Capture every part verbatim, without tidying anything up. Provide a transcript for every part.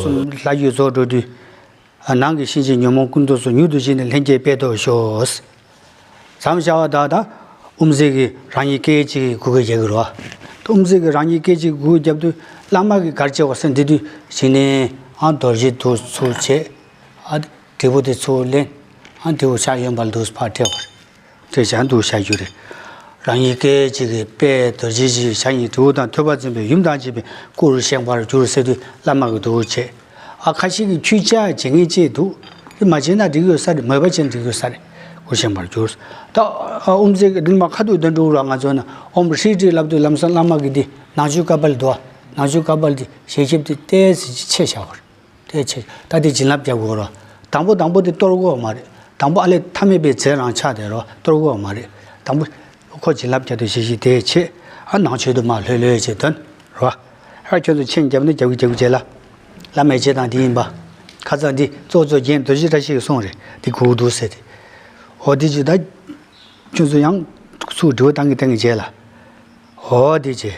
ལྷ་རྒྱུད་རྫོགས་འགྲོ་དུས། ནང་གི་གཤིན་རྗེ་ཉོན་མོངས་ཀུན་རྟོག་སོགས། མྱུར་དུ་ཞི་ནས་ལྷན་སྐྱེས་དཔལ་ཐོབ་ཤོག། མཚམས་བཞག་པ་དག་དང་། དབུ་མཛད་ཀྱིས་རང་ཉིད་སྐད་ཅིག་གུ་གུ་རྒྱག་གི་རོ། དབུ་མཛད་ཀྱིས་རང་ཉིད་སྐད་ཅིག་གུ་གུ་རྒྱབ་དུས་བླ་མ་གིས་ག་རེ་བྱེད་པ་ཟེར་འདི་དུས་ཞི་ནས་ཨ་རྡོ་རྗེ་འདུག་ཚུར་བྱེད། ཨ་དྲིལ་བུ་དེ་ཚུར་ལེན། ཨ་དྲིལ་བུ་ཕྱག་གཡོན་པ་ལ་འདུག་ཕར་སྤྲད་པ་རེད། དེ་བྱ་འདུག་བྱ་རྒྱུ་རེད། རང་ཉིད་སྐད་ཅིག་གིས་དཔལ་རྡོ་རྗེ་འཇིགས་བྱེད་ཞལ་གཉིས་དྲིལ་བུ་དང་ཐོད་པ་འཛིན་པའི་ཡུམ་དང་བཅས་པའི་སྐུར་བཞེངས་པར་གྱུར་ཟེར་དུས་བླ་མ་གིས་འདུག་བྱེད། ཨ་ཁ་ཤས་ཀྱིས་ཁྱུ་བཅའ་བྱེད་མཁན་བཅས་འདུག་དེ་མ་བྱེད་ན་འགྲིག་ཡོད་ས་རེད། མོས་པ་བྱས་ན་འགྲིག་ཡོད་ས་རེད། སྐུར་བཞེངས་པར་གྱུར། ད་ཨ་དབུ་མཛད་ཀྱིས་འདི་མ་ཁ་ཐུག་འདོན་འགྲོ་ར། ང་ཚོ་ན་ཨོཾ་ཧྲཱིཿ་ཏྲཱིཿ་ལབ་དུས་ལམ་སང་བླ་མ་གིས་འདི་ནང་མཆོད་ཀ་པཱ་ལི་འདུག་ནང་མཆོད་ཀ་པཱ་ལི་འདི་ཞལ་ཁེབས་དེ་ཏོག་ཙམ་ཕྱེ་བཞག་པ་རེད། དེ་ཆེ། ད་དེ་བྱིན་རླབས་རྒྱག་དགོས་རོ། དང་པོ་དང་པོ་དེ་གཏོར་དགོས་མ་རེད། དང་པོ་ཨ་ལས་ཐ་མལ་པའི་རྫས་རང་ཆགས་དེ་རོ། གཏོར་དགོས་མ་རེད། དང་པོ་ཁོ་བྱིན་རླབས་རྒྱག་དུས་ཞིག་ཞིག་དེ་ཆེ། ཨ་ནང་མཆོད་དུ་མ་ལྷོད་ལྷོད་བྱེད་དོན་རོ། ཨ་ཁྱོད་ཚོ་མཆན་རྒྱབ་ནི་རྒྱབ་ཀྱི་རྒྱབ་ཀྱི་བྱེད་ལ། བླ་མའི་རྗེས་དང་འདི་ཡིན་པ། ཁ་སང་འདི་གཙོ་གཙོ་རྒན་རྡོ་རྗེ་བཀྲ་ཤིས་ཀྱིས་གསུངས་རེད། འདི་གུ་འདུག་ཟེར་ཏེ། འོ་འདི་ཅི་ད། ཁྱོད་ཚོ་ཡང་ཚུར་དྲི་བ་བཏང་གི་བཏང་གི་བྱས་ལ། འོ་དེ་བྱས།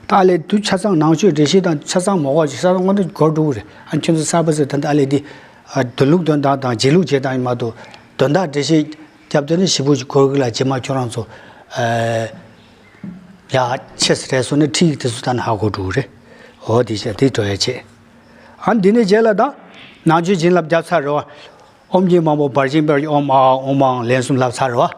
ད་ཨ་ལས་དུ་ཆ་ཚང་ནང་ཆོས་འགྲེལ་བཤད་དང་ཆ་ཚང་མོ་གོ་ཅིག་ས་དང་དངོས་གནས་སྒོར་འགྲོ་གི་རེད། ཨ་ཁྱོད་ཚོ་གསར་པ་ཚོས་ད་ལྟ་ཨ་ལས་དེ། ཨ་འདོན་ལུགས་འདོན་སྟངས་དང་རྗེས་ལུགས་བྱེད་སྟངས་ཡིན་མ་གཏོགས་དོན་དག་འགྲེལ་བཤད་རྒྱབ་དོན་ནི་ཞིབ་པོ་ཅིག་སྒོར་གི་ལ་རྗེས་མ་ཁྱོད་རང་ཚོ། ཨ་ཡ་ཆེ་སེ་རེད་སོང་ནས་ཁྲིད་ཡིག་དེ་ཚོ་ད་ནི་ཧ་གོ་འགྲོ་གི་རེད། འོ་དེ་བྱས་དེ་འགྲོ་ཡ་བྱས། ཨ་འདི་ནས་རྗེས་ལ་ད་ནང་ཆོས་བྱིན་རླབས་རྒྱབ་ཚར་རེད་བ། ཨོཾ་རྒྱན་མང་པོ་འབར་ཞིང་འབར་ཨོཾ་ཨཱཿ་ཨོཾ་མང་ལན་གསུམ་ལབ་ཚར་རེད་བ།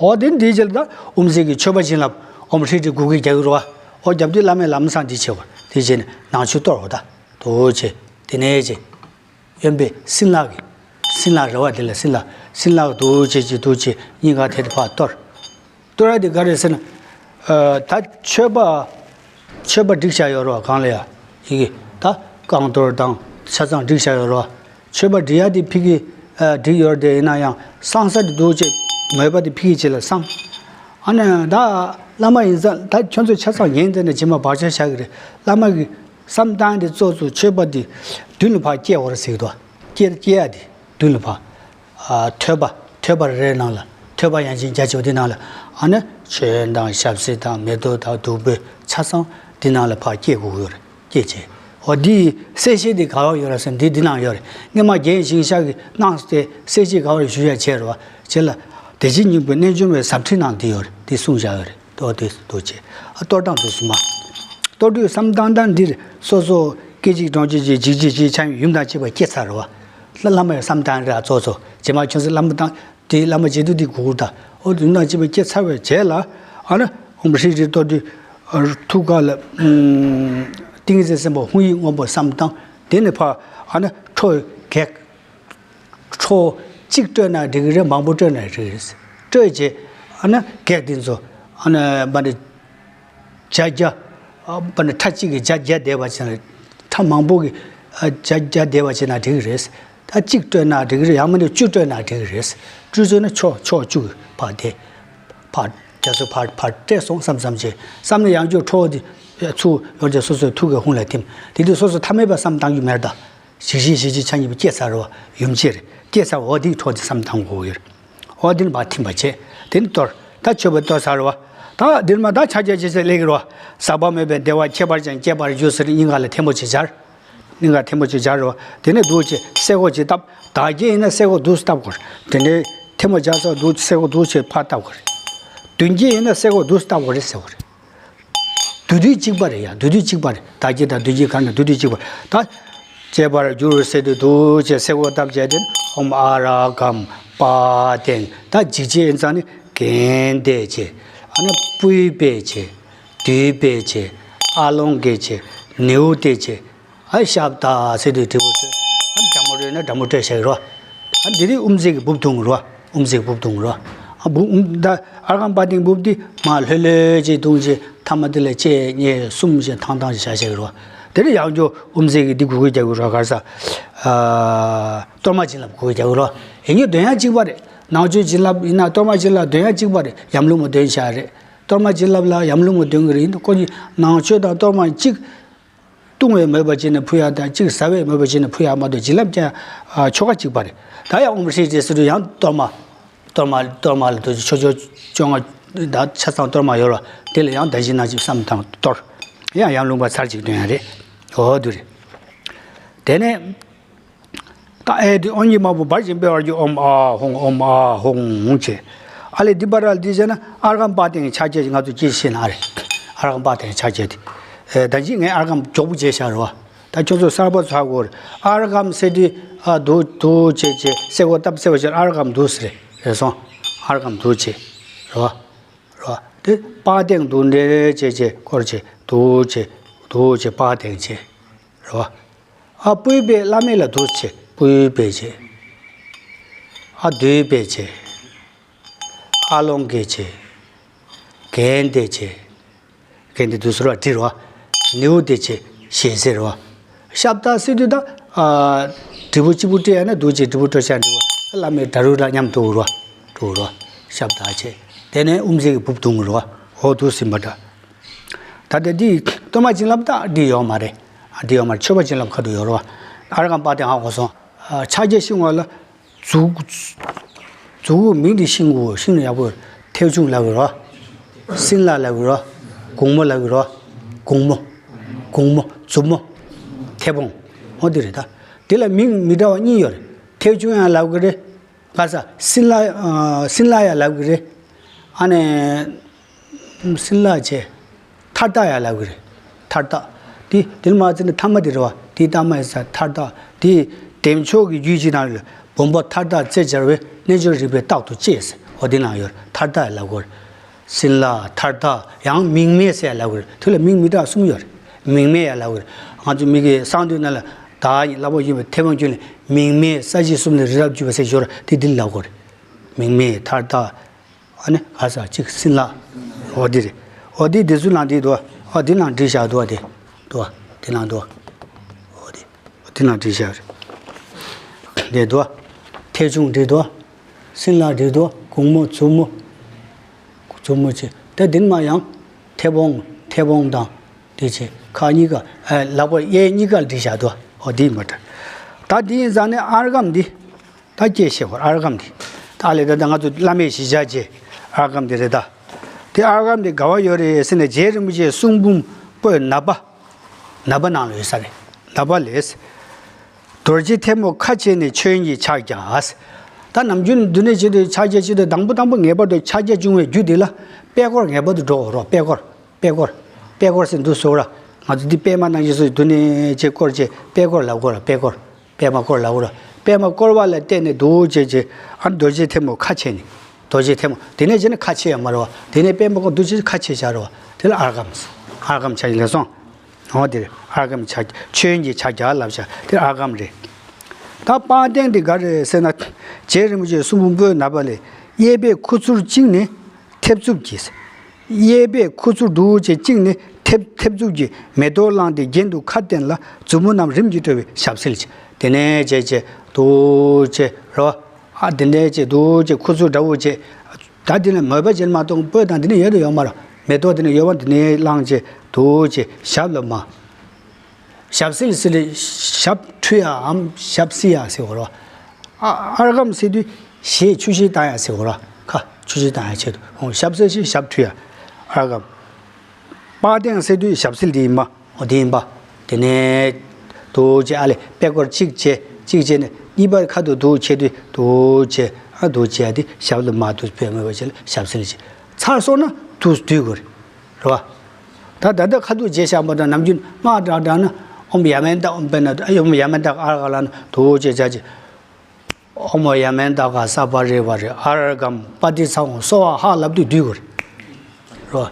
འོ་དེ་འདིའི་རྗེས་ལ་ད་དབུ་མཛད་ཀྱིས་མཆོད་པ་བྱིན་རླབས་ཨོཾ་ཧྲཱིཿ་ཏྲཱིཿ་གུ་གུ་རྒྱག་གི་རེད་བ། འོ་རྒྱབ་དུས་བླ་མས་ལམ་སང་འདི་བྱེད་བ། དེ་བྱས་ནས་ནང་ཆོས་གཏོར་བ་ད། དོ་བྱས། དེ་ནས་བྱས། གཡོན་པས་སྲིན་ལག་གིས། སྲིན་ལག་རེད་བ། དེ་ལ་སྲིན་ལག་སྲིན་ལག་དོ་བྱས་ཀྱི་དོ་བྱས་སྙིང་ག་དེ་ཕར་གཏོར། གཏོར་ཡ་དེ་ག་རེ་ཟེར་ན། ཨ་ད་མཆོད་པ། མཆོད་པ་བསྒྲིགས་བཞག་ཡོད་རེད་བ། གང་ལ་ཡ། ཡི་གེ་ད་རྐང་གཏོར་དང་ཆ་ཚང་བསྒྲིགས་བཞག་ཡོད་རེད་བ། མཆོད་པ་བསྒྲིགས་ཡ་དེ་ཕ་གི་ཨ་བསྒྲིགས་ཡོད་རེད་དེ། ཡིན་ན་ཡང་བསང་ས་དེ་འདུག་ཅེས་མོས་པ་དེ་ཕ་གི་ཅིག་ལ་བསང་། ཨ་ནི་ད་བླ་མ་ཡིན་ཙང་ད་ཁྱོད་ཚོ་ཆ་ཚང་ཉན་དེ་ནས་རྗེས་མ་བག་ཆགས་བཞག་གི་རེད། བླ་མ་གི་བསམ་སྟངས་དེ་གཙོ་གཙོ་མཆོད་པ་དེ་མདུན་ལ་ཕར་བསྐྱལ་བ་རེད་ཟེར་གི་འདུག་བསྐྱལ་བསྐྱལ་ཡ་དེ། མདུན་ལ་ཕར། ཨ་ཐོད་པ། ཐོད་པ་རེ་རེ་ནང་ལ། ཐོད་པ་ཡང་ཅིན་རྒྱ་ཆེ་བ་འདི་ནང་ལ། ཨ་ནི་མཆོད་ཡོན་དང་ཞབས་བསིལ་དང་མེ་ཏོག་དང་བདུག་སྤོས་ཆ་ཚང་འདི་ནང་ལ་ཕར་བསྐྱལ་དགོས་ཀྱི་ཡོད་རེད། བསྐྱལ་བྱས། འོ་འདིའི་གསལ་བཤད་འདི་ག་བར་ཡོད་རེད་ཟེར་ན་འདི་འདི་ནང་ཡོད་རེད། སྔོན་མ་རྒན་ཞིང་གཤེགས་ཀྱིས་གནང་སྟེ་གསལ་བཤད་ག་བར་ཞུ་ཡ་བྱས་རེད་བ། བྱས་ལ། བདེ་ཆེན་སྙིང་པོའི་རྣལ་འབྱོར་མའི་ཟབ་ཁྲིད་ནང་འདི་ཡོད་རེད། འདི་གསུངས་བཞག་ཡོད་རེད། ཏོ་དེ་འདུག་ཅེས། ཨ་གཏོར་སྟངས་དུ་གསུངས་མ། གཏོར་དུས་བསམ་སྟངས་སྟངས་འདིར་སོ་སོ་སྐད་ཅིག་གྲོང་ཁྱེར་གྱི་འཇིགས་བྱེད་ཅིག་ཆ་ཡུམ་དང་བཅས་པ་སྐྱེ་ཚར་བ། ལ་བླ་མའི་བསམ་སྟངས་རེད། གཙོ་གཙོ་རྗེས་མ་ཁྱོད་ཚོ་བླ་མ་དང་དེའི་བླ་མ་བྱེད་དུས་དེ་གུ་གུ་ད། ཨོ་ཡུམ་དང་བཅས་པ་སྐྱེ་ཚར་བའི་རྗེས་ལ། ཨ་ནི་ཨོཾ་ཧྲཱིཿ་ཧྲཱིཿ་གཏོར་དུས། ཨ་ཐུགས་ཀ་ལ་ཨུམ་ཏིང་ངེ་འཛིན་སེམས་དཔའ་ཧཱུྃ་ཡིག་སྔོན་པོ་བསམ་སྟངས། དེ་ནས་ཕར་ཨ་ནི་ཁྲོ་བོའི་གེགས། ཁྲོ་བོ་གཅིག་སྤྲོས་ན་འགྲིག་གི་རེད། མང་པོ་སྤྲོས་ན་འགྲིག་གི་རེད། སྤྲོས་བྱས། ཨ་ནི་གེགས་འདི་ཚོ། ཨ་ནི་མ་ནི་བརྒྱ་བརྒྱ། ཨ་མ་ནི་ཁྲ་གཅིག་གིས་བརྒྱ་བརྒྱ་བསྡད་པ་བྱས་ན། ཁྲ་མང་པོ་གིས་ཨ་བརྒྱ་བརྒྱ་བསྡད་པ་བྱས་ན་འགྲིག་གི་རེད། ད་གཅིག་སྤྲོས་ན་འགྲིག་གི་རེད། ཡང་མིན་ན་བཅུ་སྤྲོས་ན་འགྲིག་གི་རེད། བཅུ་ཚོད་ན་ཕྱོགས་ཕྱོགས་བཅུ་གི་ཕར་བསྡད། ཕར་རྒྱ་མཚོ་ཕར་ཕར་བསྐྲད་སོང་བསམ་བསམ་བྱས། བསམ་ནས་ཡང་བསྐྱར་ཁྲོ་བོ་འདི་ཚུར་ཡོང་བྱས་སོ་སོའི་ཐུགས་ཀའི་ཧཱུྃ་ལ་ཐིམ། དེ་དུས་སོ་སོ་ཐ་མལ་པའི་བསམ་བཏང་རྒྱུ་མེད་ད། ཞིག་ཞིག་ཞིག་ཞིག་ཆ་གཉིས་པོ་སྐྱེ་ཚར་བ། ཡུམ་ཆེ་རེད། སྐྱེ་ཚར་བ། འོ་དེའི་འཕྲོ་དེ་བསམ་བཏང་དགོས་ཡོད་རེད། འོ་དེ་ནི་ཕར་ཐིམ་པ་བྱས། དེ་ནི་གཏོར། ད་མཆོད་པ་གཏོར་ཚར་བ། ད་འདིར་མ་ད་ཕྱག་རྒྱ་ཆེ་ཆེ་སླེབས་ཀྱི་རེད་བ། ཟག་པ་མེད་པའི་བདེ་བ་ཁྱད་པར་ཅན་སྐྱེ་བར་འགྱུར་ཟེར། སྙིང་ག་ལ་ཐལ་མོ་ཅིག་སྦྱར། སྙིང་ག་ཐལ་མོ་ཅིག་སྦྱར་རེད་བ། དེ་ནས་འདུག་ཅེས་སེ་གོལ་ཅིག་བཏབ། བདག་བསྐྱེད་ཡིན་ན་སེ་གོལ་འདུག་སེ་བཏབ་དགོས་རེད། དེ་ནས་ཐལ་མོ་སྦྱར་ས་འདུག་སེ་གོལ་འདུག་ཅེས་ཕར་བཏབ་དགོས་རེད། མདུན་བསྐྱེད་ཡིན་ན་སེ་གོལ་འདུག་སེ་བཏབ་དགོས་རེད་ཟེར་བ་རེད། བསྡུ་དུས་གཅིག་པ་རེད་ཡ། བསྡུ་དུས་གཅིག་པ་རེད། བདག་བསྐྱེད་དང་མདུན་བསྐྱེད་གང་ན་བསྡུ་དུས་གཅིག་པ་རེད། ད། སྐྱེ་བར་འགྱུར་ཟེར་དུས་འདུག་ཅེས་སེ་གོལ་བཏབ་བྱས་ཏེ། ཨོཾ་ཨ་ར་གམ་པ་ཏིང་། ད་འཇིགས་བྱེད་ཡིན་ཙང་ནི་གན་དེ་བྱས། ཨ་ནི་པུས་པས་བྱས། མདུས་པས་བྱས། ཨ་ལོང་གིས་བྱས། ནེའུ་ཏེ་བྱས། ཨ་ཤབ་ད་ཟེར་དུས་དྲིལ་བུ་སྤྲོད། ཨ་དྲང་མོ་སྤྲོད་ན་དྲང་མོ་སྤྲོད་བྱ་གི་རོ། ཨ་འདི་རིགས་དབུ་མཛད་ཀྱི་སྦུབ་བརྡུང་རོ། དབུ་མཛད་ཀྱི་སྦུབ་བརྡུང་རོ། ཨ་སྦུབ་ཨུམ་ད་ཨརྒྷཾ་པ་ཏིང་སྦུབ་འདི་མར་ལྷོད་ལྷོད་ཅིག་བརྡུང་བྱས། ཐ་མ་དེ་ལ་གཅིག་གཉིས་གསུམ་བྱས་ཐང་ཐང་ཅིག་བྱ་བྱ་གི་རོ། དེ་ནས་ཡང་བསྐྱར་དབུ་མཛད་ཀྱི་འདི་གུ་གུ་རྒྱག་གི་རོ། ག་རེ་ཟ། ཨ་གཏོར་མ་བྱིན་རླབས་གུ་གུ་རྒྱག་གི་རོ། ཡིན་རྒྱུ་འདོན་ཡ་གཅིག་པ་རེད། ནང་མཆོད་བྱིན་རླབས་ཡིན་ན་གཏོར་མ་བྱིན་རླབས་འདོན་ཡ་གཅིག་པ་རེད། ཡམ་ལུགས་མ་འདོན་བྱ་རེད། གཏོར་མ་བྱིན་རླབས་ལ་ཡམ་ལུགས་མ་འདོན་གི་རེད། ཡིན་ད་ཁོ་གཉིས་ནང་མཆོད་དང་གཏོར་མ་གཅིག་བཏུང་བའི་མོས་པ་བྱས་ནས་ཕུལ་ཡག་དང་གཅིག་ཟ་བའི་མོས་པ་བྱས་ནས་ཕུལ་ཡག་མ་གཏོགས་བྱིན་རླབས་ཀྱི་ཆོ་ག་གཅིག་པ་རེད། ད་ཡང་ཨོཾ་ཧྲཱིཿ་ཧྲཱིཿ་ཟེར་དུས་ཡང་གཏོར་མ། གཏོར་མ་གཏོར་མ་ལ་དུ་ཆོ་ཆོ་བཅོ་ལྔ་ད་ཆ་ཚང་གཏོར་མ་ཡོད་ར། དེ་ལ་ཡང་ད་བཞིན་ནང་བཞིན་བསམ་དང་གཏོར། ཡང་ཡང་ལུང་པ་ཚར་གཅིག་འདོན་ཡག་རེད། འོ་དུ་རེད། དེ་ནས་ད་ཨེ་དེ་ཨོཾ་གྱི་དམར་པོ་འབར་ཞིང་འཕེལ་བར་གྱུར། ཨོཾ་ཨཱཿཧཱུྃ། ཨོཾ་ཨཱཿཧཱུྃ་ཧཱུྃ་བྱས། ཨ་ལས་འདི་བར་ལ་འདི་བྱས་ན་ཨརྒྷཾ་པཱ་ཏིའི་ཕྱག་རྒྱ་ང་ཚོ་ཅི་ཤེས་ན་ཨ་རེ། ཨརྒྷཾ་པཱ་ཏིའི་ཕྱག་རྒྱ་དེ། ཨེ་ད་ཅི་ངས་ཨརྒྷཾ་མགྱོགས་པོ་བྱས་བཞག་རེད་བ། ད་ཁྱོད་ཚོ་གསར་པ་ཚོ་ཧ་གོ་རེད། ཨརྒྷཾ་ཟེར་དུས་ཨ་འདུག་འདུག་བྱས་བྱས་སེ་གོལ་བཏབ་ཟེར་བ་ཞིག་ཨརྒྷཾ་འདུག་ཟེར་རེད། རེད་སོང་། ཨརྒྷཾ་འདུག་བྱས་རེད་བ། རེད་བ། དེ་པཱ་ཏིའི་འདུག་འདྲེ་བྱས་བྱས་སྐོར་བྱས་འདུག་བྱས་འདུག་བྱས་པཱ་ཏིའི་བྱས་རེད་བ། ཨ་པུཥྤེ་བླ་མེད་ལ་འདུག་བྱས་པུཥྤེ་བྱས། ཨ་དཱུརྦྷེ་བྱས། ཨ་ལོ་ཀེ་བྱས། གནྡྷེ་བྱས། གནྡྷེ་དུ་ཟུར་བ་བྲིས་རོ། ནེའུ་ཏེ་བྱས་ཞེས་ཟེར་རོ། ཤབྡ་ཟེར་དུས་ད། ཨ་དྲིལ་བུ་གཅིག་པུ་སྤྲད་ཡ་ན་འདུག་བྱས་དྲིལ་བུ་སྤྲོད་བྱ་འདྲི་བ། བླ་མེད་ཌཱ་རུ་ལ་མཉམ་དུ་འུར་བ། འགྲོ་རོ། ཤབྡ་བྱས། དེ་ནས་དབུ་མཛད་ཀྱི་སྦུབ་དུ་འུར་བ། འོ་འདུག་ཟིན་པ་འདྲ། ད་ལྟ་འདི་སྟོད་མ་བྱིན་རླབས་ད་འདི་ཡོད་མ་རེད། ཨ་འདི་ཡོད་མ་རེད། མཆོད་པ་བྱིན་རླབས་ཁ་ཐུག་ཡོད་རོ། ཨརྒྷཾ་པཱ་ཏིའི་ཧ་གོ་སོང་། ཨ་ཕྱག་རྒྱ་ཤིང་བ་ལ། མཛུབ། མཛུབ་གུ་མིང་འདི་ཤིང་གུ་ཤིང་ནི་ཡག་པོ། ཐེའུ་ཆུང་ལབ་ཀྱི་རོ། སྲིན་ལག་ལབ་ཀྱི་རོ། གུང་མོ་ལབ་ཀྱི་རོ། གུང་མོ། གུང་མོ། མཛུབ་མོ། མཐེ་བོང་། འོ་འདི་རེད་ད། འདི་ལ་མིང་མི་འདྲ་བ་གཉིས་ཡོད་རེད། ཐེའུ་ཆུང་ཡང་ལབ་ཀྱི་རེད། ག་ས་སྲིན་ལག་ཨ་སྲིན་ལག་ཡང་ལབ་ཀྱི་རེད། ཨ་ནི། སྲིན་ལག་བྱས། ཐར་ཏ་ཡང་ལབ་ཀྱི་རེད། ཐར་ཏ། དེ་དེ་ལ་མ་ཚད་ནི་ཐ་མ་དེ་རེད་བ། དེ་ཐ་མ་ཡིན་ས་ཐར་ཏ། དེ་བདེ་མཆོག་གི་རྒྱུད་ཀྱི་ནང་ལ་བུམ་པ་ཐར་ཏ་རྩེ་སྦྱར་བའི་རྣལ་འབྱོར་རིག་པའི་རྟགས་དུ་གཅེས་ཟེར། འོ་དེ་ནང་ཡོད་རེད། ཐར་ཏ་ཡང་ལབ་ཀྱི་རེད། སྲིན་ལག་ཐར་ཏ་ཡང་མིང་མེད་ཟེར་ཡང་ལབ་ཀྱི་རེད། དེ་ལ་མིང་མི་འདྲ་གསུམ་ཡོད་རེད། མིང་མེད་ཡང་ལབ་ཀྱི་རེད། ང་ཚོ་མི་གི་གསང་འདུས་ནང་ལ་བདག་ཉིད་ལྷ་བབས་ཡིན་པའི་མཐེ་བོང་ཀུན་ལས་མིང་མེད་ས་གཞི་གསུམ་ལས་རི་རབ་བརྒྱུད་པ་ཟེར་ཡོད་རེད། དེ་འདི་ལབ་ཀྱི་རེད། མིང་མེད་ཐར་ཏ། ཨ་ནི་ག་ས་གཅིག་སྲིན་ལག་འོ་འདི་རེད། འོ་འདི་འདི་ཚོ་ནང་འདི་འདུག་འོ་འདི་ནང་བྲིས་བཞག་འདུག་བ། འདི་འདུག་བ། འདི་ནང་འདུག་བ། འོ་འདི། འོ་འདི་ནང་བྲིས་བཞག་རེད། འདི་འདུག་བ། ཐེའུ་ཆུང་བྲིས་འདུག་བ། སྲིན་ལག་བྲིས་འདུག་བ། གུང་མོ་མཛུབ་མོ། མཛུབ་མོ་བྱས། ད་འདི་ནི་མ་ཡང་མཐེ་བོང་མཐེ་བོང་དང་། འདི་བྱས་ཁ་གཉིས་ཀ་ཨ་ལག་པ་གཡས་གཉིས་ཀ་བྲིས་བཞག་འདུག་བ། འོ་འདི་མ་འདྲ། ད་འདི་ཡིན་ཙང་ནི་ཨརྒྷཾ་འདི། ད་སྐྱེ་ཤེས་ཧོར་ཨར་གམ་དེ། ད་ལས་ད་ལྟ་ང་ཚོ་བླ་མེད་གཞིར་བཞག་བྱས་ཨར་གམ་དེ་རེད་ད། དེ་ཨར་གམ་དེ་ག་བ་ཡོད་རེད་ཟེར་ན་རྗེ་རིན་པོ་ཆེའི་གསུང་འབུམ་པོད་ནཱ་པ། ནཱ་པ་ནང་ལ་ཡོད་ས་རེད། ནཱ་པ་ལས། རྡོ་རྗེ་ཐལ་མོ་ཁ་ཕྱེ་ནས་མཆོད་ཡོན་གྱི་ཕྱག་རྒྱ། ད་ནམ་རྒྱུན་འདི་ནས་བྱེད་དུས་ཕྱག་རྒྱ་བྱེད་དུས་དང་པོ་དང་པོ་ངེས་པར་དུ་ཕྱག་རྒྱ་བྱུང་བའི་རྒྱུ་དེ་ལ་པད་སྐོར་ངེས་པར་དུ་འགྲོ་དགོས་རོགས། པད་སྐོར། པད་སྐོར། པད་སྐོར་ཟེར་འདུག་སོ་ར། ང་ཚོ་འདི་པད་མ་ནང་བཞིན་སོ་འདུག་ནས་བྱས་སྐོར་བྱས་པད་སྐོར་ལབ་དགོས་ར། པད་སྐོར། པད་མ་སྐོར་ལབ་དགོས་ར། པད་མ་སྐོར་བ་ལ་བརྟེན་ནས་འདུག་བྱས་བྱས་ཨ་རྡོ་རྗེ་ཐལ་མོ་ཁ་ཕྱེ་ནས། རྡོ་རྗེ་ཐལ་མོ་དེ་ནས་བྱས་ནས་ཁ་ཕྱེ་ཡ་མ་རེད་བ། དེ་ནས་པད་མ་སྐོར་འདུག་བྱས་ཁ་ཕྱེ་བྱ་རེད་བ། དེ་ལ་ཨར་གམ། ཨར་གམ་ཆ་ཡིན་ལས་སོང་། འོ་དེ་རེད། ཨར་གམ་ཆ་མཆོད་ཡོན་གྱི་ཕྱག་རྒྱ་ལབ་བྱ་དེ་ཨར་གམ་རེད། ད་པར་སྟེང་དེ་ག་རེད་ཟེར་ན། རྗེ་རིན་པོ་ཆེའི་གསུང་འབུམ་པོད་ནཱ་པ་ལས། གཡས་པས་ཁུ་ཚུར་བཅིངས་ནས་མཐེབ་མཛུབ་ཀྱིས། གཡས་པས་ཁུ་ཚུར་འདུག་བྱས་བཅིངས་ནས་མཐེབ་མཐེབ་མཛུབ་ཀྱིས་མེ་ཏོག་བླངས་ཏེ་གྱེན་དུ་ཁ་བསྟན་ལ་མཛུབ་མོ་རྣམས་རིམ་གྱིས་དཀྲོལ་བའི་ཞབས་བསིལ་གྱིས། དེ་ནས་བྱས་བྱས་འདུག་བྱས་རོ། ཨ་དེ་ནས་བྱས་འདུག་བྱས་ཁུ་ཚུར་འདྲ་བོ་བྱས། ད་དེ་ནས་མོས་པ་ཅན་མ་གཏོགས་པོད་དང་དེ་ནས་ཡོད་དུ་ཡོད་མ་རེད། མེ་ཏོག་དེ་ནས་ཡོད་པ་དེ་ནས་བླངས་བྱས་འདུག་བྱས་ཞབས་ལ་མ། ཞབས་བསིལ་བསིལ་ཞབས་འཁྲུ་ཡའམ་ཞབས་བསིལ་ཡ་ཟེར་བ་རེད། ཨ་ཨར་གམ་ཟེར་དུས་ཞེས་ཆུ་བཞི་བཏང་ཡ་ཟེར་བ་རེད། ཁ་ཆུ་བཞི་བཏང་ཡ་ཆེད་དུ་ཞབས་བསིལ་ཞེས་ཞབས་འཁྲུ་ཡ། ཨར་གམ། པར་སྟེང་ཟེར་དུས་ཞབས་བསིལ་དེ་ཡིན་པ། འོ་དེ་ཡིན་པ། དེ་ནས་འདུག་བྱས་ཨ་ལས་པད་སྐོར་གཅིག་བྱས་གཅིག་བྱས་ནས་གཉིས་པ་ཁ་ཐུག་འདུག་བྱས་དུས་འདུག་བྱས་ཨ་འདུག་བྱས་ཡ་དེ་ཞབས་ལ་མ་འདུག་པད་མོས་པ་བྱས་ལ་ཞབས་བསིལ་བྱས་ཚར་སོང་ན་འདུག་སྡུད་དགོས་རེད། རེད་བ། ད་ད་ལྟ་ཁ་ཐུག་རྗེས་བཞག་པ་དང་ནམ་རྒྱུན་སྔགས་བགྲང་བགྲང་ན་ཨོཾ་ཡ་མན་ད་ཨོཾ་པད་ན་ཨ་ཨོཾ་ཡ་མན་ད་ཨར་ག་ལ་ན་འདུག་བྱས་བྱ་བྱས། ཨོཾ་ཡ་མན་ད་ག་ས་པ་རི་བ་རི་ཨར་གམ་པ་ཏི་ཚ་ཧོང་སོ་བ་ཧ་ལབ་དུས་སྡུད་དགོས་རེད། རེད་བ།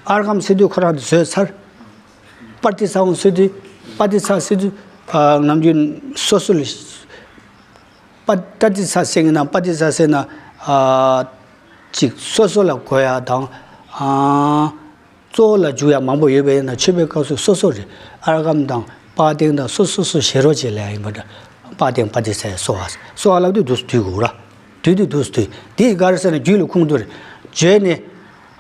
ཨར་གམ་ཟེར་དུས་ཁོ་རང་དུ་བཟོས་ཚར། པ་ཏི་ཚ་ཧོང་ཟེར་དུས་པ་ཏི་ཚ་ཟེར་དུས་ཨ་ནམ་རྒྱུན་སོ་སོ་ལ། པ་ཏ་ཏི་ཚ་ཟེར་གི་ན་པ་ཏི་ཚ་ཟེར་ན་ཨ་ཅིག་སོ་སོ་ལ་གོ་ཡ་དང་ཨ། གཙོ་བོ་ལ་འཇུག་ཡ་མང་པོ་ཡོད་པས་ན་མཆོད་པའི་སྐབས་སུ་སོ་སོ་རེད། ཨར་གམ་དང་པར་སྟེང་དང་སོ་སོ་སོ་ཞེ་རོ་བྱེད་ལ་ཡིན་པ་འདྲ། པར་སྟེང་པ་ཏི་ཚ་སོ་བ་སོ་བ་ལབ་དུས་འདུག་སྡུད་དགོས་ར། སྡུད་དུས་འདུག་སྡུད་དེ་ག་རེ་ཟེར་ན་རྒྱུད་ལ་ཁུངས་འདུག་རེད། བརྗོད་ནས་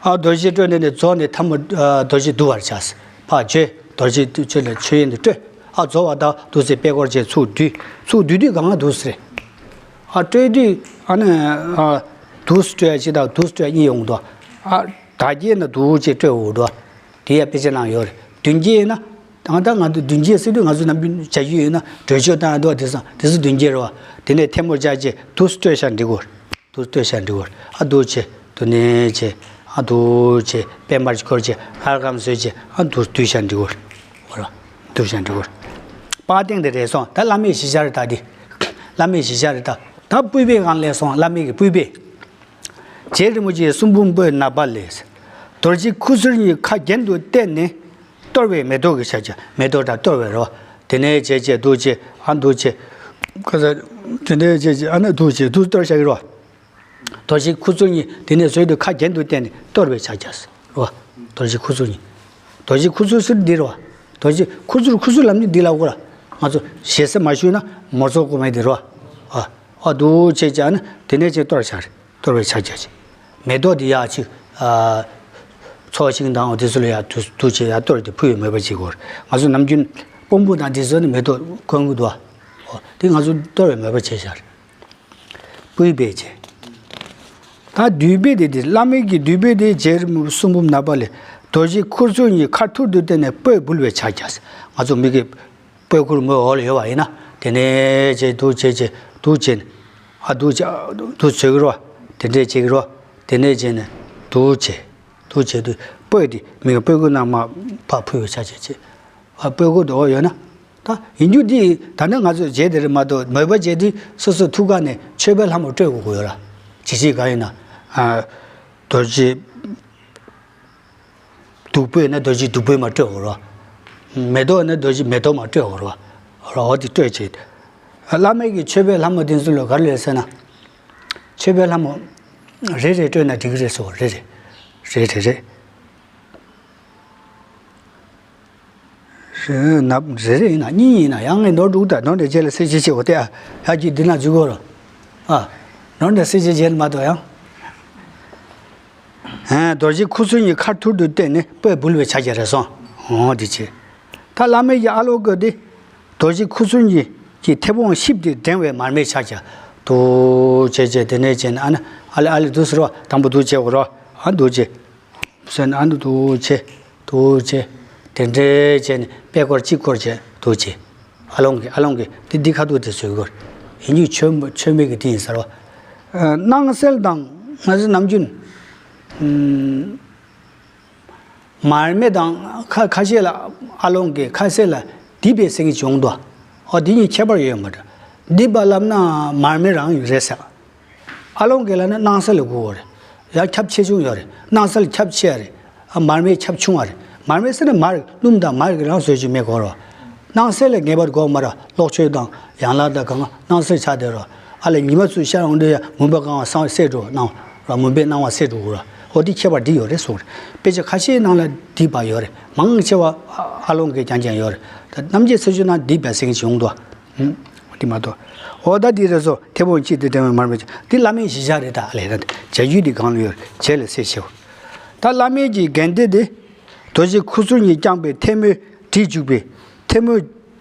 ཨ་རྡོ་རྗེ་སྤྲོས་ནས་ནས་རྫོགས་ནས་ཐལ་མོ་ཨ་རྡོ་རྗེ་བསྡུ་བར་བྱ། ཕར་བརྗོད་རྡོ་རྗེ་བསྡུ་བྱེད་ལ་མཆོད་ཡོན་དུ་སྤྲོས། ཨ་རྫོགས་པ་དག་འདུག་སེ་པད་སྐོར་བྱས་ཚུར་བསྡུས། ཚུར་བསྡུས་དུས་གང་ལ་འདུག་སེ་རེད། ཨ་སྤྲོས་དུས་ཨ་ནི་ཨ་འདུག་སེ་སྤྲོས་ཡ་གཅིག་དང་འདུག་སེ་སྤྲོས་ཡ་གཉིས་ཡོང་འདུག་ཨ། དག་བྱས་ན་འདུག་ཅེས་སྤྲོས་འོ་འགྲོ། དེ་ཡ་དཔེ་ཆ་ནང་ཡོད་རེད། བདུན་བྱས་ན། ཨང་། ད་ང་ཚོ་མདུན་བསྐྱེད་ཟེར་དུས་ང་ཚོ་ནམ་རྒྱུན་བྱ་རྒྱུ་ཡོད་ན་གྲོས་ཆོད་བཏང་ཡ་འདུག་བ། དེ་སང་དེ་ཚོ་མདུན་བསྐྱེད་རེད་བ། དེ་ནས་ཐལ་མོ་སྦྱར་བྱས་དུ་སྤྲོད་བཞག་འགྲིག་གོ། དུ་སྤྲོད་བཞག་འགྲིག་གོ། ཨ་འདུག་བྱས་དུ་ནས་བྱས། ཨ་འདུག་བྱས་པད་མར་སྐོར་བྱས། ཨར་ཀམ་བཟོས་བྱས། ཨ་འདུག་བསྡུས་བཞག་འགྲིག་གོ། འོ་ར། བསྡུས་བཞག་འགྲིག་གོ། པ་སྟེང་དེ་རེད་སོང་། ད་བླ་མའི་གཞིར་བཞག་རེད། ད་འདི་བླ་མའི་གཞིར་བཞག་རེད། ད་ད་སྤོས་པའི་སྒང་ལ་སོང་། བླ་མའི་གི་སྤོས་པའི། རྗེ་རིན་པོ་ཆེའི་གསུང་འབུམ་སྤོས་ནག་པ་ལས། རྡོ་རྗེ་ཁུ་ཚུར་གཉིས་ཁ་གྱེན་དུ་བསྟན་ནས། གཏོར་བའི་མེ་ཏོག་གི་ཕྱག་རྒྱ། མེ་ཏོག་དང་གཏོར་བའི་རོ། དེ་ནས་བྱས་བྱས་འདུག་བྱས། ཨ་འདུག་བྱས། ཁ་ས། དེ་ནས་བྱས་བྱས། ཨ་ནི་འདུག་བྱས་འདུག་གཏོར་བཞག་གི་རོ། རྡོ་རྗེ་ཁུ་ཚུར་གཉིས་དེ་ནས་ཟུར་དུ་ཁ་གྱེན་དུ་བསྟན་ནས་གཏོར་བའི་ཕྱག་རྒྱ་རོ། རྡོ་རྗེ་ཁུ་ཚུར་གཉིས། རྡོ་རྗེ་ཁུ་ཚུར་ཟེར་འདི་རོ། རྡོ་རྗེ་ཁུ་ཚུར། ཁུ་ཚུར་ལབ་ནི་འདི་ལ་གོ་ར། ང་ཚོ་ཞེ་ས་མ་ཞུས་ན་མོ་ཚོ་གོ་མེད་འདི་རོ། ཨ། ཨ་འདུག་བྱས་བྱས། ཨ་ནི་དེ་ནས་བྱས་གཏོར་བཞག་རེད། གཏོར་བའི་ཕྱག་རྒྱ་བྱས། མེ་ཏོག་འདི་ཡར་ཅིག་ཨ། ཚོགས་ཞིང་དང་འོ་དེ་ཚོ་ལ་ཡར་འདུག་འདུག་བྱས་ཡར་གཏོར་ཏེ་ཕུལ་བའི་མོས་པ་བྱེད་དགོས་རེད། ང་ཚོ་ནམ་རྒྱུན་སྤོ་འབུ་དང་དེ་ཚོ་ནི་མེ་ཏོག་གོན་གྱི་འདུག་ཨ། འོ་དེ་ང་ཚོ་གཏོར་བའི་མོས་པ་བྱས་བཞག་རེད། སྤོས་པའི་བྱས། ད་བསྡུས་པའི་དེ་དེ། བླ་མའི་གི་བསྡུས་པའི་དེ། རྗེ་རིན་པོ་གསུང་འབུམ་ནག་པ་ལས། རྡོ་རྗེ་ཁུ་ཚུར་གཉིས་ཁ་ཐུར་དུ་བསྟན་ནས་སྤོས་འབུལ་བའི་ཕྱག་རྒྱ། ང་ཚོ་མི་གི་སྤོས་ཁུར་མོའི་འོག་ལ་ཡོད་པ་ཡིན་ན། དེ་ནས་བྱས་འདུག་བྱས་བྱས་འདུག་བྱས་ནས། ཨ་འདུག་བྱས་འདུག་བྱེད་ཀྱི་རོ། དེ་འདྲས་བྱེད་ཀྱི་རོ། དེ་ནས་བྱས་ནས་འདུག་བྱས་འདུག་བྱས་དུས་སྤོས་དེ་མི་གི་སྤོས་ཁུར་ནང་མར་ཕར་ཕུལ་བའི་ཕྱག་རྒྱ་བྱས། ཨ་སྤོས་ཁུར་དེ་འོག་ཡོད་ན། ད་ཡིན་རྒྱུ་འདི་ད་ནི་ང་ཚོས་བྱས་དེ་རེད་མ་གཏོགས། མོས་པ་བྱས་དུས་སོ་སོའི་ཐུགས་ཀ་ནས་མཆོད་པའི་ལྷ་མོ་སྤྲོད་དགོས་ཀྱི་ཡོད་ར། ཇི་སྲིད་གང་ཡིན་ན། ཨ། རྡོ་རྗེ་བདུག་སྤོས་ན་རྡོ་རྗེ་བདུག་སྤོས་མར་སྤྲོད་དགོས་ར། མེ་ཏོག་ན་རྡོ་རྗེ་མེ་ཏོག་མར་སྤྲོད་དགོས་ར། ར་འོ་དེ་སྤྲོད་བྱས། བླ་མའི་གི་མཆོད་པའི་ལྷ་མོ་དེ་ཚོ་ལ་ག་རེ་ལབ་ཟེར་ན། མཆོད་པའི་ལྷ་མོ་རེ་རེ་སྤྲོད་ན་འགྲིག་གི་རེད་ཟེར་བ། རེ་རེ། རེ་རེ་རེ། རེ་ན་རེ་རེ་ཡིན་ན་གཉིས་ཡིན་ན་ཡང་ངས་ནོར་འདུག་ད་ནོར་འདྲ་བྱས་ལ་གསལ་བཤད་བྱེད་འོ་དེ། ཨ་ཡ་གྱིས་འདི་ན་འཇུག་གོ་རོ། ཨ། ནོར་འདྲ་གསལ་བཤད་བྱས་ལ་མ་གཏོགས་ཡང་། ཨ། རྡོ་རྗེ་ཁུ་ཚུར་གཉིས་ཁ་ཐུར་དུ་བསྟན་ནས་སྤོས་འབུལ་བའི་ཕྱག་རྒྱ་རེད་སོང་། འོ་དེ་བྱས། ད་བླ་མའི་གི་ཨ་ལོང་གི་དེ། རྡོ་རྗེ་ཁུ་ཚུར་གཉིས་ཀྱིས་མཐེ་བོང་གཤིབས་ཏེ་བསྒྲེང་བའི་མར་མེའི་ཕྱག་རྒྱ། འདུག་བྱས་བྱས་དེ་ནས་བྱས་ནས། ཨ་ནི་ཨ་ལེ་ཨ་ལེ་འདུག་ཟེར་བ། དང་པོ་འདུག་བྱས་འོ་རོ། ཨ་འདུག་བྱས། ཟེར་ནས་ཨ་ནི་འདུག་བྱས་འདུག་བྱས། དེ་འདྲས་བྱས་ནས་པད་སྐོར་གཅིག་བསྐོར་བྱས་འདུག་བྱས། ཨ་ལོང་གིས་ཨ་ལོང་གིས་དེ་འདི་ཁ་ཐུག་དེ་བཟོས་གོ། ཡིན་རྒྱུ་མཆོད་མཆོད་མེ་གི་དེ་ཡིན་ཟེར་བ། ཨ། སྣང་གསལ་དང་ང་ཚོ་ནམ་རྒྱུན། ཨམ། མར་མེ་དང་ཁ་ཁ་ཤས་ལ། ཨ་ལོང་གིས་ཁ་ཤས་ལ་སྡིག་པའི་སེང་གེ་བྱུང་འདུག་ཨོ་དེ་གཉིས་ཁྱད་པར་ཡོད་མ་རེད། སྡིག་པ་ལབ་ན་མར་མེ་རང་ཡོད་རེད་ཟེར། ཨ་ལོང་གིས་ལབ་ན་སྣང་གསལ་ལ་གོ་གི་རེད། ཡང་ཁྱབ་ཆེ་ཆུང་ཡོད་རེད། སྣང་གསལ་ཁྱབ་ཆེ་བ་རེད། ཨ་མར་མེ་ཁྱབ་ཆུང་བ་རེད། མར་མེ་ཟེར་ན་མར་སྣུམ་དང་མར་གྱི་རང་བཟོས་ཀྱི་མེ་གོ་རོ། སྣང་གསལ་ལ་ངེས་པར་དགོས་མ་རེད། གློག་ཆོས་དང་ཡན་ལག་དང་གང་སྣང་གསལ་ཆགས་བསྡད་རོ། ཨ་ལས་ཉི་མ་ཚུར་ཤར་ཡོང་དུས་ཡང་མུན་པ་གང་བ་སངས་སད་འགྲོ་སྣང་ར། མུན་པའི་སྣང་བ་སད་འགྲོ་གི་རོ། འོ་དེ་ཁྱད་པར་འདི་ཡོད་རེད་གསུངས་རེད། དཔེ་ཆ་ཁ་ཤས་ནང་ལ་སྡིག་པ་ཡོད་རེད། མང་ཆེ་བ་ཨ་ལོང་གིས་རྐྱང་རྐྱང་ཡོད་རེད། ད་རྣམ་འབྱེད་ཚར་གཅོད་ནང་སྡིག་པའི་སེང་གེ་བྱུང་འདུག་ཨ། ཧུམ། འདི་མ་གཏོགས། འོ་ད་འདི་རེད་སོ། མཐེ་བོང་གཅིག་ཏུ་བསྒྲེང་བའི་མར་མེ་ཕྱག་འདི་བླ་མའི་གཞིར་བཞག་རེད། ད་ཨ་ལས་ར་འདི་བྱ་རྒྱུད་འདི་གང་ལ་ཡོད་རེད། བྱས་ལ་གསལ་བཤད་འོ། ད་བླ་མའི་གི་རྒྱན་སྡེ་འདི། རྡོ་རྗེ་ཁུ་ཚུར་གཉིས་བརྐྱངས་པའི་ཐལ་མོས་སྒྲིག་བཅུག་པའི། ཐལ་མོས།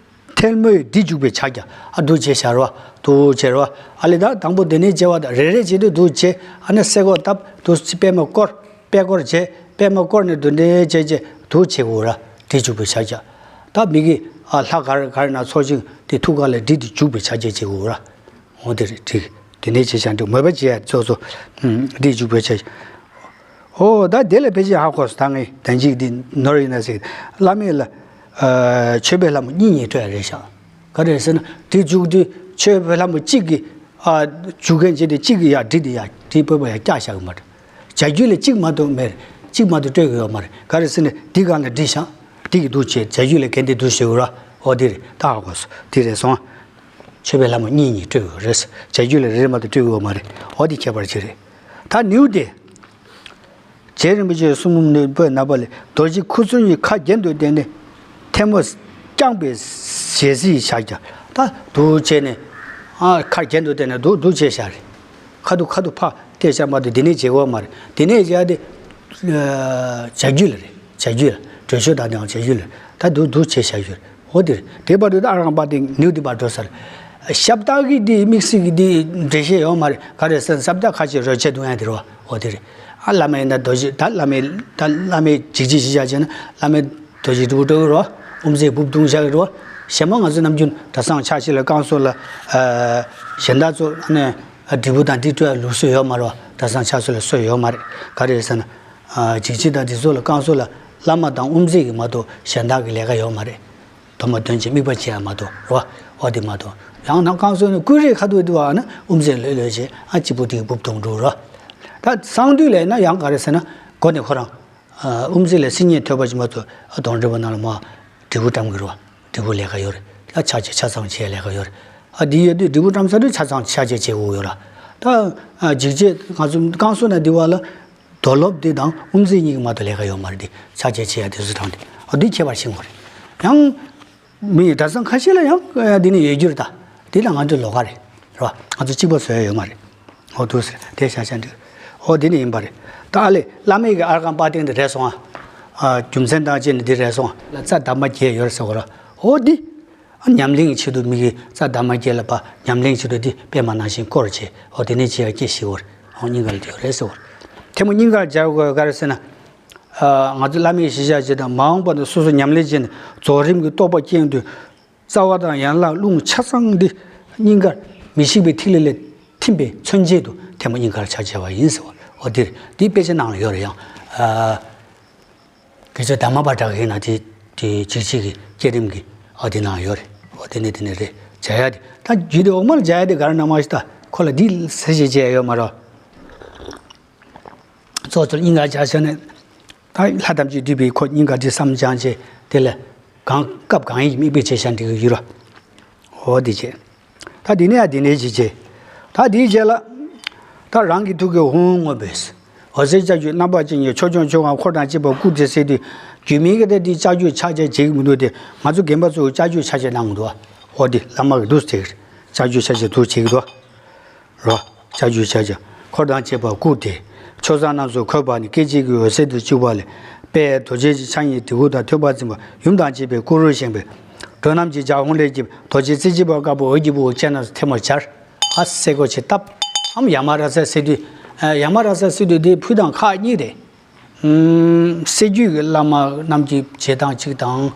ཐལ་མོས་སྒྲིག་བཅུག་པའི་ཕྱག་རྒྱ། ཨ་འདུག་བྱས་བཞག་རོ། འདུག་བྱས་རོ། ཨ་ལས་ད་དང་པོ་དེ་ནས་བྱས་པ་དང་རེ་རེ་བྱེད་དུས་འདུག་བྱས། ཨ་ནི་སེ་གོལ་བཏབ། འདུག་སེ་པད་མ་བསྐོར། པད་སྐོར་བྱས། པད་མ་བསྐོར་ནས་འདུག་འདྲེ་བྱས་བྱས་འདུག་བྱེད་དགོས་ར། སྒྲིག་བཅུག་པའི་ཕྱག་རྒྱ། ད་མི་གི་ཨ་ལྷ་ག་རེ་ག་རེ་ན་ཚོགས་ཞིང་དེ་ཐུགས་ཀ་ལ་སྒྲིག་ཏུ་བཅུག་པའི་ཕྱག་རྒྱ་བྱེད་དགོས་ར། འོ་དེ་རེད་འགྲིག་དེ་ནས་བྱས་བྱས་འདུག་མོས་པ་བྱས་ཡ་ཚོགས་སུ། ཨུམ། སྒྲིག་བཅུག་པའི་ཕྱག་རྒྱ། ཨོ་ད་དེ་ལ་ཕལ་ཆེར་ཧ་གོ་སོང་། ད་ངས་ད་ཅིག་འདི་ནོར་ཡིན་ན་ཟེར། བླ་མས་ལ། ཨ། མཆོད་པའི་ལྷ་མོ་གཉིས་གཉིས་སྤྲོད་ཡ་རེད་ཤག་ག་རེ་ཟེར་ན་དེ་བཅུག་དུས་མཆོད་པའི་ལྷ་མོ་གཅིག་གིས། ཨ། བཅུག་མཁན་བྱས་ཏེ་གཅིག་གིས་ཡར་སྒྲིག་དེ་ཡར་སྒྲིག་སྤོས་པ་ཡར་བཀྱག་བཞག་གི་མ་རེད། བྱ་རྒྱུད་ལ་གཅིག་མ་གཏོགས་མེད་རེད། གཅིག་མ་གཏོགས་སྤྲོད་གི་ཡོད་མ་རེད། ག་རེ་ཟེར་ན་འདི་སྒང་ལ་སྒྲིག་ཤག་འདི་གི་འདུག་བྱས་བྱ་རྒྱུད་ལ་གན་དེ་འདུག་ཞུ་གི་ར། ཨོ་དེ་རེད། ད་ཧ་གོ་སོང་། དེ་རེད་སོང་། མཆོད་པའི་ལྷ་མོ་གཉིས་གཉིས་སྤྲོད་ཡོད་རེད། བྱ་རྒྱུད་ལ་རེ་རེ་མ་གཏོགས་སྤྲོད་གི་ཡོད་མ་རེད། ཨོ་དེ་ཁྱད་པར་ཅིག་རེད། ད་ནེའུ་དེ། རྗེ་རིན་པོ་ཆེའི་གསུང་འབུམ་ནི་པོད་ནག་པ་ལས། རྡོ་རྗེ་ཁུ་ཚུར་གཉིས་ཁ་གྱེན་དུ་བསྟན་ནས། ཐལ་མོ་བརྐྱངས་པའི་ཞལ་གཟིགས་ཕྱག་རྒྱ། ད་འདུག་བྱས་ནས། ཨ། ཁ་གྱེན་དུ་བསྟན་ནས་འདུག་འདུག་བྱས་བཞག་རེད། ཁ་ཐུག་ཁ་ཐུག་ཕར་བལྟས་བཞག་མ་གཏོགས་འདི་ནས་བྱེད་དགོས་མ་རེད། འདི་ནས་བྱས་ཏེ། ཨ། བྱ་རྒྱུད་ལ་རེད། བྱ་རྒྱུད་ལ། གྲོས་ཆོད་དང་ལྡན་པའི་བྱ་རྒྱུད་ལ། ད་འདུག་འདུག་བྱས་བཞག་རྒྱུ་རེད། འོ་དེ་རེད། དེ་བར་དུ་ད་ཨ་རང་པ་དེ་ནེའུ་དེ་བར་འགྲོ་ས་རེད། ཤབ་དག་གི་དེ་དམིགས་བསལ་གྱི་དེ་འགྲེལ་བཤད་ཡོད་མ་རེད། ག་རེ་ཟེར་ན་ཤབ་དག་ཁ་ཅིག་རོལ་ཆས་གཏོང་ཡ་དེ་རེད་བ། འོ་དེ་རེད། ཨ། བླ་མ་ཡིན་ན་རྡོ་རྗེ། ད་བླ་མའི། ད་བླ་མའི་འཇིགས་བྱེད་ཅིག་བཞག་བྱས་ན་བླ་མའི་རྡོ་རྗེ་སྤྲུལ་སྐུ་སྤྲུལ་སྐུ་རེད་བ། དབུ་མཛད་སྦུབ་བརྡུང་བཞག་གི་རེད་བ། གཞན་མ་ང་ཚོ་ནམ་རྒྱུན་གྲྭ་ཚང་ཕྱག་ཕྱི་ལ་བསྐང་གསོ་ལ་ཨ་གཞན་དག་ཚོ་ནས་ཨ་དྲིལ་བུ་དང་དྲིལ་སྤྲོད་ལུགས་སྲོལ་ཡོད་མ་རེད་བ། གྲྭ་ཚང་ཕྱག་སྲོལ་ལ་སྲོལ་ཡོད་མ་རེད། ག་རེ་རེད་ཟེར་ན། ཨ་འཇིགས་བྱེད་དང་འདི་ཚོ་ལ་བསྐང་གསོ་ལ་བླ་མ་དང་དབུ་མཛད་ཀྱི་མ་གཏོགས་གཞན་དག་གི་ལས་ཀ་ཡོད་མ་རེད། དོ་མ་དོན་ཅིག་དམིགས་པ་བྱེད་ཡ་མ་གཏོགས་རེད་བ། འོ་དེ་མ་གཏོགས་ཡང་ན་བསྐང་གསོ་ནི་ཀུན་རིག་ཁ་ཐུག་དུ་བ་ན་དབུ་མཛད་ལོས་ལོས་བྱེད་ཨ་གཅིག་པུ་དེ་སྦུབ་བརྡུང་འགྲོ་རེད་བ། ད་གསང་འདུས་ལས་ན་ཡང་ག་རེ་ཟེར་ན་སྒོ་ནས་ཁོ་རང་། ཨ་དབུ་མཛད་ལ་སིལ་སྙན་ཐོས་པ་ཅིག་མ་གཏོགས་ཨ་གདོང་འདྲེན་པ་རྣམས་ལ་མ་དྲིལ་བུ་བཀྲམ་གི་རེད་བ། དྲིལ་བུ་ལས་ཀ་ཡོད་རེད། ད་ཕྱག་རྗེས་ཆ་ཚང་བྱེད་ལས་ཀ་ཡོད་རེད། ཨ་འདི་ཡོད་དུས་དྲིལ་བུ་བཀྲམ་ཚར་དུས་ཆ་ཚང་ཕྱག་རྗེས་བྱེད་དགོས་ཡོད་ར། ད་ཨ་འཇིགས་བྱེད་ང་ཚོ་བསྐང་གསོ་ན་འདི་བ་ལ་རྡོར་སློབ་འདི་དང་དབུ་མཛད་གཉིས་ཀྱི་མ་གཏོགས་ལས་ཀ་ཡོད་མ་རེད། འདི་ཕྱག་རྗེས་བྱེད་ཡ་དེ་ཚོ་དང་འདི་ཨ་འདི་ཁྱད་པར་ཤེས་དགོས་རེད། ཡང་མི་གྲྭ་ཚང་ཁ་ཤས་ལ་ཡང་ཨ་འདི་ནི་ཡོད་རྒྱུ་རེད། ད་འདི་ལ་ང་ཚོ་ལོགས་ཀ་རེད་ར། ང་ཚོ་གཅིག་པ་བཟོ་ཡ་ཡོད་མ་རེད། ཨོ་འདུག་ཟེར་དེ་ཤ་ཤ་འདུག་ཨོ་འདི་ནི་ཡིན་པ་རེད། ད་ཨ་ལེ་བླ་མེད་ཀྱི་ཨར་ཁང་པ་སྟེང་དེ་རེད་སོང་ཨ། ཨ་རྒྱུ་མཚན་དང་བཅས་ནས་འདི་རེད་སོང་ཨ། ལ་རྩ་དམ་པ་བརྒྱད་ཡོད་རེད་ཟེར་བ་ར། ཨོ་འདི་ཨ་ཉམས་ལེན་གྱི་ཆེད་དུ་མི་གི་རྩ་དམ་པ་བརྒྱད་ལ་ཕ་ཉམས་ལེན་གྱི་ཆེད་དུ་འདི་པད་མ་ནང་བཞིན་བསྐོར་བྱས་ཨོ་དེ་ནས་བྱེད་ཡ་སྐྱེ་ཞིག་བར་ཨོ་སྙིང་ག་ལ་དེ་ཡོད་རེད་ཟེར་བ། ཐལ་མོ་སྙིང་གར་སྦྱར་དགོས་ག་རེ་ཟེར་ན། ཨ་ང་ཚོ་བླ་མེད་གཞི་བཞག་བྱེད་དང་མ་འོངས་པ་དུ་སོ་སོ་ཉམས་ལེན་བྱས་ནས་རྫོགས་རིམ་གྱི་རྟོགས་པ་སྐྱེ་ཡོང་དུས། རྩ་བ་དང་ཡན་ལག་རླུང་ཆ་ཚང་འདི་སྙིང་གར་མི་ཤིགས་པའི་ཐིག་ལེ་ལས་ཐིམ་པའི་མཚོན་བྱེད་དུ་ཐལ་མོ་སྙིང་གར་ཕྱག་བྱས་པ་ཡིན་ཟེར་བ། འོ་འདིར་འདི་དཔེ་ཆ་ནང་ལ་ཡོད་རེད་ཡང་། ཨ་དགེ་ཆོས་དར་མ་པ་གྲགས་ཡིན་ན་དེ་དེ་འཇིགས་བྱེད་ཀྱི་བསྐྱེད་རིམ་གྱི་ཨ་དེ་ནང་ཡོད་རེད། འོ་དེ་ནས་དེ་ནས་རེད་བྱ་ཡ་དེ་ད་རྒྱུད་སྡེ་འོག་མར་བྱ་ཡ་དེ་ག་རེ་ནང་མ་ཞིག་ད་ཁོ་ལ་འདི་ཟེར་ཞེས་བྱས་ཡོད་མ་རེད། གཙོ་གཙོ་སྙིང་ག་བྱ་བྱ་ནས་ད་ལྷ་ཐམས་ཅད་འདུས་པའི་ཁོ་སྙིང་ག་དེ་བསམ་སྦྱང་བྱས་དེ་ལས་གང་སྐབས་གང་ཡིན་དམིགས་པའི་བྱེད་བྱ་འདི་གི་ཡུལ་རོ། འོ་དེ་བྱས། ད་འདི་ནས་ཡང་འདི་ནས་ཅི་བྱས། ད་འདིའི་རྗེས་ལ་ད་རང་གི་ཐུགས་ཀྱི་ཧཱུྃ་དངོས་པས་འོད་ཟེར་ལྕགས་ཀྱུ་རྣམ་པར་བཅིངས་ཀྱིས་ཕྱོགས་སྐྱོང་ཆོས་རྒྱལ་འཁོར་དང་བཅས་པ་བསྐུལ་ཏེ་ཟེར་དུས་རྒྱུད་སྨིན་གྱི་ད་འདི་ལྕགས་ཀྱུ་ཕྱག་རྒྱ་བྱེད་ཀྱི་མི་འདུག་སྟེ་ང་ཚོ་རྒན་པ་ཚོ་ལྕགས་ཀྱུ་ཕྱག་རྒྱ་གནང་གི་འདུག་འོ་དེ་བླ་མ་གི་འདུག་ཟེར་གྱི་རེད། ལྕགས་ཀྱུ་ཕྱག་རྒྱ་འདུག་བྱེད་ཀྱི་འདུག་རོ། ལྕགས་ཀྱུ་ཕྱག་རྒྱ། འཁོར་དང་བཅས་པ་བསྐུལ་ཏེ། ཆོས་བཟང་རྣམས་སུ་འཁོད་པ་ནི་སྐད་ཅིག་གིས་འོད་ཟེར་དུ་བཅུག་པ་ལས། དཔལ་རྡོ་རྗེ་ཕྱག་གཉིས་གྲི་གུག་དང་ཐོད་པ་འཛིན་པ་ཡུམ་དང་བཅས་པའི་སྐུ་རུ་བཞེངས་པའི། འགྲོ་རྣམས་ཀྱི་ལྗགས་ཧཱུྃ་ལས་སྐྱེས་པའི་རྡོ་རྗེ་རྩེ་གཅིག་པ་དཀར་པོ་འོད་ཀྱི་ཕུང་པོ་ཅན་རྣམས་སུ་ཐལ་མོ་སྦྱར། ཨ་སེ་གོ་ཆེ་བཏབ། ཨམ་ཡ་མ་ར་ས་སེ་དུས། ཡ་མ་ར་ས་སེ་དུས་དེ་ཕུད་དང་ཁག་གཉིས་རེད། སྲད་རྒྱུད་ཀྱི་བླ་མ་རྣམས་ཀྱི་བྱེད་སྟངས་གཅིག་དང་།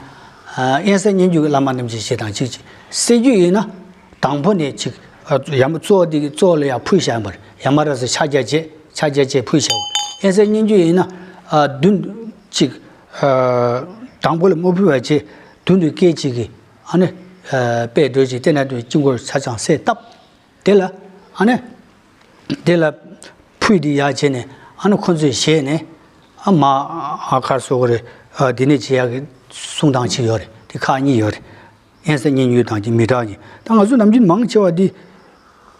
ཨ་དབེན་ས་སྙན་བརྒྱུད་ཀྱི་བླ་མ་རྣམས་ཀྱི་བྱེད་སྟངས་གཅིག་གཅིག་སྲད་རྒྱུད་ཡིན་ན་དང་པོ་ནས་གཅིག་ཡ་མ་གཙོ་བོ་འདི་གི་གཙོ་བོ་ལ་ཡང་ཕུལ་བཞག་པར་ཡ་མ་ར་ས་ཕྱག་རྒྱ་བྱེད་ཕྱག་རྒྱ་བྱེད་ཕུལ་བཞག་པ། དབེན་ས་སྙན་བརྒྱུད་ཡིན་ན་ཨ་མདུན་གཅིག་ཨ་དང་པོ་ལ་མ་ཕུལ་བ་བྱེད་མདུན་དུ་སྐད་ཅིག་གིས་ཨ་ནི་ཨ་དཔལ་རྡོ་རྗེ་སྟེང་ན་དུ་དཀྱིལ་འཁོར་ཆ་ཚང་གསལ་བཏབ། དེ་ལ་ཨ་ནི། དེ་ལ་ཕུད་དེ་ཡར་བྱས་ནས་ཨ་ནི་ཁོ་ཚོས་བཞེས་ནས་ཨ་མ་ཨ་ཁར་སོ་གོ་རེ་ཨ་དེ་ནས་བྱེད་ཡག་གི་གསུང་སྟངས་གཅིག་ཡོད་རེད། དེ་ཁག་གཉིས་ཡོད་རེད། དབེན་ས་སྙན་བརྒྱུད་དང་གི་མི་འདྲ་གི་ད་ང་ཚོ་ནམ་རྒྱུན་མང་ཆེ་བ་འདི་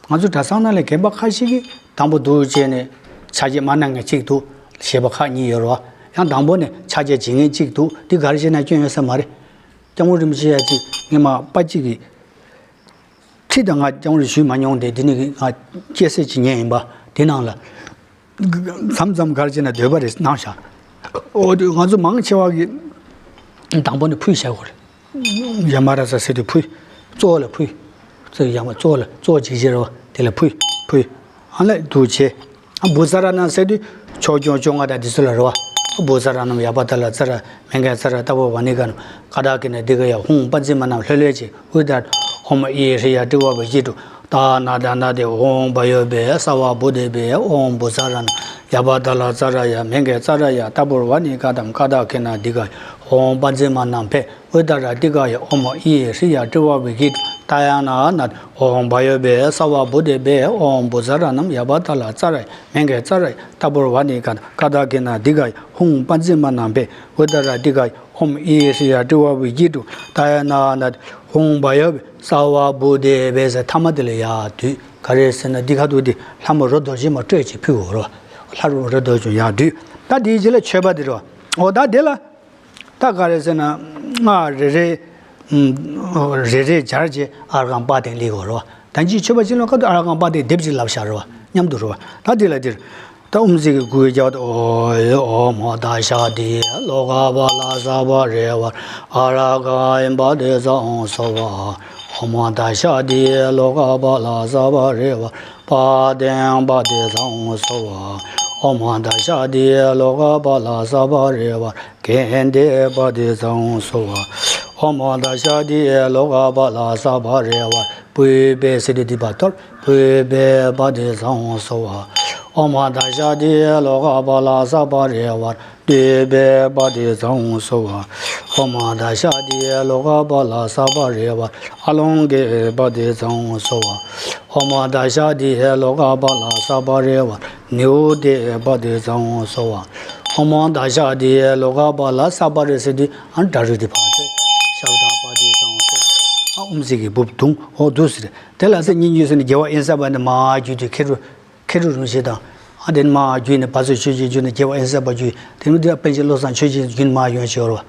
ང་ཚོ་གྲྭ་ཚང་ནང་ལ་རྒན་པ་ཁ་ཤས་ཀྱིས་དང་པོ་འདུག་བྱས་ནས་ཕྱག་རྗེས་མ་གནང་མཁན་གཅིག་འདུག་བཞེས་པ་ཁག་གཉིས་ཡོད་རེད་བ། ཡང་དང་པོ་ནས་ཕྱག་རྗེས་བྱེད་མཁན་གཅིག་འདུག་འདི་ག་རེ་བྱས་ན་སྐྱོན་ཡོད་ས་མ་རེད། སྐྱབས་མགོན་རིན་པོ་ཆེ་ཡ་གཅིག་ངས་མ་པ་གཅིག་གིས། ཁྲིད་དང་ང་སྐྱབས་མགོན་ཞུས་མ་མྱོང་སྟེ་འདི་ནི་ང་སྐྱེ་སྲིད་ཀྱི་ཉེན་ཡིན་པ་འདི་ནང་ལ་མཚམས་མཚམས་གར་བྱས་ན་འདོད་པ་རེ་གནང་བཞག་འོ་དུས་ང་ཚོ་མང་ཆེ་བ་གིས་དང་པོ་ནས་ཕུལ་བཞག་གོ་རེད། ཡ་མ་ར་ས་ཟེར་དུས་ཕུལ། གཙོ་བོ་ལ་ཕུལ། གཙོ་ཡ་མ་གཙོ་བོ་ལ་གཙོ་བོ་གཅིག་བྱེད་རོགས་དེ་ལ་ཕུལ་ཕུལ། ཨ་ལས་འདུག་བྱས། ཨ་བུ་ཚ་ར་ན་ཟེར་དུས་ཕྱོགས་སྐྱོང་བཅོ་ལྔ་དང་འདི་ཚོ་ལ་རེད་བ། ཨ་བུ་ཚ་ར་ནམ་ཡ་པ་ད་ལ་ཚ་ར་མན་ག་ཚ་ར་ཏ་བོ་བ་ནི་ག་ནམ་ཀ་ད་ཀི་ན་འདི་ག་ཡ་ཧུང་པ་ཛི་མ་ནམ་ལྷོད་ལྷོད་ཅིག་ཨུ་ད་ཨོ་མ་ཨི་ཧྲི་ཡ་ཏི་བ་བ་ཡི་ཏུ་ད་ན་ད་ན་དེ་ཧུང་བ་ཡོ་བེ་ས་བ་བུ་དེ་བེ་ཨོ་བུ་ཚ་ར་ན་ཡ་པ་ད་ལ་ཚ་ར་ཡ་མན་ག་ཚ་ར་ཡ་ཏ་བོ་བ་ནི་ག་དམ་ཀ་ད་ཀི་ན་འདི་ག་ཧུང་པ་ཛི་མ་ནམ་ཕེ། ཨུ་ད་ར་ཏི་ཀ་ཡ་ཨོ་མ་ཨི་ཧྲི་ཡ་ཏི་བ་བི་གི་ཏ་ཡ་ན་ན་ཨོ་བ་ཡོ་བེ་ས་བ་བུ་དེ་བེ་ཨོ་བུ་ཚ་ར་ནམ་ཡ་པ་ད་ལ་ཚ་ར་མན་ག་ཚ་ར་ཏ་བུར་བ་ནི་ཀ་ཀ་ད་གི་ན་འདི་ཀ་ཧུང་པ་ཛི་མ་ནམ་བེ་ཨུ་ད་ར་ཏི་ཀ་ཨོ་མ་ཨི་ཧྲི་ཡ་ཏི་བ་བི་གི་ཏུ་ཏ་ཡ་ན་ན་ཧུང་བ་ཡོ་བེ་ས་བ་བུ་དེ་བེ་ས་ཐ་མ་དེ་ལ་ཡ་དུས་ག་རེ་ཟེར་ན་འདི་ཁ་ཐུག་དེ་ལྷ་མོ་རོ་རྡོ་རྗེ་མ་སྤྲོད་ཅིག་ཕུལ་འོ་རོ་ལྷ་རོ་རོ་རྡོ་རྗེ་ཡ་དུས་ད་དེའི་རྗེས་ལ་མཆོད་པ་དེ་རོ་འོ་ད་དེ་ལ། ད་ག་རེ་ཟེར་ན། སྔགས་རེ་རེ། ཨུམ། རེ་རེ་སྦྱར་བྱས་ཨར་ཁང་པ་དེ་ལེགས་གོ་རོ། ད་ཅི་མཆོད་པ་ཅི་ལོ་ཁ་དུ་ཨར་ཁང་པ་དེ་སྡེབ་ཅིག་ལབ་བཞག་རོ། མཉམ་དུ་རོ། ད་དེ་ལ་དེར། ད་ཨུམ་ཟི་གི་གུ་གི་རྒྱབ་ཏུ་ཨོ་ཨོ་མ་ད་ཤ་དི་ལོ་ཀ་པ་ལ་ས་བ་རེ་བ་ཨ་ར་ག་ཨིན་པ་དེ་ས་ཨོང་སོ་བ་ཨོ་མ་ད་ཤ་དི་ལོ་ཀ་པ་ལ་ས་བ་རེ་བ་པ་དན་པ་དེ་ས་ཨོང་སོ་བ་ཨོ་མ་ད་ཤ་དི་ལོ་ཀ་པ་ལ་ས་བ་རེ་བ། གན་དེ་པ་དེ་ཚང་སོ་བ། ཨོཾ་ད་ཤཱ་ཏི་ལོ་ཀ་པཱ་ལ་ས་པ་རེ་བ་པུས་པའི་ཟེར་དུས་འདི་བར་དོར། པུས་པའི་པ་དེ་ཚང་སོ་བ། ཨོཾ་ད་ཤཱ་ཏི་ལོ་ཀ་པཱ་ལ་ས་པ་རེ་བ་སྟོད་པའི་པ་དེ་ཚང་སོ་བ། ཨོཾ་ད་ཤཱ་ཏི་ལོ་ཀ་པཱ་ལ་ས་པ་རེ་བ་ཨ་ལོང་གི་པ་དེ་ཚང་སོ་བ། ཨོཾ་ད་ཤཱ་ཏི་ལོ་ཀ་པཱ་ལ་ས་པ་རེ་བ་ནེའུ་ཏེ་པ་དེ་ཚང་སོ་བ། ཨོཾ་ད་ཤཱ་ཏི་ལོ་ཀ་པཱ་ལ་ས་པ་རེ་ཟེར་དུས་ཨ་ནི་སྒྲ་རུ་དེ་བར་ཚེ་ཤབ་ད་པ་དེ་ཚང་སོ་བ། ཨ་ཨུམ་ཟི་གི་སྦུབ་དུང་འོ་འདུག་ཟེར། དེ་ལ་ས་སྙན་བརྒྱུད་ཟེར་ནས་རྒྱལ་བ་དབེན་ས་པ་ནས་མར་བརྒྱུད་དེ་ཁེ་རུ་ཁེ་རུ་རིན་པོ་ཆེ་དང་། ཨ་དེ་ནས་མར་བརྒྱུད་ནས་བ་ཚོ་ཆོས་རྗེ་བརྒྱུད་ནས་རྒྱལ་བ་དབེན་ས་པ་བརྒྱུད། དེ་ནས་དེ་པཎ་ཆེན་བློ་བཟང་ཆོས་རྗེ་བརྒྱུད་ནས་མར་ཡོང་བྱས་ཡོད་རེད་བ།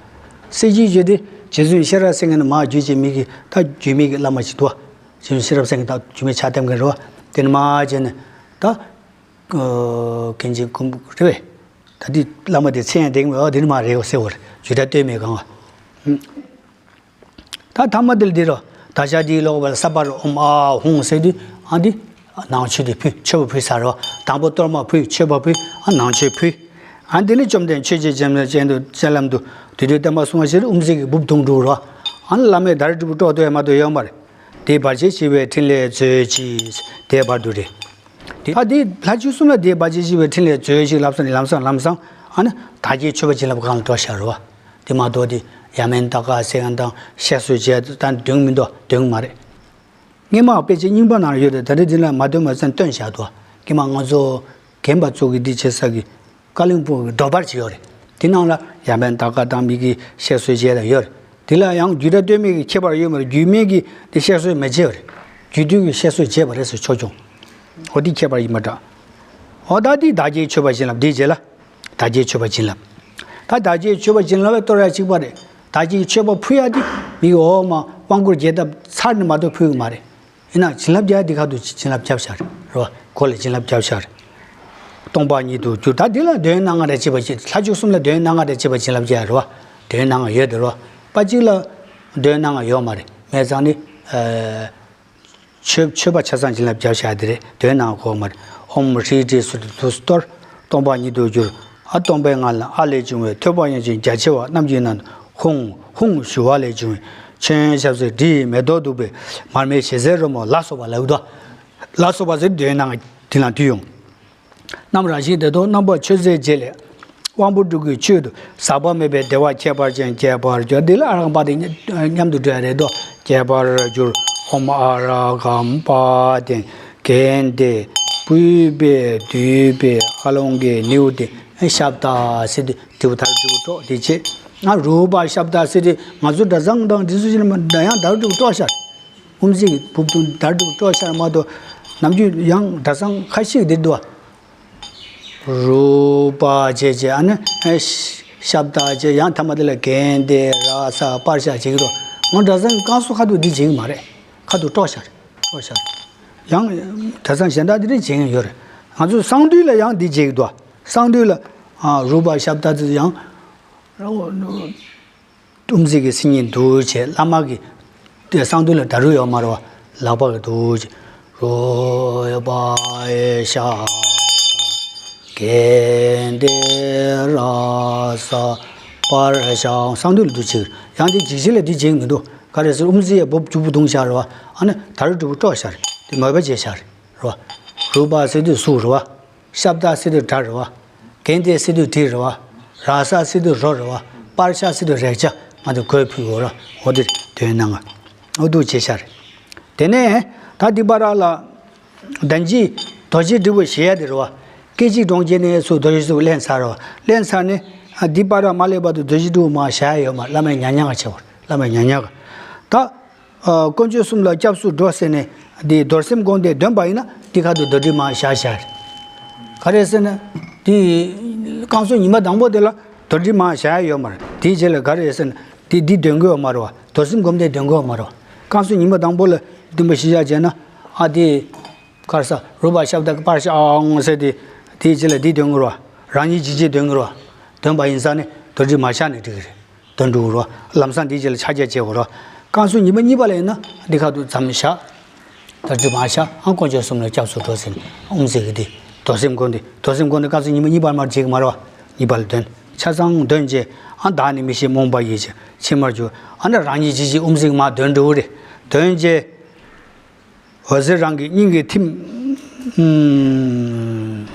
སྲས་བརྒྱུད་བརྒྱུད་དེ་རྗེ་བཙུན་ཤེས་རབ་སེང་གེ་ནས་མར་བརྒྱུད་བྱས་མི་གི་ད་བརྒྱུད་མི་གི་བླ་མ་ཞིག་འདུག་བ། རྗེ་བཙུན་ཤེས་རབ་སེང་གེ་ད་བརྒྱུད་མི་ཕྱག་འདེབས་མཁན་རེད་བ། དེ་ནས་མར་བྱས་ནས་ད་ཨ་མཁན་ཆེན་ཀུན་རེད་བས། ད་དེ་བླ་མ་དེ་མཚན་ཡང་འདེབས་མེད་བ། དེ་ནས་མར་རེད་བ་ཟེར་བ་རེད། རྒྱུད་གྲྭ་སྟོད་སྨད་གང་བ། ད་ཐ་མ་དེ་ལ་འདི་རོ། ད་ཤཱ་ཏི་ལོ་ཀ་པཱ་ལ་ས་པ་རོ་ཨོཾ་ཨཱཿཧཱུྃ་ཟེར་དུས་ཨ་འདི་ནང་མཆོད་དེ་ཕུལ། མཆོད་པ་ཕུལ་ས་རོ། དང་པོ་གཏོར་མ་ཕུལ། མཆོད་པ་ཕུལ། ཨ་ནང་མཆོད་ཕུལ། ཨ་འདི་ནི་བཅོམ་ལྡན་ཆོས་རྗེ་འཆང་ཆེན་དུ་སྤྱན་ལམ་དུ་དུས་དུས་བསྟན་པ་སྲུང་བ་ཞེས་ཨུམ་ཟི་གི་སྦུབ་དུང་འགྲོ་རོ། ཨ་ནི་བླ་མས་ད་རེས་སྒྲུབ་པ་དཀྲོག་ཐུབ་ཡ་མ་གཏོགས་ཡོད་མ་རེད། དེ་བར་ཆད་ཞི་བའི་ཕྲིན་ལས་མཛོད་ཅིག་དེ་བར་དུ་རེད། དེ་ཨ་དེ་ལྷ་བཅུ་གསུམ་ལ་དེ་བར་ཆད་ཞི་བའི་ཕྲིན་ལས་མཛོད་ཅིག་ལབ་ས་ནས་ལམ་སང་ལམ་སང་ཨ་ནི་བདག་བསྐྱེད་མཆོད་པ་བྱིན་རླབས་སྒང་ལ་འགྲོ་ཤར་རོ། དེ་མ་གཏོགས་དེ་ཡ་མན་ད་ཀ་ཟེར་མཁན་དང་གཤེགས་གསོལ་བྱས་ད་འདོན་མི་འདུག་འདོན་གི་མ་རེད། སྔོན་མ་དཔེ་ཆ་རྙིང་པ་ནང་ཡོད་རེད། ད་རེས་འདི་ལ་མ་འདོན་པ་ཙམ་བཏོན་བཞག་འདུག་སྔོན་མ་ང་ཚོ་རྒན་པ་ཚོ་གི་འདི་བྱེད་ས་གི་ཀ་ལིང་སྤུངས་ཀྱི་འདོགས་པར་ཅིག་ཡོད་རེད། དེ་ནང་ལ་ཡ་མན་ད་ཀ་དང་མི་གི་གཤེགས་གསོལ་བྱས་ལ་ཡོད་རེད། དེ་ལ་ཡང་རྒྱུད་གྲྭ་སྟོད་སྨད་ཀྱི་ཁྱད་པར་ཡོད་མ་རེད། རྒྱུད་སྨད་ཀྱི་དེ་གཤེགས་གསོལ་མི་བྱེད་པ་རེད། རྒྱུད་སྟོད་ཀྱི་གཤེགས་གསོལ་བྱེད་པ་རེད་ཟེར་ཆོག་ཆོག་འོ་དེ་ཁྱད་པར་ཡིན་པ་འདྲ། འོ་ད་དེ་བདག་བསྐྱེད་མཆོད་པ་བྱིན་རླབས་དེའི་རྗེས་ལ། བདག་བསྐྱེད་མཆོད་པ་བྱིན་རླབས། ད་བདག་བསྐྱེད་མཆོད་པ་བྱིན་རླབས་ལ་གཏོར་ཡ་གཅིག་པ་རེད། བདག་བསྐྱེད་མཆོད་པ་ཕུལ་ཡ་དེ་མི་གི་འོག་མ་དབང་བསྐུར་རྒྱས་བཏབ་ཚར་ནས་མ་གཏོགས་ཕུལ་གི་མ་རེད། ཡིན་ན་བྱིན་རླབས་རྒྱག་འདི་ཁ་ཐུག་བྱིན་རླབས་རྒྱབ་ཤར་རེད་བ། གོ་ལ་བྱིན་རླབས་རྒྱབ་ཤར། སྟོང་པ་ཉིད་དུ་གྱུར། ད་འདི་ལ་འདོན་སྣ་ལྔ་རེ་བྱེད་པ་བྱེད། ལྷ་བཅུ་གསུམ་ལ་འདོན་སྣ་ལྔ་རེ་བྱེད་པ་བྱིན་རླབས་རྒྱག་རེད་བ། འདོན་སྣ་ལྔ་ཡོད་དེ་རེད་བ། པ་གཅིག་ལ་འདོན་སྣ་ལྔ་ཡོད་མ་རེད། མེད་ཙང་ནི། ཨ། མཆོད་མཆོད་པ་ཆ་ཚང་བྱིན་རླབས་རྒྱབ་ཤར་དེ་རེད། འདོན་སྣ་ལྔ་གོ་མ་རེད། ཨོཾ་ཧྲཱིཿ་ཧྲཱིཿ་སུ་ཏྲ་ཏུ་སྟོར། སྟོང་པ་ཉིད་དུ་གྱུར། ཨ། སྟོང་པའི་ངང་ལས་ཨ་ལས་བྱུང་བའི་ཐོད་པ་ཡན་ཆད་རྒྱ་ཆེ་བ་རྣམས་ཀྱི་ནང་དུ་ཧཱུྃ་ཧཱུྃ་ཞུ་བ་ལས་བྱུང་བའི་མཆོད་ཡོན་ཞབས་བསིལ་དྲི་ཡི་མེ་ཏོག་བདུག་སྤོས་མར་མེ་ཞལ་ཟས་རོལ་མོ་ལ་སོགས་པ་ལ་འུ་ཐུག་ལ་སོགས་པ་ཟེར་འདོན་སྣ་ལྔ་དེ་ལ་འདུས་ཡོང་། རྣམ་རང་བཞིན་དེ་དག་རྣམ་པར་མཆོད་མཛད་རྗེས་ལ། དབང་པོ་དྲུག་གི་ཆོས་དུ་ཟག་པ་མེད་པའི་བདེ་བ་ཁྱད་པར་ཅན་ཁྱད་པར་གྱུར། འདི་ལ་ཨ་རཀྵཾ་པ་དེ་མཉམ་དུ་འགྲོ་ཡ་རེད་དོ། ཁྱད་པར་གྱུར། ཨོཾ་ཨ་ར་ཀཾ་པ་དན། གན་དྷེ། པུཥྤེ། དུཥྤེ། ཨ་ལོ་ཀེ། ནེའུ་ཏེ། ཤབྡ་ཟེར་དུས་དྲིལ་བུ་དར་དྲིལ་བུ་ཀྲོག་དེ་བྱེད། ང་རཱུ་པ་ཤབྡ་ཟེར་དུས་ང་ཚོ་གྲྭ་ཚང་དང་འདི་ཚོ་ཡང་དར་དྲིལ་བུ་ཀྲོག་ཤར། ཨུམ་ཟི་གི་སྦུབ་དུང་དར་དྲིལ་བུ་ཀྲོག་ཤར་མ་གཏོགས་ནམ་རྒྱུན་ཡང་གྲྭ་ཚང་ཁ་ཤས་འདིར་འདུག་བ། རཱུ་པ་བྱས་བྱས་ཨ་ནི་ཨེ་ཤབྡ་བྱས། ཡང་ཐ་མ་དེ་ལ་གན་དྷེ་ར་ས་པར་ཤ་བྱེད་ཀྱི་རོ། ང་གྲྭ་ཚང་གི་བསྐང་གསོ་ཁ་ཐུག་འདི་བྱེད་ཀྱི་མ་རེད། ཁ་ཐུག་ཀྲོག་ཤར་ཀྲོག་ཤར། ཡང་གྲྭ་ཚང་གཞན་དག་འདི་རེད་བྱེད་ཀྱི་ཡོད་རེད། ང་ཚོ་གསང་འདུས་ལ་ཡང་འདི་བྱེད་ཀྱི་འདུག་བ། གསང་འདུས་ལ་ཨ་རཱུ་པ་ཤབྡ་དེ་ཡང་། ཨུམ་ཟི་གི་སིལ་སྙན་འདུག་བྱས། བླ་མ་གི་དེ་གསང་འདུས་ལ་ད་རུ་ཡོད་མ་རེད་བ། ལག་པ་གི་འདུག་བྱས། རཱུ་པ་ཤ་གན་དྷེ་ར་ས་པར་ཤ་གསང་འདུས་ལ་འདུག་བྱས། ཡང་དེ་འཇིགས་བྱེད་ལ་དེ་བྱེད་མི་འདུག་ག་རེ་ཟེར་ཨུམ་ཟི་ཡ་སྦུབ་དྲིལ་བུ་དུང་ཤར་བ། ཨ་ནི་ད་རུ་དྲིལ་བུ་ཀྲོག་ཤར། དེ་མོས་པ་བྱས་ཤར་རེད་བ། རཱུ་པ་ཟེར་དུས་གཟུགས་རེད་བ། ཤབྡ་ཟེར་དུས་སྒྲ་རེད་བ། གན་དྷེ་ཟེར་དུས་དྲི་རེད་བ། ར་ས་ཟེར་དུས་རོ་རེད་བ། པར་ཤ་ཟེར་དུས་རེག་བྱ། ང་ཚོ་གོས་ཕུད་ཡོད་ར། འོ་དེ་འདོན་སྣ་ལྔ། འོ་འདུག་བྱས་ཤར། དེ་ནས་ད་འདི་བར་ལ་ད་ཅི་རྡོ་རྗེ་དྲིལ་བུ་ཞེས་ཡ་དེ་རེད་བ། སྐད་ཅིག་གྲོང་ཁྱེར་ནས་སུ་རྡོ་རྗེ་དྲིལ་བུ་ལེན་ཚར་རེད་བ། ལེན་ཚར་ནས་འདི་བར་མ་སླེབས་བར་དུ་རྡོ་རྗེ་དྲིལ་བུ་མར་བཞག་ཡ་ཡོད་མ་རེད། བླ་མས་ཉག་ཉག་ག་བྱས་པ་རེད། བླ་མས་ཉག་ཉག་ག་ད། ཨ། དཀོན་མཆོག་གསུམ་ལ་སྐྱབས་སུ་འགྲོ་ཟེར་ནས་འདི་རྡོར་སེམས་སྒོམ་བཟླས་འདོན་པ་ཡིན་ན་འདི་ཁ་ཐུག་རྡོར་དྲིལ་མར་བཞག་བཞག་རེད། ག་རེ་ཟེར་ན། འདི་བསྐང་གསོ་ཉི་མ་དང་པོ་དེ་ལ་རྡོར་དྲིལ་མར་བཞག་ཡ་ཡོད་མ་རེད། དེའི་རྗེས་ལ་ག་རེ་ཟེར་ན་འདི་འདི་འདོན་དགོས་ཡོད་མ་རེད་བ། རྡོར་སེམས་སྒོམ་བཟླས་འདོན་དགོས་ཡོད་མ་རེད་བ། བསྐང་གསོ་ཉི་མ་དང་པོ་ལ་འདུན་པ་གཞིར་བཞག་བྱས་ན། ཨ་དེ། ག་རེ་ཟེར། རཱུ་པ་ཤབྡ་པར་ཤ་ཨ་ཨོཾ་ཟེར་དེ། དེའི་རྗེས་ལ་འདི་འདོན་དགོས་རེད་བ། རང་ཉིད་འཇིགས་བྱེད་འདོན་དགོས་རེད་བ། འདོན་པ་ཡིན་ཙང་ནས་རྡོར་དྲིལ་མར་བཞག་ནས་འགྲིག་གི་རེད། འདོན་འགྲོ་གི་རེད་བ། ལམ་སང་འདིའི་རྗེས་ལ་ཕྱག་རྒྱ་བྱེད་དགོས་རེད་བ། བསྐང་གསོ་ཉི་མ་གཉིས་པ་ལ་ཡིན་ན་འདི་ཁ་ཐུག་མཚམས་བཞག་རྡོར་དྲིལ་མར་བཞག་ཨང་དཀོན་མཆོག་གསུམ་ལ་སྐྱབས་སུ་འགྲོ་ཟེར་ནས་ཨུམ་ཟེར་གི་དེ། རྡོར་སེམས་སྒོམ་དེ། རྡོར་སེམས་སྒོམ་དེ་བསྐང་གསོ་ཉི་མ་གཉིས་པ་མར་བྱེད་གི་མ་རེད་བ། གཉིས་པ་ལ་འདོན། ཆ་ཚང་འདོན་བྱས། ཨ་བདག་ནི་མི་ཤེས་རྨོངས་པ་ཡིས། ཕྱི་མར་གྱུར། ཨ་ནི་རང་ཉིད་ཅིག་ཅིག་དབུ་མཛད་མར་འདོན་འགྲོ་གི་རེད། འདོན་རྗེས། འོད་ཟེར་རང་གི་སྙིང་གའི་ཐིམ།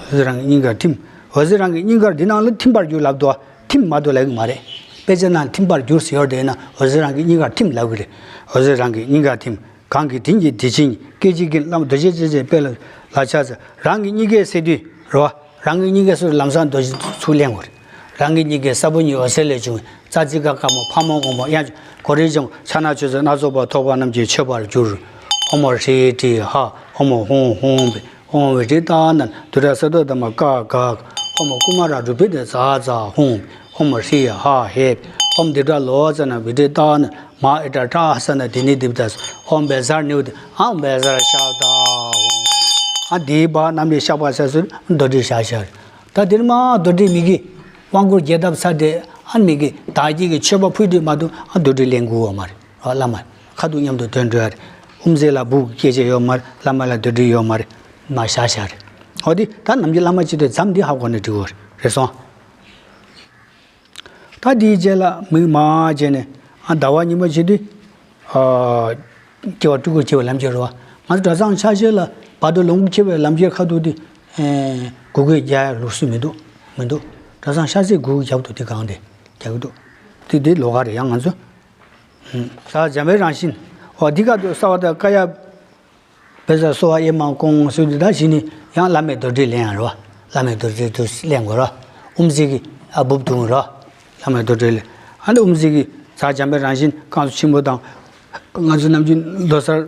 འོད་ཟེར་རང་གི་སྙིང་གར་ཐིམ། འོད་ཟེར་རང་གི་སྙིང་གར་འདི་ནང་ལ་ཐིམ་པར་གྱུར་ལབ་འདུག་ཐིམ་མ་གཏོགས་ལབ་ཀྱི་མ་རེད། དཔེ་ཆ་ནང་ཐིམ་པར་གྱུར་ཟེར་ཡོད་དེ་ན་འོད་ཟེར་རང་གི་སྙིང་གར་ཐིམ་ལབ་ཀྱི་རེད། འོད་ཟེར་རང་གི་སྙིང་གར་ཐིམ། གང་གི་དྲིན་གྱིས་དེ་བཞིན་སྐད་ཅིག་གིས་བླ་མ་རྡོ་རྗེ་འཆང་ཆེན་དཔལ་ལ་ལ་ཕྱག་འཚལ། རང་གི་སྙིང་གའི་སེ་དུས་རོ། རང་གི་སྙིང་གའི་སུ་ལམ་སང་རྡོ་རྗེ་ཚུར་ལེན་དགོས་རེད། རང་གི་སྙིང་གའི་ས་བོན་ཉིད་འོད་ཟེར་ལས་བྱུང་བའི་རྩ་རྩི་ཀ་དཀར་མོ་ཕག་མོ་དགོན་པ་དབྱངས་ཀྱི་གོ་རེ་ཅང་ཕྱག་ན་ཆུ་ཚོད་སྣ་ཚོགས་པ་ཐོགས་པ་རྣམས་ཀྱིས་མཆོད་པར་གྱུར། ཨོཾ་ཧྲཱིཿཧྲཱིཿཧ། ཨོཾ་ཧཱུྃ་ཧཱུྃ་བྷཱུྃ། ཨོཾ་བི་ཏི་ཏ་ན་དུ་ཏྲ་ས་ཏོ་ཏ་མ་ཀ་ག། ཨོཾ་ཀུ་མ་ར་རུ་པི་ཏ་ཛ་ཛ་ཧཱུྃ། ཨོཾ་ཧྲཱིཿཧ་ཧེ། ཨོཾ་དི་ཏྲ་ལོ་ཙ་ན་བི་ཏི་ཏ་ན་མ་ཨི་ཏྲ་ཏྲ་ས་ན་དི་ནི་དི་པ་ཏ་ས། ཨོཾ་བཛྲ་ནི་བ་ཏི། ཨོཾ་བཛྲ་ཤ་བ་ད་ཧཱུྃ། ཨ་འདིའི་བར་རྣམས་ལས་བཤགས་པ་ཟེར་སོ་རྡོར་དྲིལ་བཞག་བཞག་རེད། ད་འདིར་མ་རྡོར་དྲིལ་མི་གི་དབང་བསྐུར་རྒྱས་བཏབ་ཚར་ཏེ་ཨ་མི་གི་བདག་བསྐྱེད་ཀྱི་མཆོད་པ་ཕུལ་དུས་མ་གཏོགས་ཨ་རྡོར་དྲིལ་ལེན་དགོས་པ་མ་རེད། ཨ་བླ་མ་ཁ་ཐུག་མཉམ་དུ་འདོན་འགྲོ་ཡ་རེད། དབུ་མཛད་ལ་སྦུག་སྐད་ཆ་ཡོད་མ་རེད། བླ་མ་ལ་རྡོར་དྲིལ་ཡོད་མ་རེད། མ་བཞག་བཞག་རེད། འོ་དེ་ད་ནམ་རྒྱུན་བླ་མ་བྱེད་དུས་མཚམས་འདི་ཧ་གོ་ནས་འགྲིག་གོ་རེད་སོང་། ད་དེའི་རྗེས་ལ་མིག་མ་བྱས་ནས་ཨ་ཟླ་བ་ཉི་མ་བྱེད་དུས་ཨ་སྐྱེ་བ་སྤྲུལ་སྐུ་སྐྱེ་བའི་ལམ་ཁྱེར་རོ། ང་ཚོ་གྲྭ་ཚང་ཆ་ཤས་ལ་བར་དོ་ལོངས་སྐུ་སྐྱེ་བའི་ལམ་ཁྱེར་ཁ་ཐུག་དེ་ཨེ་གུ་གེ་རྒྱག་ཡ་ལུགས་སྲོལ་མི་འདུག་མི་འདུག་གྲྭ་ཚང་ཆ་ཤས་གུ་གེ་རྒྱབ་འདུག་དེ་གང་དེ་རྒྱག་གི་འདུག་དེ་དེ་ལོགས་ཀ་རེད། ཡང་ང་ཚོ་ཨ་འཇམ་པའི་རང་བཞིན་འོ་འདི་ག་དུ་གསལ་བ་དང་བཀའ་ཡབ། བཛྲ་གསོལ་བ་ཨེ་མ་སྐོང་ཟེར་དུས་ད་གཞི་ནས་ཡང་བླ་མའི་རྡོར་དྲིལ་ལེན་ཡ་རོ། བླ་མའི་རྡོར་དྲིལ་དུ་ལེན་དགོས་རོ། དབུ་མཛད་ཀྱི་ཨ་སྦུབ་བརྡུང་རོ། བླ་མའི་རྡོར་དྲིལ་ལེན། ཨ་ནི་དབུ་མཛད་ཀྱི་ཛ་འཇམ་པའི་རང་བཞིན་བསྐང་གསོ་ཆེན་པོ་དང་། ང་ཚོ་ནམ་རྒྱུན་ལོ་གསར།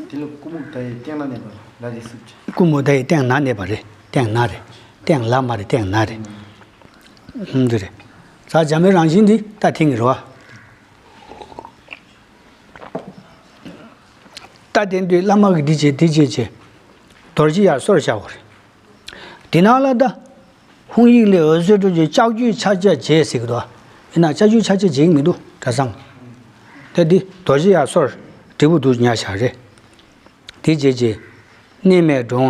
དེ་ལ་ཀུ་མུད་ད་ཡི་སྟེང་ན་གནས་པ་ལ་རེ་སུབ་ཀྱི། ཀུ་མུད་ད་ཡི་སྟེང་ན་གནས་པ་རེད། སྟེང་ན་རེད། སྟེང་ལ་མ་རེད། སྟེང་ན་རེད། ཧུམ་འདི་རེད། ཛ་འཇམ་པའི་རང་བཞིན་འདི་ད་ཐེངས་ཀྱི་རོ། ད་དེ་འདུས་བླ་མ་གིས་འདི་བྱེད་འདི་བྱེད་བྱེད། རྡོ་རྗེ་ཡར་གསོར་བཞག་གོ་རེད། དེ་ནང་ལ་ད། ཧཱུྃ་ཡིག་ལས་འོད་ཟེར་འཕྲོས་བྱས་ལྕགས་ཀྱུའི་ཕྱག་རྒྱ་བྱེད་ཟེར་གི་འདུག་ཡིན་ན་ལྕགས་ཀྱུའི་ཕྱག་རྒྱ་བྱེད་ཀྱི་མི་འདུག་གྲྭ་ཚང་། ད་འདི་རྡོ་རྗེ་ཡར་གསོར་དྲིལ་བུ་འདུག་ཉར་བཞག་རེད། དེ་བྱེད་བྱེད། གནས་མལ་འགྲོ།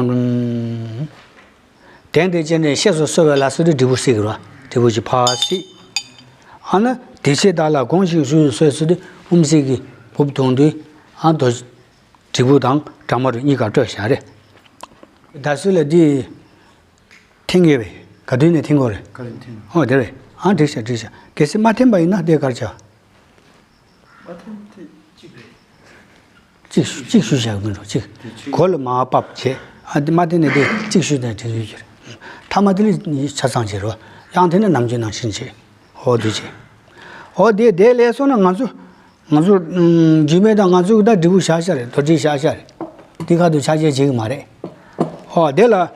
གདན་དེ་ཅན་ནས་གཤེགས་སུ་གསོལ་བའི་ལ་སོགས་དེ་དྲིལ་བུ་གསིག་རོ། དྲིལ་བུ་ཅིག་ཕར་གསིག་ཨ་ན་དེ་ཕྱིར་བདག་ལ་དགོངས་ཤིག་ཞུ་ཟེར་སོ་དེ་དབུ་མཛད་ཀྱི་སྦུབ་བརྡུང་དུས་ཨ་མདོ་དྲིལ་བུ་དང་འདྲ་མ་རུ་གཉིས་ཀ་སྤྲོད་བཞག་རེད། ད་སུ་ལ་འདི་འཐེན་ཡོད་པས་ག་དུས་ནས་འཐེན་དགོས་རེད། ག་རེ་འཐེན། ཨོ་དེ་རེད། ཨ་འགྲིག་ཤག་འགྲིག་ཤག་གལ་སྲིད་མ་འཐེན་པ་ཡིན་ན་དེ་གར་བྱ། མ་འཐེན་དེ་གཅིག་རེད། གཅིག་གཅིག་ཞུ་བཞག་མི་འགྲོ་གཅིག་དེ་ཆོས། གོ་ལ་མ་བབས་བྱས། ཨ་དེ་མ་འཐེན་ནས་དེ་གཅིག་ཞུ་དང་དྲན་གྱི་ཡོད་རེད། ཐ་མ་དེ་ལས་ཆ་ཚང་བྱེད་རོགས། ཡང་དེ་ནས་ནམ་རྒྱུན་ནང་བཞིན་བྱེད། ཨོ་དེ་བྱེད། ཨོ་དེ་དེ་ལས་སོང་ན་ང་ཚོ་ང་ཚོ་རྒྱུད་སྨད་དང་ང་ཚོ་གི་ད་དྲིལ་བུ་བཞག་བཞག་རེད། རྡོ་རྗེ་བཞག་བཞག་རེད། དེ་ཁ་ཐུག་ཕྱག་རྒྱ་བྱེད་ཀྱི་མ་རེད། ཨོ་དེ་ལ་ཨ།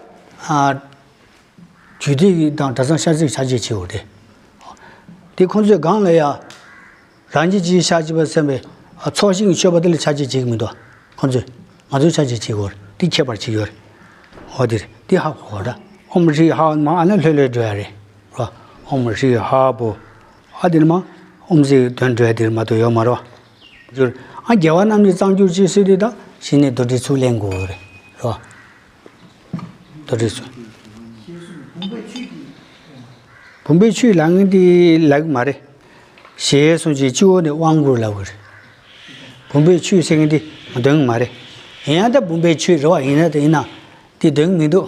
རྒྱུད་སྡེ་དང་གྲྭ་ཚང་ཤར་རྩེ་ཕྱག་རྒྱ་བྱེད་འོ་དེ། དེ་ཁོང་ཚོས་སྒང་ལ་ཡ། རང་རྒྱུད་ཀྱི་ཤར་བྱེད་པ་སེམས་པའི་ཚོགས་ཞིང་གི་མཆོད་པ་དེ་ལ་ཕྱག་རྒྱ་བྱེད་ཀྱི་མི་འདུག་ཁོང་ཚོས་ང་ཚོས་ཕྱག་རྒྱ་བྱེད་དགོས་རེད། དེ་ཁྱད་པར་ཅིག་ཡོད་རེད། འོ་དེ་རེད། དེ་ཧ་གོ་ར། ཨོཾ་ཧྲཱིཿཧ་མ་ཨ་ན་ལྷོད་ལྷོད་འགྲོ་ཡ་རེད། ར། ཨོཾ་ཧྲཱིཿཧ་བྷོ། ཨ་དེ་ནི་མ། ཨོཾ་ཟེར་དོན་འགྲོ་ཡ་དེ་མ་གཏོགས་ཡོད་མ་རེད། འགྱུར། ཨ་རྒྱལ་བ་རྣམས་ནི་གཙང་གྱུར་ཅིག་ཟེར་དུས་ད་གཞི་ནས་རྡོར་དྲིལ་ཚུར་ལེན་དགོས་རེད། ར། རྡོར་དྲིལ་སོ། བུམ་པའི་ཆུས་ལབ་མཁན་དེ་ལབ་ཀྱི་མ་རེད། ཞེས་གསུངས་ཀྱི་སྤྱི་བོ་ནས་དབང་བསྐུར་ལབ་ཀྱི་རེད། བུམ་པའི་ཆུས་ཟེར་མཁན་དེ་འདོན་གྱི་མ་རེད། ཡིན་ཡང་ད་བུམ་པའི་ཆུས་རེད་བ། ཡིན་ན་ད་ཡིན་ན་དེ་འདོན་གྱི་མི་འདུག་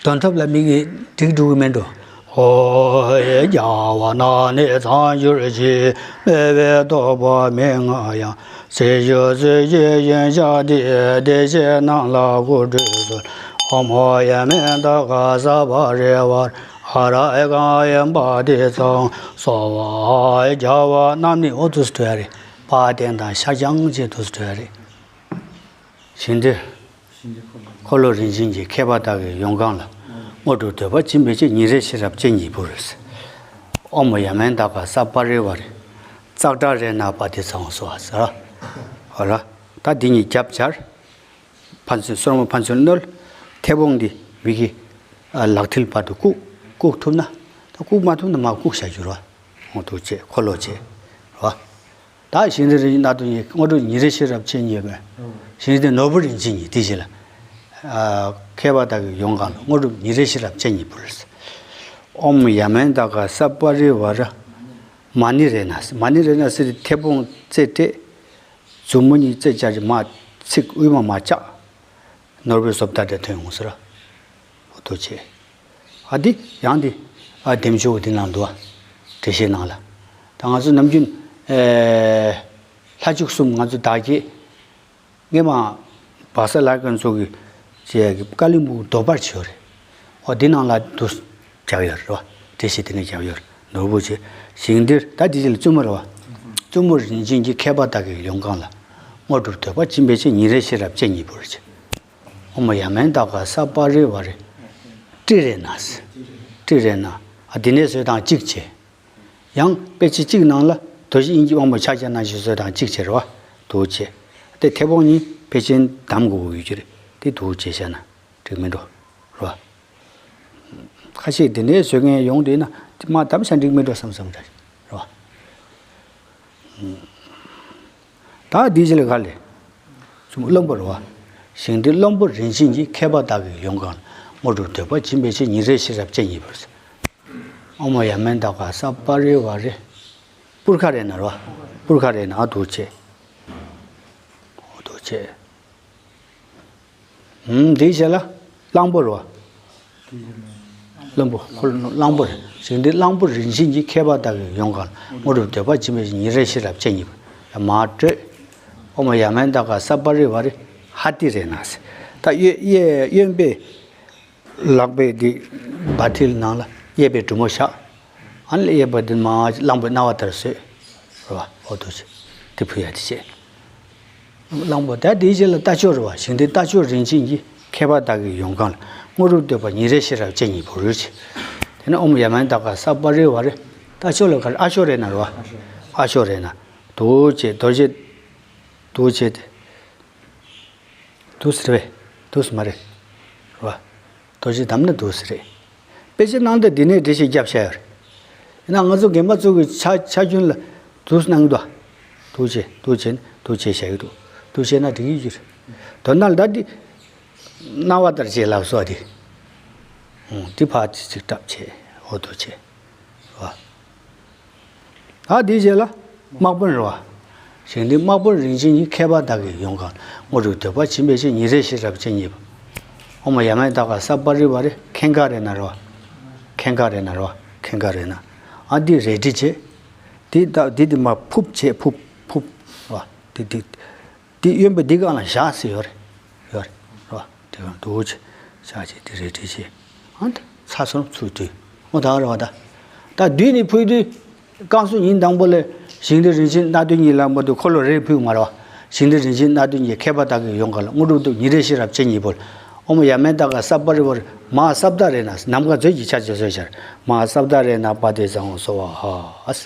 འདོན་ཐབས་ལ་མི་གིས་འགྲིག་འགྲོ་གི་མེད་འགྲོ། ཨོ་ཡེ་རྒྱལ་བ་རྣམས་ནི་གཙང་གྱུར་ཅིག་སྨེ་བའི་སྟོབས་པོ་མི་མངའ་ཡང་། སྲི་ཞུ་སྲི་ཞུ་ཡོན་ཆབ་འདི་བདེ་གཤེགས་རྣམས་ལ་གུས་འདུད་གསོལ། ཨོཾ་ཡ་མེ་ད་ག་ས་པ་རི་ཝཱ་ར་ཨ་ར་ཨེ་ཀ་ཡེ་པ་ཏི་ཙང་སྭཱ་ཧཱ། རྒྱལ་བ་རྣམས་ནི་འོ་དུས་སུ་འགྲོ་ཡ་རེད། དཔལ་ལྡན་དང་ཤཱཀྱའི་རྗེ་དུས་སུ་འགྲོ་ཡ་རེད། ཞིང་འདིར། འཁོར་ལོ་རིན་ཆེན་གྱི་ཁྱད་པར་དག་གི་ཡོངས་གང་ལ། དངོས་གྲུབ་འདོད་པ་སྦྱིན་པའི་ཕྱིར། ཉིན་རེ་ཤེས་རབ་ལྕེ་གཉིས་ཕུལ། ཨོཾ་ཡ་མེ་ད་ག་ས་པ་རི་ཝཱ་རི། ཙཀྲ་རེ་ཎ་པ་ཏི་ཙང་སྭཱ་ཧཱ་ཟེར། ཧོ་ལ། ད་འདི་གཉིས་རྒྱབ་སྦྱར། ཕན་ཚུན་སོར་མོ་ཕན་ཚུན་བསྣོལ། མཐེ་བོང་འདི་མིག་གི་ལག་མཐིལ་བར་དུ་བཀུག་བཀུག་ཐུབ་ན། ད་བཀུག་མ་ཐུབ་ན་མ་བཀུག་བྱ་རྒྱུ་རོ། འོ་དུ་བྱེད་འཁོར་ལོ་བྱེད་རོ། ད་ཞིང་འདི་རི་ནག་དུ་ཉི་དངོས་གྲུབ་ཉིན་རེ་ཤེས་རབ་ལྕེ་གཉིས་ཡོད་པས། ཞིང་འདི་ནོར་བུ་རིན་ཆེན་གཉིས་དེ་བཞིན་ལ། ཁྱད་པར་དག་གི་ཡོངས་གང་ལ་དངོས་གྲུབ་ཉིན་རེ་ཤེས་རབ་ལྕེ་གཉིས་ཕུལ། ཨོཾ་ཡ་མནྟ་ཀ་ས་པ་རི་ཝཱ་ར་མ་ཎི་རཏྣ། མ་ཎི་རཏྣ་ཟེར་ཏེ་མཐེ་བོང་རྩེ་སྤྲད། མཛུབ་མོ་གཉིས་རྩེ་སྦྱར་གྱི་མར་ཚིག་དབུས་མ་མར་བཅག། ནོར་བུའི་བཟོ་ལྟ་འདྲ་ཐོན་ཡོང་ཟེར། འོ་དོ་ཆེ། ཨ་འདི་ཡང་འདི་ཨ་འདེམས་ཤོག་འདི་ནང་འདུག་ཨ། འགྲེལ་བཤད་ནང་ལ། ད་ང་ཚོ་ནམ་རྒྱུན་ཨེ་ལྷ་བཅུ་གསུམ་ང་ཚོ་བདག་བསྐྱེད། སྔས་མ་བ་ས་ལ་ཁན་ཚོ་གི་ཅེས་ཀྱི་བཀའ་ལུང་པོ་འདོགས་པར་བྱས་ཡོད་རེད། འོ་འདི་ནང་ལ་འདུག་རྒྱག་ཡོད་རེད་བ། འགྲེལ་བཤད་དེ་ནས་རྒྱག་ཡོད་རེད། ནོར་བུ་ཆེ། ཞིང་འདིར་ད་འདི་ཅི་ལ་བཙུན་མོ་རེད་བ། བཙུན་མོ་རིན་ཆེན་གྱི་ཁྱད་པར་དག་གི་ཡོངས་གང་ལ། དངོས་གྲུབ་འདོད་པ་སྦྱིན་པའི་ཕྱིར། ཉིན་རེ་ཤེས་རབ་ཅན་གཉིས་པོར་བྱེད། ཨོཾ་ཡ་མནྟ་ཀ་ས་པ་རི་ཝཱ་རེ། ཏྲི་རཏྣ་ཟེར། ཏྲི་རཏྣ། ཨ་འདི་ནས་བཟོས་དང་གཅིག་བྱས། ཡང་དཔེ་ཆ་གཅིག་ནང་ལ་རྡོ་རྗེ་དབྱིངས་ཀྱི་དབང་པོ་ཕྱག་རྒྱ་ནང་བཞིན་བཟོས་དང་གཅིག་བྱས་རེད་བ། འདུག་བྱས། དེ་མཐེ་བོང་གཉིས་ཕལ་ཆེར་བསྡམ་དགོས་ཀྱི་ཡོད་ཀྱི་རེད། དེ་འདུག་བྱས་བཞག་ན་འགྲིག་མི་འགྲོ། རེད་བ། ཁ་ཤས་དེ་འདྲའི་བཟོ་མཁན་ཡོང་དུས་ན་དེ་མ་བསྡམས་བཞག་འགྲིག་མི་འགྲོ་བསམ་བསམ་འདྲ་རེད་བ། ད་འདི་ཅི་ལ་ག་ལས། བཙུན་མོ་བློན་པོ་རེད་བ། ཞིང་འདིར་བློན་པོ་རིན་ཆེན་གྱི། ཁྱད་པར་དག་གི་ཡོངས་གང་ལ། དངོས་གྲུབ་འདོད་པ་སྦྱིན་པའི་ཕྱིར། ཉིན་རེ་ཤེས་རབ་ཅན་གཉིས་པོར་བྱེད། ཨོཾ་ཡ་མནྟ་ཀ་ས་པ་རི་ཝཱ་རེ། པུར་ཁ་རཏྣ་རེད་བ། པུར་ཁ་རཏྣ། འདུག་བྱས། འདུག་བྱས། ཨུམ་འདི་བྱས་ལ་གླང་པོ་རེད་བ། གླང་པོ་འཁོར་གླང་པོ་རེད། ཞིང་འདིར་གླང་པོ་རིན་ཆེན་གྱི། ཁྱད་པར་དག་གི་ཡོངས་གང་ལ། དངོས་གྲུབ་འདོད་པ་སྦྱིན་པའི་ཕྱིར། ཉིན་རེ་ཤེས་རབ་ཅན་གཉིས་པོར། མར་སྤྲོད། ཨོཾ་ཡ་མནྟ་ཀ་ས་པ་རི་ཝཱ་རེ། ཧ་ཏི་རཏྣ་ཟེར། ད་གཡོན་གཡས་གཡོན་པས། ལག་པས་འདི་བ་ཏིའི་ནང་ལ་གཡས་པས་གྲུ་མོ་བཞག། ཨ་ནི་གཡས་པ་འདི་མར་གླང་པོའི་རྣ་བ་ལྟར་བཟོས། རེད་བ། འོ་དོ་ཆེ། འདི་ཕུལ་ཡ་དེ་བྱས། གླང་པོ་ད་དེའི་རྗེས་ལ་རྟ་མཆོག་རེད་བ། ཞིང་འདིར་རྟ་མཆོག་རིན་ཆེན་གྱི། ཁྱད་པར་དག་གི་ཡོངས་གང་ལ། དངོས་གྲུབ་འདོད་པ་ཉིན་རེ་ཤེས་རབ་ཅན་གཉིས་པོར་བྱེད། དེ་ནས་ཨོཾ་ཡ་མནྟ་ཀ་ས་པ་རི་ཝཱ་རེ། རྟ་མཆོག་ལ་ག་རེ། ཨ་ཤོ་རཏྣ་རེད་བ། ཨ་ཤོ་རཏྣ། འདུག་བྱས། རྡོ་རྗེ། འདུག་བྱས་ཏེ། འདུག་སེ་རེད་པས། འདུག་སེ་མ་རེད། རེད་བ། རྡོ་རྗེ་བསྡམས་ན་འདུག་སེ་རེད། དཔེ་ཆ་ནང་དུ་འདི་ནས་འགྲེལ་བཤད་རྒྱབ་བཤད་ཡོད་རེད། ཡིན་ན་ང་ཚོ་རྒན་པ་ཚོ་གི་ཕྱག་ཕྱག་རྒྱུན་ལ་འདུག་སེ་གནང་གི་འདུག་འདུག་བྱས། འདུག་བྱས་ནས་འདུག་བྱས་བཞག་གི་འདུག་འདུག་བྱས་ན་འགྲིག་གི་ཡོད་རེད། དོན་དག་ལ་ད་འདི་རྣ་བ་ལྟར་བྱས་ལབ་སོགས་དེ། འདི་ཕར་ཅིག་ཅིག་བཀྲབ་བྱས། འོ་འདུག་བྱས། རེད་བ། ད་དེའི་རྗེས་ལ་དམག་དཔོན་རེད་བ། ཞིང་འདིར་དམག་དཔོན་རིན་ཆེན་གྱི། ཁྱད་པར་དག་གི་ཡོངས་གང་ལ། དངོས་གྲུབ་འདོད་པ་སྦྱིན་པའི་ཕྱིར། ཉིན་རེ་ཤེས་རབ་ཅན་གཉིས་པོར། ཨོཾ་ཡ་མནྟ་ཀ་ས་པ་རི་ཝཱ་རེ། ཁེངྒ་རཏྣ་རེད་བ། ཁེངྒ་རཏྣ་རེད་བ། ཁེངྒ་རཏྣ། ཨ་འདི་རལ་གྲི་བྱས། འདི་ད་འདི་འདི་མར་ཕུབ་བྱས། ཕུབ་ཕུབ་རེད་བ། འདི་འདི། འདི་གཡོན་པ་འདི་སྒང་ལ་བཞག་ཟེར་ཡོད་རེད། ཡོད་རེད། རེད་བ། དེ་སྒང་འདུག་བྱས་བཞག་བྱས་འདི་རལ་གྲི་བྱས། ཨ་ནི་ཚར་སོང་ཚུར་བསྡུས། འོ་ད་རེད་བ་ད། ད་བསྡུས་ནས་ཕུལ་དུས། བསྐང་གསོ་ཉིན་དང་པོ་ལ། ཞིང་འདིར་རིན་ཆེན་སྣ་བདུན་གཉིས་ལ་མ་དུ་འཁོར་ལོ་རེ་ཕུལ་མ་རེད་བ། ཞིང་འདིར་རིན་ཆེན་སྣ་བདུན་གྱི། ཁྱད་པར་དག་གི་ཡོངས་གང་ལ། དངོས་གྲུབ་འདོད་ཉིན་རེ་ཤེས་རབ་ཅན་གཉིས་པོར། ཨོཾ་ཡ་མནྟ་ཀ་ས་པ་རི་ཝཱ་རེ། མ་ཧཱ་སཾ་བྷ་རཏྣ། ནམ་མཁའ་མཛོད་ཀྱི་ཆར་ཆ་བཟོས་ཤར། མ་ཧཱ་སཾ་བྷ་རཏྣ་པ་ཏི་ཙ་ཧཱུྃ་སྭཱ་ཧཱ།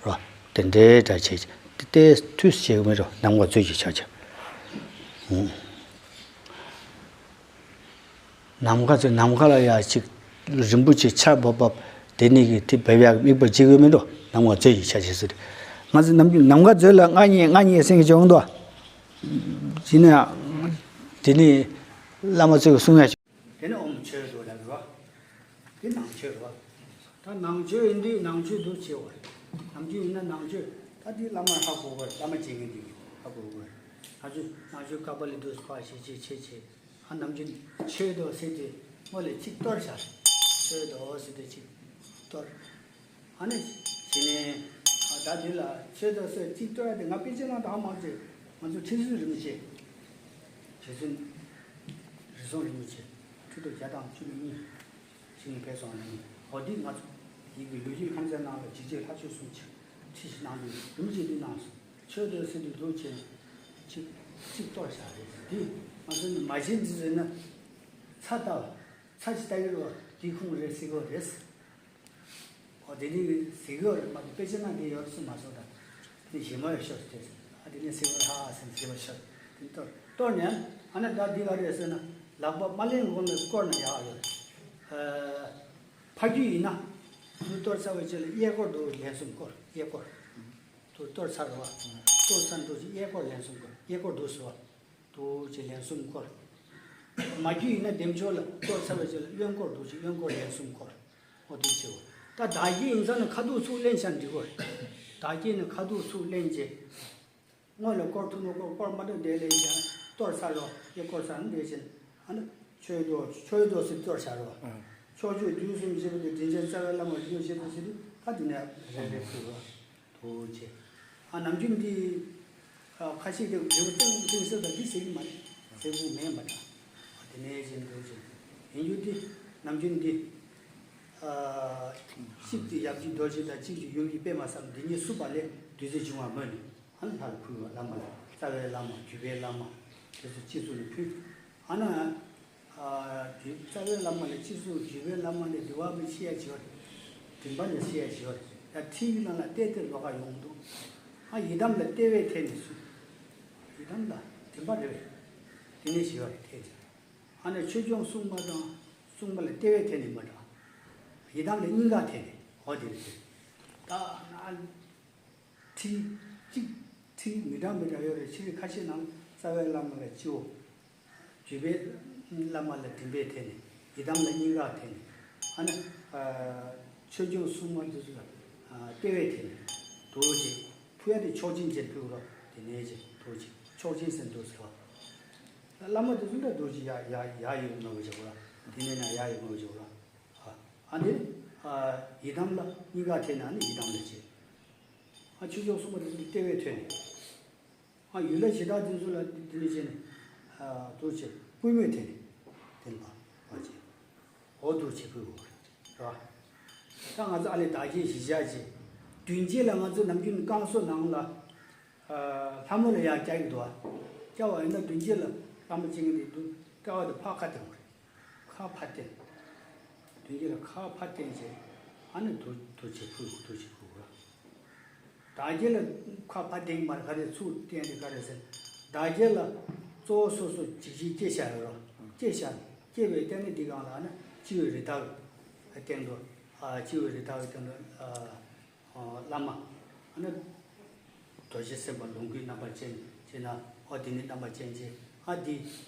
རོ། དེ་འདྲའི་སྒྲ་བྱས། དེ་ལྟའི་དུས་བྱེད་ཀྱི་མི་འགྲོ། ནམ་མཁའ་མཛོད་ཀྱི་ཆར་ཆ། ནམ་མཁའ་ཚོས་ནམ་མཁའ་ལ་ཡ་ཅིག་རིན་པོ་ཆེ་ཆར་འབབ་འབབ་དེ་ནས་ཀྱི་དེ་འབབ་ཡག་དམིགས་པ་བྱེད་ཀྱི་མི་འགྲོ། ནམ་མཁའ་མཛོད་ཀྱི་ཆར་ཆ་ཟེར། ང་ཚོ་ནམ་ནམ་མཁའ་མཛོད་ལ་མངའ་བརྙེས་མངའ་བརྙེས་ཟེར་གྱི་བྱུང་འདུག་ཡིན་ན་ཡང་དེ་ནས་བླ་མ་ཚོས་གསུང་ཡ། དེ་ནི་ཨོཾ་མཆོད་དོ་ལབ་རེད་བ། དེ་ནང་མཆོད་རེད་བ། ད་ནང་མཆོད་ཡིན་དུས་ནང་མཆོད་འདུག་བྱེད་བ་རེད། ནམ་རྒྱུན་ཡིན་ན་ནང་མཆོད། ད་དེ་བླ་མར་ཧ་གོ་བར། བླ་མ་བྱེད་མཁན་དེ་གིས་ཧ་གོ་དགོས་རེད། ནང་མཆོད་ནང་མཆོད་ཀ་པ་ལི་འདུག་སེ་ཕར་བྱེད་བྱེད་བྱེད་བྱེད། ཨ་ནམ་རྒྱུན་མཆོད་དོ་ཟེར་དུས་སྔོན་ལ་ཚིག་གཏོར་བྱ་རེད། མཆོད་དོ་ཟེར་དུས་ཚིག་གཏོར། ཨ་ནི། དེ་ནས་ཨ་ད་དེ་ལ་མཆོད་དོ་ཟེར་ཚིག་གཏོར་ཡ་དེ་ང་དཔེ་ཆའི་ནང་དུ་ཧ་མ་ཅིག་ང་ཚོ་ཁྲི་བཙུན་རིན་པོ་ཆེ། རྗེ་བཙུན་རི་ཟུང་རིན་པོ་ཆེ་ཁྲི་ཐོག་བརྒྱ་དང་བཅུ་མེད་གཉིས་ཞིག་ནས་ཕེབས་སོང་ནས། འོ་འདི་ང་ཚོ་ཡིན་གྱི་ལོ་རྒྱུས་ཁམས་ཚན་ནང་ལ་རྗེ་བཙུན་ལྷ་ཆོས་གསུམ་ཆེ་ཁྲི་ཞིག་གནང་དུས་རིན་པོ་ཆེ་འདི་གནང་སོང་། མཆོད་དོ་ཟེར་དུས་འདུག་བྱས་ནས་ཅིག་ཅིག་གཏོར་བཞག་རེད། འདི་ང་ཚོ་ནི་མ་བྱན་འདི་ཟེར་ན་ཚྭ་ལྟ་བ། ཚྭ་ཅིག་ལྟ་གི་རེད་བ། འདི་ཁུང་རེད། སེར་པོ་རེད། ཨོ་དེ་ནི་ཟེར་གི་ཡོད་རེད་མ་གཏོགས་དཔེ་ཆ་ནང་དེ་ཡོད་རེད་གསུངས་མ་སོང་། ད་དེ་ནི་ཞིམ་མོ་ཡོད་ཤོད་དེ། ཨ་དེ་ནི་ཟེར་གི་ཧ་ཧ་ཟེར་ནས་ཞིམ་མོ་ཤོད་དེ་གཏོར་གཏོར་ནས། ཨ་ནི་ད་འདི་ག་རེད་ཟེར་ན་ལག་པ་མ་ལེན་གོང་ལ་བསྐོར་ན་ཡག་ཡོད་རེད། ཨ་ཕ་རྒྱུད་ཡིན་ན་དུ་གཏོར་ཚར་བའི་རྗེས་ལ་གཡས་སྐོར་དུ་ལན་གསུམ་བསྐོར། གཡས་སྐོར་དུ་གཏོར་ཚར་འགྲོ་བ། གཏོར་ཚར་འགྲོ་བྱས་གཡས་སྐོར་ལན་གསུམ་བསྐོར། གཡས་སྐོར་དུ་ཟེར་བ། དུ་བྱས་ལན་གསུམ་བསྐོར། མ་རྒྱུད་ཡིན་ན་བདེ་མཆོག་ལ་གཏོར་ཚར་བའི་རྗེས་ལ་གཡོན་སྐོར་དུ་བྱས་གཡོན་སྐོར་ལན་གསུམ་བསྐོར། འོ་དེ་བྱེད་དགོས། ད་བདག་བསྐྱེད་ཡིན་ཙང་ནི་ཁ་ཐུག་ཚུར་ལེན་བྱ་འགྲིག་གོ། བདག་བསྐྱེད་ནི་ཁ་ཐུག་ཚུར་ལེན་བྱེད། སྔོན་ལ་བསྐོར་ཐུབ་ན་བསྐོར། བསྐོར་མ་ཐུབ་དེ་ལས་ཀྱང་གཏོར་ཚར་རོ། ཡེ་བསྐོར་ཚར་ན་དེ་བཞིན་ཨ་ནི་མཆོད་བསྟོད། མཆོད་བསྟོད་ཟེར་གཏོར་བྱ་རོ། ཕྱོགས་བཅུའི་དུས་གསུམ་གཤེགས་པ་དང་། དྲིན་ཅན་རྩ་བའི་བླ་མ་རིན་པོ་ཆེ་དང་ཟེར་དུས་ད་དེ་ནས་རེ་རེ་ཕུལ་རོ། ཐུགས་རྗེ་ཆེ། ཨ་ནམ་རྒྱུན་འདི་ཨ་ཁ་ཤས་ཀྱིས་འབྲས་བུ་གཏིང་གཏིང་ཟབ་དང་འདི་ཟེར་གྱི་མ་རེད། ཟེར་གྱི་མེད་པ་འདྲ། ཨ་དེ་ནས་བཞིན་ཐུགས་རྗེ་ཆེ། ཡིན་རྒྱུ་འདི་ནམ་རྒྱུན་འདི་ཨ་གཅིག་ཏུ་ཡབ་རྗེ་རྡོ་རྗེ་དང་། གཅིག་ཏུ་ཡུམ་གྱི་པདྨ་གསུམ། འདི་ཉིད་བསྲུབས་པ་ལས་བདུད་རྩི་འབྱུང་བ་སྨོན་ནས། ཨ་ནི་ལྷ་ལ་ཕུལ་བ། བླ་མ་ལ། རྩ་བའི་བླ་མ། བརྒྱུད་པའི་བླ་མ། དེ་ཚོ་སྤྱི་གཙུག་ལ་ཕུལ། ཨ་ནི་ཨ་བརྒྱུད་རྩ་བའི་བླ་མ་ལ། སྤྱི་གཙུག་བརྒྱུད་པའི་བླ་མ་ལ་འདི་བ་མི་ཤེས་ཡ་བྱེད་པ་རེད། མགྲིན་པ་ནས་ཤེས་ཡ་བྱེད་པ་རེད། ཡ་ཁྲིད་ཀྱི་ནང་ལ་བལྟས་བལྟས་ལོགས་ཀ་ཡོང་འདུག་ཨ་ཡི་དམ་ལ་ལྟེ་བའི་ཐད་ནས་སུ། ཡི་དམ་ལ་མགྲིན་པ་རེད་པས། དེ་ནས་ཤེས་པ་རེད། ཐད་ཀྱི། ཨ་ནི་ཆོས་སྐྱོང་སྲུང་མ་དང་སྲུང་མ་ལ་ལྟེ་བའི་ཐད་ནས་མ་འདྲ། ཡི་དམ་ལ་སྙིང་ག་ཐད་ནས། འོ་དེ་རེད། ད་ན། ཁྲིད་གཅིག་ཁྲིད་མི་འདྲ་མི་འདྲ་ཡོད་རེད། ཕྱིར་ཁ་ཤས་ནང་རྩ་བའི་བླ་མ་ལ་སྤྱི་བོ། བརྒྱུད་པའི་བླ་མ་ལ་མགྲིན་པའི་ཐད་ནས། ཡི་དམ་ལ་སྙིང་ག་ཐད་ནས། ཨ་ནི་ཨ་ཆོས་སྐྱོང་སྲུང་མ་འདི་ཚོ་ལ་ཨ་ལྟེ་བའི་ཐད་ནས། ཐུགས་རྗེ་ཆེ། ཕུལ་ཡ་དེ་མཆོག་སྦྱིན་ཅན་ཕུལ་རོགས། དེ་ནས་ཅིག་ཐུགས་རྗེ་ཆེ། མཆོག་སྦྱིན་ཟེར་འདུག་ཟེར་བ། བླ་མ་དེ་ཚོ་འདྲ་འདུག་ཅིག་ཡ་ཡ་ཡ་ཡོད་མ་བྱེད་རོགས། དེ་ནས་ན་ཡ་ཡོད་མ་བྱེད་རོགས། ཨ་ཨ་འདི་ཨ་ཡི་དམ་ལ་སྙིང་ག་ཐད་ནས། ཨ་ནི་ཡི་དམ་ལ་བྱེད། ཨ་ཆོས་སྐྱོང་སྲུང་མ་དེ་ཚོ་ལྟེ་བའི་ཐད་ནས། ཨ་ཡུལ་ལྷ་གཞི་བདག་དེ་ཚོ་ལ་དེ་ནས་བྱས་ནས་ཨ་ཐུགས་རྗེ་ཆེ། པུས་མོའི་ཐད་ནས་དེ་ལ་བ་བྱེད། འོ་འདུག་བྱེད་དགོས་རེད་པ། ད་ང་ཚོ་ཨ་ལས་བདག་བསྐྱེད་གཞི་བཞག་བྱས། མདུན་བསྐྱེད་ལ་ང་ཚོ་ནམ་རྒྱུན་བསྐང་གསོ་ནང་ལ་ཨ་ལྷ་མོ་ལ་ཡར་བཀྱག་གི་འདུག་ཨ། བཀྱག་པ་ཡིན་ན་མདུན་བསྐྱེད་ལ་ལྷ་མོ་བྱེད་མཁན་དེ་འདུག་བཀྱག་པ་དེ་ཕར་ཁ་བསྟན་དགོས་རེད། ཁ་ཕར་བསྟན། མདུན་བསྐྱེད་ལ་ཁ་ཕར་བསྟན་བྱས། ཨ་ནི་འདུག་འདུག་བྱེད་དགོས། འདུག་བྱེད་དགོས་རེད། བདག་བསྐྱེད་ལ་ཁ་ཕར་བསྟན་གྱི་མ་རེད། ག་རེ་ཚུར་བསྟན་དེ་ག་རེ་ཟེར། བདག་བསྐྱེད་ལ་གཙོ་བོ་སོ་སོ་འཇིགས་བྱེད་བསྐྱེད་བྱ་ཡོད་རོ། བསྐྱེད་བྱ། བསྐྱེད་པའི་སྟེང་ནས་འདི་གང་ལ་ཨ་ནི་སྤྱི་བོའི་རི་དྭགས་སྟེང་དུ། ཨ་སྤྱི་བོའི་རི་དྭགས་སྟེང་དུ་ཨ་ཨ་བླ་མ། ཨ་ནི་རྡོ་རྗེ་སེམས་དཔའ་ལོངས་སྐུའི་རྣམ་པ་ཅན་བྱས་ན། ཨོ་དེ་ནི་རྣམ་པ་ཅན་བྱས། ཨ་འདི་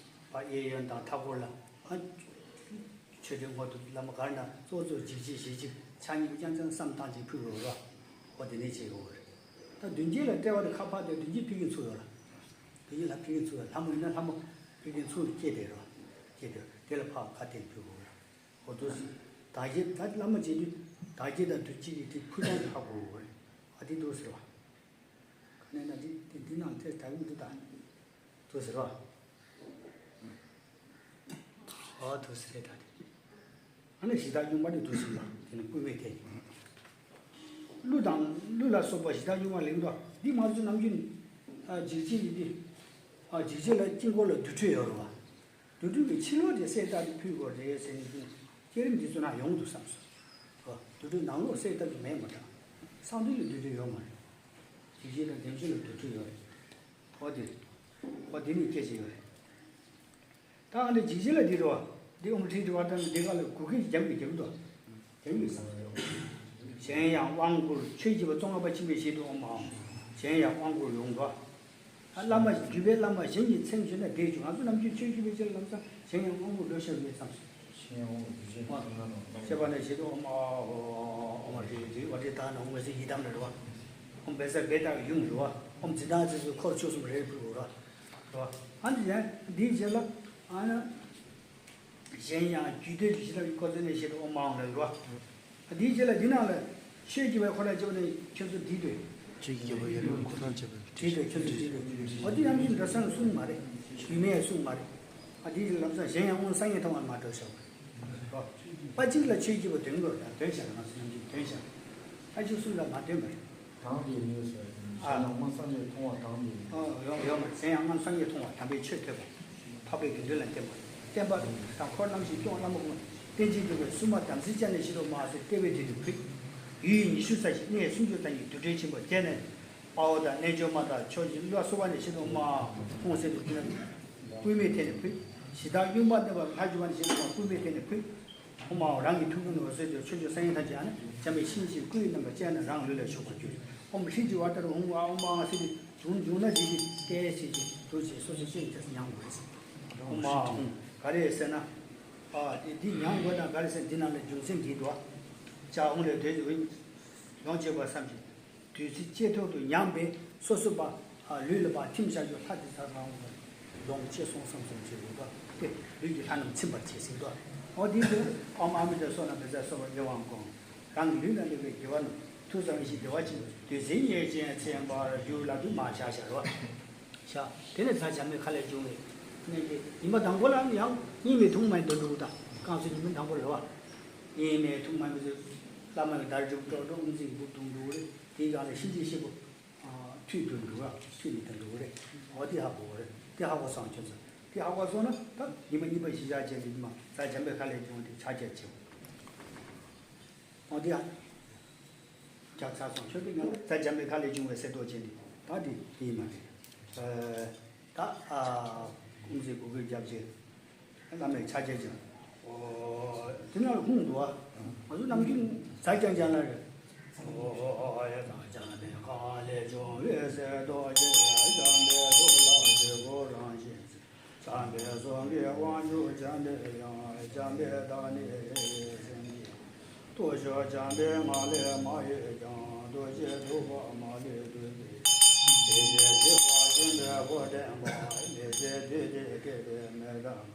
བ་གཡས་གཡོན་དང་མཐའ་སྐོར་ལ་ཨ། ཆོས་སྡེ་ངོ་དུ་བླ་མ་གར་ན་གཙོ་གཙོ་འཇིགས་བྱེད་ཞེ་གཅིག་ཕྱག་གཉིས་པོ་རྐྱང་རྐྱང་བསམ་བཏང་ཅིག་ཕུལ་དགོས་རོ། ཨོ་དེ་ནས་བྱེད་དགོས་རེད། ད་མདུན་བསྐྱེད་ལ་དཔྲལ་བ་དེ་ཁ་ཕར་དེ་མདུན་བསྐྱེད་ཕུལ་མཁན་ཚུར་ཡོད་ལ། མདུན་བསྐྱེད་ལ་ཕུལ་མཁན་ཚུར་ཡོད། ལྷ་མོ་ཡིན་ན་ལྷ་མོ་ཕུལ་མཁན་ཚུར་བསྐྱེད་དེ་རོ། བསྐྱེད་དེ་དེ་ལ་ཕར་ཁ་བསྟན་ཕུལ་དགོས་རོ། ཨོ་དུ་སི། བདག་བསྐྱེད་ད་བླ་མ་བྱེད་དུས་བདག་བསྐྱེད་དང་དུ་གཅིག་གི་དེ་ཕུལ་སྟངས་དེ་ཧ་གོ་དགོས་རེད། ཨ་དེ་འདུག་ཟེར་བ། ག་ནས་ན་འདི་འདི་འདི་ནང་དེ་དྲག་མི་འདུག་ད། དུ་ཟེར་བ། ཨོ་དུ་ཟེར་ད་དེ། ཨ་ནི་གཞི་བདག་སྨྱུག་མ་ནི་དུ་ཟེར་ལ་དེ་ནི་པུས་མོའི་ཐད་ནས། གླུ་དང་གླུ་ལ་སོགས་པ་གཞི་བདག་སྨྱུག་མ་ལེན་ཏོ། འདི་མ་བཟོ་ནམ་རྒྱུན་ཨ་འཇིགས་བྱེད་ཡིན་ཏེ། ཨ་འཇིགས་བྱེད་ལ་དཀྱིལ་འཁོར་ལ་དུར་ཁྲོད་ཡོད་རེད་བ། དུར་ཁྲོད་ཀྱི་ཕྱི་ལོགས་དེ་གསལ་བཏབ་སྟེ་ཕུལ་དགོས་རེད་ཟེར་ནས་བསྐྱེད་རིམ་འདི་ཚོ་ནང་ཡོང་འདུག་བསམ་སོང་། ཨ་དུར་ཁྲོད་ནང་ལོགས་གསལ་བཏབ་ཀྱི་མེད་མ་འདྲ། གསང་འདུས་ལ་དུར་ཁྲོད་ཡོད་མ་རེད། འཇིགས་བྱེད་དང་བདེ་མཆོག་ལ་དུར་ཁྲོད་ཡོད་རེད། ཨོ་དེ། ཨོ་དེ་ནི་སྐད་ཆ་ཡོད་རེད། ད་ཨ་འདྲ་འཇིགས་བྱེད་ལ་འདི་རེད་བ། འདི་ཨོམ་ཁྲིད་འདི་བ་དང་འདི་ག་ལ་གུ་གེ་རྒྱབ་ཀྱི་རྒྱབ་འདུག་རྒྱབ་ཀྱི་ས། གཞན་ཡང་དབང་བསྐུར་ཆོས་ཀྱི་བ་ཙོང་ཁ་པ་ཆེན་པོའི་ཞལ་དུ་ཨོམ་ཨོམ། གཞན་ཡང་དབང་བསྐུར་ཡོང་འགྲོ། ཨ་བླ་མ་བརྒྱུད་པའི་བླ་མ་གཞན་གྱི་མཚན་བརྗོད་ན་བདེ་བྱུང་། ང་ཚོ་ནམ་རྒྱུན་ཆོས་ཀྱི་བའི་ཆེད་ལ་ལམ་སང་གཞན་ཡང་དབང་བསྐུར་འགྲོ་ཤེས་མེད་བསམ་སོང་། གཞན་ཡང་དབང་བསྐུར་འགྲོ་ཤེས་མེད་བསམ་སོང་། ཅེས་པ་ནས་ཞེས་དུ་ཨོམ་ཨ་ཨོ་ཨོམ་རེ་རེ་བ་རེ་ད་ན་ཨོམ་སེ་ཡི་དམ་ལ་རེ་བ། ཨོམ་བེ་ས་བེ་ད་ཡུམ་རེ་བ། ཨོམ་ཛི་དང་ཙི་སུ་འཁོར་ཆོས་གསུམ་རེ་ཕུལ་རེ་བ། རེ་བ། ཨ་ནི་ཡང་འདིའི་རྗེས་ལ་ཨ་ན། གཞན་ཡང་རྒྱུད་སྡེ་བཞི་ལ་ཡི་ཁོ་ཚོ་ནས་ཞེས་དུ་ཨོམ་ཨོམ་རེ་རེ་བ། འདིའི་རྗེས་ལ་འདི་ནང་ལ་ཆོས་ཀྱི་བའི་ཁོ་ན་བྱེད་པ་ནི་ཁྱོད་ཚོ་འདི་དོད། ཆོས་ཀྱི་རྒྱལ་པོ་ཡར་ལུང་ཁོ་ཚང་བྱེད་པ་འདི་དོད་ཁྱོད་ཚོ་འདི་དོད། འོ་འདི་ཡང་ཅིག་འདྲ་སང་གསུངས་མ་རེད། རྒྱུད་སྨད་གསུངས་མ་རེད། ཨ་འདིའི་རྗེས་ལ་ལམ་སང་གཞན་ཡང་དབང་སངས་རྒྱས་མཐོང་བར་མ་གྲོལ་ཤོག་པ་ཅིག་ལ་ཆོས་ཀྱི་བ་དོན་དགོས་ཡང་དོན་བྱ་ང་ཚོ་ཡང་ཅིག་དོན་བྱ། ཨ་ཅིག་གསུངས་ལ་མ་དོན་པ་རེད། དང་དེ་ནས་ཟེར་ཨ། གཞན་ཡང་དབང་སངས་རྒྱས་མཐོང་བ་དང་དེ་ནས། ཨ་ཡོང་ཡོང་མ་གཞན་ཡང་དབང་སངས་རྒྱས་མཐོང་བ་དམ་པའི་ཆོས་ཐོས་པ། འཕགས་པའི་དགེ་འདུན་ལ་བསྟེན་པ། བསྟེན་པ་དང་འཁོར་རྣམ་བཞི་སྐྱོང་བླ་མ་ཀུན། བསྟེན་ཅིང་འདུལ་བའི་བསུ་མ་དམ་ཚིག་ཅན་ནས་ཤེས་རབ་མ་ཟེར་བསྟོད་པའི་དེ་དུ་ཕུལ། ཡུལ་ཉི་ཤུ་རྩ་བཞི་གནས་སུམ་ཅུ་རྩ་གཉིས་དུར་ཁྲོད་ཆེན་པོ་བརྒྱད་ནས། དཔའ་བོ་དང་རྣལ་འབྱོར་མ་དང་ཕྱོགས་བཞི་ལ་སོགས་པ་ནས་ཤེས་རབ་མ་ཁོང་ཟེར་དུ་ཕུལ་ན། པུས་མོའི་ཐད་ནས་ཕུལ། གཞི་བདག་སྨྱུག་མ་བསྣམས་པ་ལྷ་བཞུགས་པ་ནས་ཤེས་རབ་མ་པུས་མོའི་ཐད་ནས་ཕུལ། ཨོཾ་ཨཱཿཧཱུྃ། རང་གི་ཐུགས་ཀུན་ནས་འོད་ཟེར་འཕྲོས། ཕྱོགས་བཅུའི་སངས་རྒྱས་ཐམས་ཅད་ཨ་ནི་བྱམས་པའི་ཤིང་བཞིན་སྐུ་ཡི་རྣམ་པར་སྤྱན་རང་ལུས་ལ་ཞུགས་པར་གྱུར། ཨོཾ་ཧྲཱིཿ་ཅེས་པ་ལྟར་ཨོཾ་ཨཱཿཧཱུྃ་ཨོཾ་ཨཱཿཧཱུྃ་ཟེར་དུས་འབྱུང་འབྱུང་ན་འཇིག་གི་སྐད་ཅིག་གིས་འདུག་ཅེས་སོ་སོའི་སྤྱན་གྱིས་མཉམ་དགོས། ཨོཾ་ཨཱཿཧཱུྃ། ག་རེ་ཟེར་ན། ཨ་དེ་འདི་མཉམ་དགོས་དང་ག་རེ་ཟེར་འདི་ནང་ལ་རྒྱུ་མཚན་འདི་འདུག་ཅག་འོང་ལས་དོན་དུ་ཡོངས་བྱེད་པ་བསམ་ཞིང་། དུས་ཚིགས་གཅིག་ཐོག་ཏུ་ཉམས་པས་སོ་སོ་པ་ལུས་ལ་པ་ཐིམ་བྱ་རྒྱུ་ལྷ་དེ་ཚ་རང་ལ་ལོངས་སྤྱོད་སོང་བསམ་བསམ་བྱེད་དགོས་པ་སྟེ། ལུས་ཀྱི་ལྷ་རྣམས་ཚིམ་པར་བྱེད་ཟིན་ཏོ། འོ་དེའི་དུས་ཨོཾ་ཨ་མི་ཏྲ་བསོད་ནམས་འབད་སར་སོགས་པ་དགེ་བའང་སྐོང་། རང་གི་ལུས་ན་ལུས་པའི་དགེ་བ་རྣམས་ཐུགས་བསམ་བཞིན་བདེ་བ་ཅན་དུ་དུས་ཚིགས་ཉེར་གཅིག་ཚིམ་པར་གྱུར་ལ་དུ་མ་བྱ་བྱ་རོ། བྱ། དེ་ནས་ཛཿཛྱ་མེ་ཁ་ལས་བྱུང་བའི་གནས་ཀྱི་ཉི་མ་དང་པོ་ལ་ཡང་གཉིད་མི་ཐུང་མ་འདོན་འགྲོ་དང་། རྐང་ཚོ་ཉི་མ་དང་པོ་ལ་བ། གཉིད་མི་ཐུང་མ་མི་ཚོས་བླ་མ་ལ་བརྡ་སྒྲུབ་སྤྲོ་སྤྲོ་དབུ་འཛིན་དགུ་བརྡུང་འགྲོ་གི་རེད། དེའི་སྒང་ལ་གཤིན་རྗེ་གཤེད་པོ་ཐུད་དུ་འགྲོ་ར། ཐུད་ནས་ད་འགྲོ་གི་རེད། འོ་དེ་ཧ་གོ་གི་རེད། དེ་ཧ་གོ་སོང་ཁྱོད་ཚོ། དེ་ཧ་གོ་སོང་ན་ད་ཉི་མ་གཉིས་པ་གཞིར་བཞག་བྱས་ཏེ་ཉི་མ་ཛཿཛྱ་མེ་ཁ་ལས་བྱུང་བའི་ཕྱག་རྒྱ་ཆེ་བ། འོ་དེ་ཡང་། རྒྱག་ཚར་སོང་། ཁྱོད་ཀྱི་ཡང་ཛཿཛྱ་མེ་ཁ་ལས་བྱུང་བའི་གསེར་མདོག་ཅན་དེ་ད་དེ་ཡིན་མ་རེད། ཨ། ད་ཨ། དབུ་འཛིན་གུ་གུལ་རྒྱབ་བྱས། བླ་མའི་ཕྱག་རྒྱ་བྱས། འོ། དེ་ན་ལ་ཧཱུྃ་འདུག་བ། ང་ཚོ་ནམ་རྒྱུན་ཛཿཛྱ་ཛཿཛྱ་ལ་རེད། འོ། ཛཿཛྱ་མེ་ཁ་ལས་བྱུང་བའི་གསེར་མདོག་ཅན། འཇམ་པའི་གདུགས་ལ་དྲིལ་བུ་རང་བཞིན་གྱི། འཇམ་པའི་གཟུགས་ཀྱི་དབང་ཕྱུག་འཇམ་པའི་དབྱངས། འཇམ་པའི་བདག་ཉིད་སེམས་ཀྱི་སྟོབས་ཤུགས། འཇམ་པའི་ངང་ལས་མ་གཡོས་ཀྱང་། རྡོ་རྗེ་ཐུབ་པ་མ་ལུས་འདུལ་བའི། དེ་ཕྱིར་གཤེགས་པ་སྦྱིན་པའི་སྒོ་འདྲེན་པ། མི་ཕྱེད་བདུད་སྡེ་བརྒྱད་པའི་མེ་ལྟ་བུ།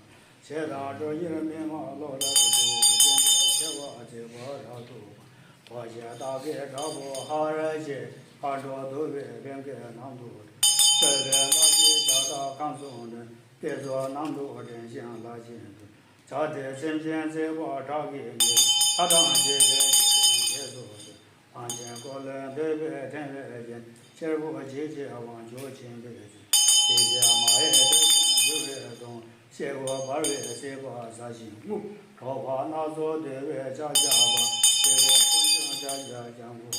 ཞེ་སྡང་གྲོགས་ཉེར་མི་མང་བློ་ལ་སྒྲུབ། སྦྱིན་པའི་ཆེ་བ་བརྩེགས་པ་རབ་ཏུ་བར། བར་ཆད་བདག་གི་དགྲ་བོ་ཧ་ར་ཅན། ཧ་འགྲོ་འདུལ་བའི་བེམ་པོའི་ནང་དུ། བསྟོད་པའི་བླ་མའི་བྱ་དག་ཁམས་གསུམ་འདྲེན། དཔེ་མཛོད་ནང་དུ་འདྲེན་ཞིང་བརླག་བྱེད་དུ། བྱ་དེ་སེམས་ཅན་བརྩེགས་པ་ཁྲག་གིས་ཉེན། ལྷ་དང་བཅས་པའི་སེམས་ཅན་རྗེས་སུ་བཟུང་། གླང་ཆེན་འཁོར་ལོས་འདེབས་པའི་ཕྲེང་བའི་རྒྱན། གཅེར་བུ་འཇིགས་བྱེད་དབང་ཕྱུག་ཆེན་པོའི་མཚན། འཇིགས་བྱེད་མ་ཧེ་ཏོག་ཅན་འཇུ་བའི་གདོང་། གཤེད་པོ་འབར་བའི་སྲིད་པ་ཟ་ཞིང་རྔུབ། འགྲོ་བ་སྣ་ཚོགས་འདུལ་བའི་ཕྱག་རྒྱ་བ། བརྩེ་བའི་དཀོན་མཆོག་ཕྱག་རྒྱ་ལྗང་གུ།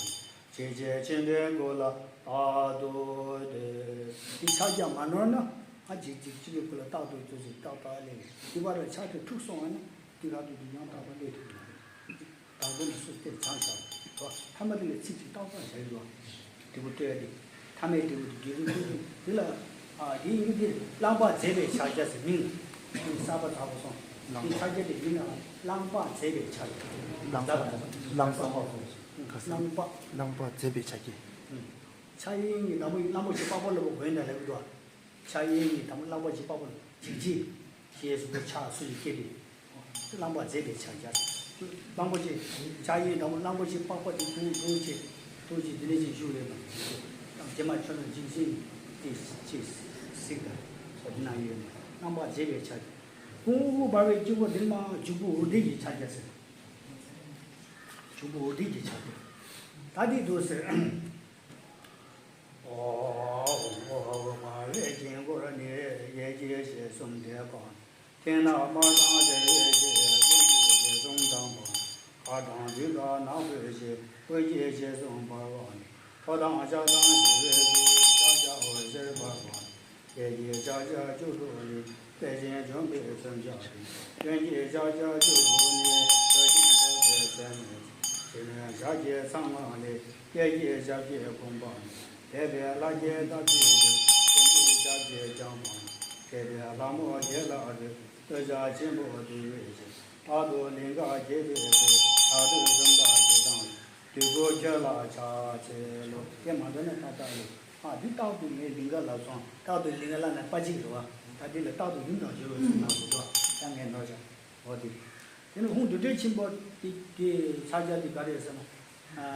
འཇིགས་བྱེད་ཆེན་པོའི་སྐུ་ལ་རྟག་ཏུ་བསྟོད། འདི་ཕྱག་རྒྱ་མ་ནོར་ན། ང་འཇིགས་བྱེད་ཆེན་པོའི་སྐུ་ལ་རྟག་ཏུ་བསྟོད་ཅིང་ཏག་ཏག་ལས། འདི་བར་ལ་ཕྱག་དེ་འཁྲུགས་སོང་བ་ན། འདི་ག་དུས་དུ་ཡང་དག་པར་སླེབས་ཐུབ་ཀྱི་མ་རེད། དང་པོ་ནས་སུ་སྟེར་བྱང་ཤར་དོ། ཐ་མ་དེ་ལ་ཚིག་གཅིག་ཏག་ཏག་བྱ་ཡི་རོ། འབྲས་བུ་སྤྲོད་ཡ་དེ། ཐ་མའི་འབྲས་བུ་དེ་རྒྱུན་རིང་ཐུང་ཐུང་དེ་ལ། ཨ། དེ་ཡིན་གྱི་དེ་རླངས་པ་མཛེས་པའི་ཕྱག་རྒྱ་ཟེར་མིང་། མིང་གསར་པ་བཏགས་པ་སོང་། དེ་ཕྱག་རྒྱ་དེ་ཡིན་ནའང་རླངས་པ་མཛེས་པའི་ཕྱག་རྒྱ། རླངས་པ། རླངས་པ། རླངས་པ། རླངས་པ་མཛེས་པའི་ཕྱག་རྒྱ། ཕྱག་གཡས་གཉིས་དང་པོ་རླངས་པ་ཞིག་པགས་པ་ལ་བོད་ན་ལབ་ཀྱི་འདུག་ཕྱག་གཡས་གཉིས་དང་པོ་རླངས་པ་ཞིག་པགས་པ་ལ་འཇིགས་བྱེད། ཞེས་སོགས་པའི་ཕྱག་སུ་ཞིག་སྐྱེས་ཏེ། རླངས་པ་མཛེས་པའི་ཕྱག་རྒྱ། རླངས་པ་ཅན། ཕྱག་གཡས་དང་པོ་རླངས་པ་ཅན་པགས་པ་དེ་བརྡུང་བརྡུང་བྱས། བརྡུང་བྱས་དེ་ནས་ཅིག་བཞུགས་ཡོད་པ། རྗེས་མ་ཁྱོད་རང་འཇིགས་བྱེད་དེ་ཅིག་གཟིགས་དང་སོགས་དེ་ན་ཡོད་ནས་རླངས་པ་མཛེས་པའི་ཕྱག་རྒྱ། ཧཱུྃ་ཧཱུྃ་འབར་བའི་དཀྱིལ་འཁོར་འདི་མ་འཇུག་པོ་འུར་སྡེ་ཡི་ཕྱག་རྒྱ་ཟེར། འཇུག་པོ་འུར་སྡེ་ཡི་ཕྱག་རྒྱ། ད་འདི་འདུག་ཟེར། ཨོཾ་ཨོཾ་ཨོཾ་འོད་དཔག་མེད་དཀྱིལ་འཁོར་ནི། ཡེ་ཤེས་ཞལ་གསུམ་ཐེག་པ། མཐིང་ནག་དམར་དང་སེར་བའི་ཞལ། ཀུན་གྱི་རྗེས་གསུམ་དང་པོ། དཀར་དང་དུད་འགྲོ་ནག་པོའི་ཞལ། འོད་ཀྱི་རྗེས་གསུམ་འབར་བ་ནི། ཁྲོ་དང་ལྕགས་དང་ཞི་བའི་སྐུ། ཕྱག་རྒྱ་འོད་ཟེར་འབར་བ་ནི། ལས་ཀྱི་ཕྱག་རྒྱ་བཅུ་དྲུག་ནི། དཔལ་ཆེན་འབྱུང་པོའི་མཚོན་ཆ་སྟེ། སྐྱོན་གྱི་ཕྱག་རྒྱ་བཅུ་དྲུག་ནི། ཁྲོ་ཆེན་ཐོད་པའི་ཚད་མེད་ཅན། ཕྱི་སྣོད་ཞལ་གྱི་ཚངས་མང་ལས། གཡས་ཀྱི་ཞབས་ཀྱི་བུམ་པ་ནི། དད་པའི་ལྷ་བརྒྱའི་སྟབས་ཀྱིས་བསྟོད། གསུང་གི་ཞབས་ཀྱི་བརྐྱང་བ་ནི། མཁས་པའི་ལྷ་མོ་བརྒྱད་ལ་བསྟོད། བསྟོད་བྱ་ཆེན་པོ་འདུས་པའི་ཞིང་། རྟག་ཏུ་ལིང་ག་གྱེས་པའི་ཚུལ། ལྷ་དུད་འཛུམ་མདངས་ཀྱི་མདངས་ལས། འདོད་དགུ་ཁྱོད་ལ་ཕྱག་འཚལ་ལོ། དེ་མ་འདོད་ན་ཏག་ཏག་ལས། ཨ། འདི་རྟག་ཏུ་ངས་ལིང་ག་ལབ་སོང་། རྟག་ཏུ་ལིང་ག་ལབ་ན་པ་ཅིག་རེད་བ། ད་འདི་ལ་རྟག་ཏུ་ཡུམ་དང་སྦྱོར་བའི་ཚུལ་གནང་དགོས་དོ། ད་ངས་ནོར་བཞག་འོ་དེ། དེ་ནས་ཧཱུྃ་བདུད་སྡེ་ཆེན་པོ་དེ་དེ་ཕྱག་རྒྱ་དེ་ག་རེ་ཟེར་ན། ཨ།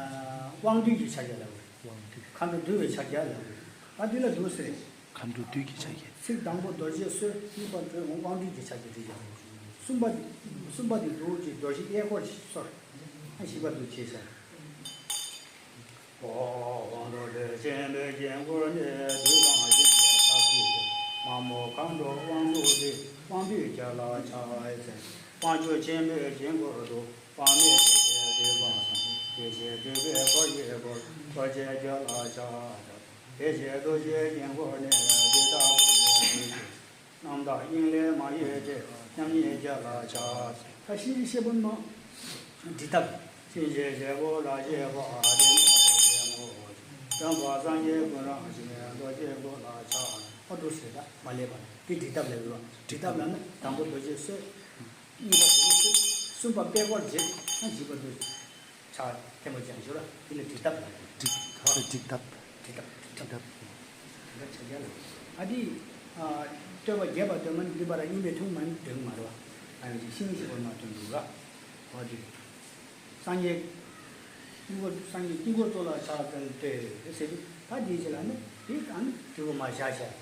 དབང་སྡུད་ཀྱི་ཕྱག་རྒྱ་ལབ་དགོས། དབང་སྡུད། མཁའ་འགྲོ་འདུལ་བའི་ཕྱག་རྒྱ་ལབ་དགོས། ད་འདི་ལ་འདུག་ཟེར། མཁའ་འགྲོ་འདུལ་གྱི་ཕྱག་རྒྱ། ཚིག་དང་པོ་རྡོ་རྗེ་གསོལ། གཉིས་པ་འགྲོ་འོང་། དབང་སྡུད་ཀྱི་ཕྱག་རྒྱ་དེ་ཡང་། གསུམ་པ། གསུམ་པ་དེ་འདུག་ཅེས་རྡོ་རྗེ་གཡས་སྐོར་གསོལ། ཨ། བཞི་པ་འདུག་ཅེས་ཟེར། ཨོཾ་རྡོ་རྗེ་ཆེན་པོའི་དཀྱིལ་འཁོར་ནི། བདུད་དང་གཤེད་ཀྱི་ཚབ་བྱེད་པའི། མ་མོ་མཁའ་འགྲོ་དབང་ཕྱུག་སྟེ། དབང་སྡུད་ཁྱོད་ལ་ཕྱག་འཚལ། དབང་ཕྱུག་ཆེན་པོའི་དཀྱིལ་འཁོར་དུ། དཔག་མེད་བདུད་སྡེ་བསྡུས་པ་དང་། ཡེ་ཤེས་འདུས་པའི་འཁོར་གྱིས་བསྐོར། རྡོ་རྗེ་ཁྱོད་ལ་ཕྱག་འཚལ། དེ་ཕྱིར་རྡོ་རྗེའི་དཀྱིལ་འཁོར་ནི། འདི་ལྟ་བུ་ལས་འདས་ཏེ། རྣམ་དག་དབྱིངས་ལས་མ་གཡོས་ཏེ། མཉམ་ཉིད་ཁྱོད་ལ་ཕྱག་འཚལ། ད་གཤིན་རྗེ་གཤེད་པོ་རྣམས་འདྲི་ཐབས། གཤིན་རྗེ་གཤེད་པོ་ལ་གཤེགས་པ། བདེ་མོ་བདེ་མོ། སྟོན་པ་སངས་རྒྱས་ཀུན་རང་བཞིན། རྡོ་རྗེའི་སྐུ་ལ་ཕྱག་འཚལ། ཨོ་འདུག་ཟེར། ད་མ་སླེབས་པ་དེ་འདྲི་ཐབས་ལབ་ཡོད། འདྲི་ཐབས་ལབ་ན་དང་པོ་རྡོ་རྗེ་གསོལ། གཉིས་པ་དེ་གསོལ། གསུམ་པ་པད་ཀོར་བྱེད། ཨ། བཞི་པ་འདུག་ཕྱག་ཐལ་མོ་སྦྱར་ཞོར་ལ་དེ་ལ་འགྲིག་ཐབས་ལ། འགྲིག་ཐབས། འགྲིག་ཐབས། འགྲིག་ཐབས། འགྲིག་ཐབས། འགྲིག་ཐབས་ཕྱག་རྒྱ་ལ། ཨ་དེ། ཨ། བསྟོད་པ་རྒྱས་པ་སྟོན་མ་ནི་འདི་པར་གཉིས་པའི་ཐུན་མ་ནི་འདོན་མ་རེད་བ། ཨ་ནི་ཤིང་ཞིག་པར་མ་སྟོན་འདུག་ག། ཨ་དེ། སངས་རྒྱས། དཀྱིལ་འཁོར། སངས་རྒྱས་དཀྱིལ་འཁོར་གཙོ་ལ་ཕྱག་འཚལ་ཏེ་ཟེར་དུས་ད་དེའི་རྗེས་ལ་ནི་དེ་ད་ནི་དཀྱིལ་འཁོར་མ་བཞག་བཞག་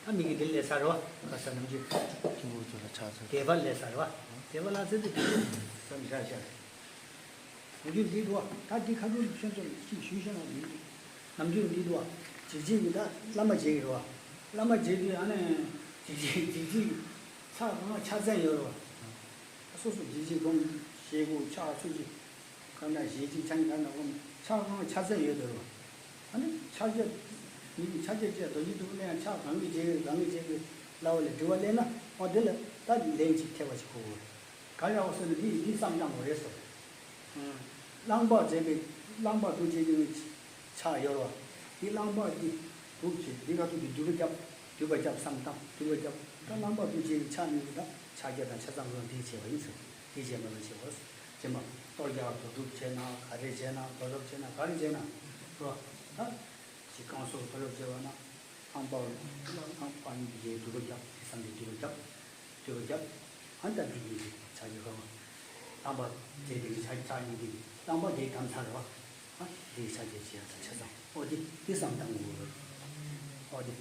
ད་མི་གི་དེ་ལས་ས་རེད་བ། ག་ས་ནམ་རྒྱུན། དཀྱིལ་འཁོར་གཙོ་ལ་ཕྱག་འཚལ། དད་པ་ལས་ས་རེད་བ། དད་པ་ལ་ཟེར་དུས་དཀྱིལ་འཁོར་ཙམ་བཞག་བཞག་ནམ་རྒྱུན་འདི་འདུག་བ། ད་འདི་ཁ་ཐུག་ཁྱོད་ཚོ་ལ་ཅིག་ཞུས་ཤེས་ན་འདི། ནམ་རྒྱུན་འདི་འདུག་བ། འཇིགས་བྱེད་ཀྱི་ད་བླ་མ་བྱེད་ཀྱི་རེད་བ། བླ་མ་བྱེད་དུས་ཨ་ནི། འཇིགས་བྱེད་འཇིགས་བྱེད་ཀྱི་ཕྱག་གང་ལ་ཕྱག་མཚན་ཡོད་རེད་བ། སོ་སོ་འཇིགས་བྱེད་སྒོམ་ཞེས་དགུ་ཕྱག་ཚོད་ཅིག་གང་ན་ཞེས་ཅིག་ཆང་གང་ན་སྒོམ་ཕྱག་གང་ལ་ཕྱག་མཚན་ཡོད་དེ་རེད་བ། ཨ་ནི་ཕྱག་རྒྱ། མི་གི་ཕྱག་རྒྱ་བཅས་རྡོ་རྗེ་ཐུབ་པ་ལ་ཡང་ཕྱག་གང་གིས་བྱེད་གང་གིས་བྱེད་ཀྱི་ལབ་པ་ལས་དྲི་བ་གླེང་ན་ཨོ་དེ་ལ་ད་ལན་ཅིག་ཐེབས་པ་ཞིག་གོ་དགོས་རེད། ག་རེ་ཡོད་ཟེར་ན་འདི་འདི་བསམ་བཏང་དགོས་རེད་ཟེར། རླངས་པ་མཛད་པའི་རླངས་པ་འདུ་བྱེད་ཀྱི་ཕྱག་ཡོད་རེད་བ། འདི་རླངས་པ་འདི་འདུག་བྱེད་འདི་ག་ཚོད་འདི་འདུས་པ་རྒྱབ། འདུས་པ་རྒྱབ་བསམ་བཏང་འདུས་པ་རྒྱབ་ད་རླངས་པ་འདུ་བྱེད་ཀྱི་ཕྱག་གཉིས་ཀྱི་ད་ཕྱག་རྒྱ་དང་ཆ་ཚང་ལོ་འདི་བྱས་པ་ཡིན་ཟེར། འདི་བྱས་མ་ལ་བྱེད་དགོས། རྗེས་མ་གཏོར་རྒྱག་གཏོར་སྒྲུབ་བྱས་ན་ག་རེ་བྱས་ན་གཏོར་རྒྱག་བྱས་ན་ག་རེ་བྱས་ན་རེད་བ། ད་ཅི་བསྐང་གསོ་གཏོར་རྒྱག་བྱས་པ་ན། རླངས་པ། རླངས་པ་གཉིས་ཀྱི་འདུས་པ་རྒྱབ་དེ་བསམ་སྟེ་འདུས་པ་རྒྱབ། འདུས་པ་རྒྱབ། ཨ་ནི་ད་འདི་གཉིས་ཀྱི་ཕྱག་རྒྱ་གང་། རླངས་པ་དེ་དེ་གི་ཕྱག་ཕྱག་གཉིས་ཀྱི་རླངས་པ་དེ་དམ་ཚར་བ། ཨ་དེའི་ཕྱག་རྒྱ་བྱེད་ཡ་ད་ཆ་ཚང་ཨོ་དེ་དེ་བསམ་བཏང་དགོས། ཨོ་དེ།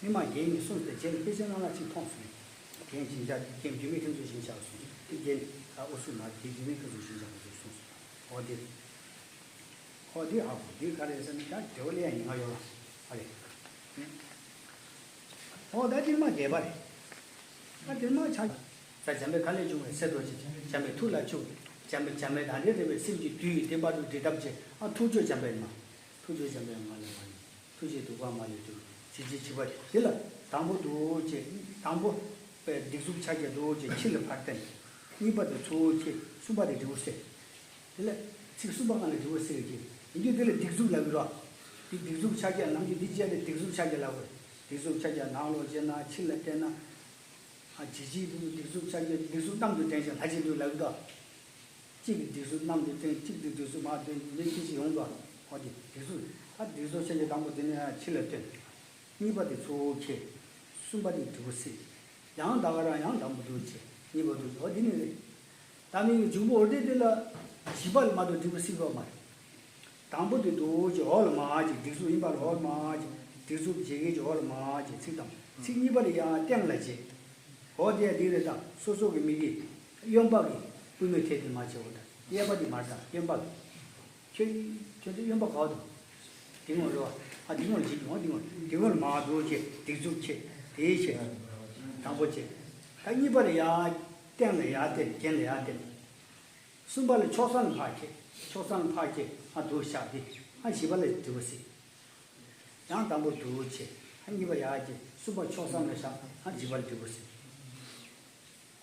མི་མ་རྒན་ནས་གསུངས་ཏེ་རྗེས་ལ་དཔེ་ཆའི་ནང་ལ་ཅིག་མཐོང་སོང་། རྒན་ཞིང་ཆ་རྒན་རྒྱུད་སྨད་ཁྱེད་ཚོ་ཞིང་ཆ་སོང་། དེ་རྒན་ཨ་ཨུ་སུ་མ་དེ་རྒྱུད་སྨད་ཁྱེད་ཚོ་ཞིང་ཆ་ཁོ་ཚོ་གསུངས་སོང་། ཨོ་དེ། ཨོ་དེ་ཧ་གོ་དེ་ག་རེ་ཟེར་ན་ད་དེ་བ་ལས་ཡང་ཉེན་ཁ་ཡོད་ལ། ཨ་རེ། ཨོ་ད་དེ་མ་རྒྱས་པ་རེད། ད་དེ་མ་ཆ། ས་འཇམ་པའི་ཁ་ལས་བྱུང་བའི་སེ་རྡོ་རྗེ་འཇམ་པའི་ཐུགས་ལ་བཅུག་འཇམ་པའི་འཇམ་པའི་དང་འདྲེས་འདྲེས་པའི་སེམས་ཀྱི་བདུད་ཡི་དེ་བར་དུ་འདྲེས་ཐབས་ཅེས་ཨ་ཐུགས་ཆོས་འཇམ་པའི་མ། ཐུགས་ཆོས་འཇམ་པའི་མ་ལས་མ་ཡིན། ཐུགས་རྗེ་ཐུགས་ཀར་མ་ལས་ཐུགས་ཇི་ཇི་ཇི་བ་དེ་ལ་དང་པོ་འདུག་ཅེས་དང་པོ་པའི་སྡིགས་མཛུབ་ཕྱག་རྒྱ་འདུག་ཅེས་ཕྱི་ལ་ཕར་བསྟན། གཉིས་པ་དེ་ཚུར་ཁྱེར་གསུམ་པ་དེ་འབྲས་བུ་སེལ། དེ་ལ་ཚིག་གསུམ་པ་སྒང་ལ་འབྲས་བུ་སེལ་གྱི་ཡིན་རྒྱུ་དེ་ལ་སྡིགས་མཛུབ་ལབ་ཀྱི་རོ། དེ་སྡིགས་མཛུབ་ཕྱག་རྒྱ་ནམ་རྒྱུན་འདི་བྱས་ཏེ་སྡིགས་མཛུབ་ཕྱག་རྒྱ་ལབ་དགོས། སྡིགས་མཛུབ་ཕྱག་རྒྱ་ནང་ལོགས་བྱས་ན་ཕྱི་ལ་བསྟན་ན། ཨ་ཇི་ཇི་དུ་སྡིགས་མཛུབ་ཕྱག་རྒྱ་སྡིགས་མཛུབ་གནམ་དུ་བསྟན་ཞིང་ལྷ་ཇི་དུ་ལབ་ཀྱི་རོ། གཅིག་གིས་སྡིགས་མཛུབ་གནམ་དུ་བསྟན་གཅིག་གིས་སྡིགས་མཛུབ་མར་བསྟན་མི་ཁྱི་ཞིག་ཡོང་དོ། འོ་དེ་སྡིགས་མཛུབ་ད་སྡིགས་མཛུབ་ཕྱག་རྒྱ་དང་པོ་དེ་ནས་ཕྱི་ལ་བསྟན། གཉིས་པ་དེ་ཚུར་ཁྱེར། གསུམ་པ་དེ་འབྲས་བུ་སེལ། ཡང་ད་ག་རང་ཡང་དང་པོ་འདུག་ཅེས་གཉིས་པ་འདུག་འོ་འདི་ནི་རེད། ད་མི་གི་འཇུག་པོ་འོ་དེ་དེ་ལ་བཞི་པ་ལ་མ་གཏོགས་འབྲས་བུ་སེལ་གྱི་མ་རེད། དང་པོ་དེ་འདུག་ཅེས་འོག་ལ་མར་ཅིག་སྡིགས་མཛུབ་ཡིན་པ་ལ་འོག་ལ་མར་ཅིག་སྡིགས་མཛུབ་བྱེད་མཁན་ཅིག་འོག་ལ་མར་ཅིག་ཚིག་དང་ཚིག་གཉིས་པ་ལ་ཡང་སྟེང་ལ་བྱེད། འོ་དེ་འདི་རེད་ད་སོ་སོ་གི་མི་གི་གཡོན་པ་གི་པུས་མོའི་ཐད་དེ་མར་བྱེད་འོ་ད་གཡས་པ་དེ་མར་ད་གཡོན་པ་གི། ཁྱོད་ཁྱོད་ཚོ་གཡོན་པ་ག་བ་འདུག་དེ་ངོ་རེད་བ། ཨ་དེ་ངོ་ལ་བྱེད་ཀྱི་འོ་དེ་ངོ་དེ་ངོ་ལ་མར་འདུག་ཅེས་སྡིགས་མཛུབ་ཅེས་དེའི་ཕྱིར། དང་པོ་ཅེས། ད་གཉིས་པ་ལ་ཡར་སྟེང་ལ་ཡར་བསྟན་གྱེན་ལ་ཡར་བསྟན། གསུམ་པ་ལ་ཕྱོགས་མཚམས་ལ་ཕར་ཁྱེར། ཕྱོགས་མཚམས་ལ་ཕར་ཁྱེར་ཨ་འདུག་བཞག་སྟེ་ཨ་བཞི་པ་ལ་འབྲས་བུ་སེལ། ཡང་དང་པོ་འདུག་ཅེས་ཨ་གཉིས་པ་ཡར་ཁྱེར་གསུམ་པ་ཕྱོགས་མཚམས་ལ་བཞག་ཨ་བཞི་པ་ལ་འབྲས་བུ་སེལ།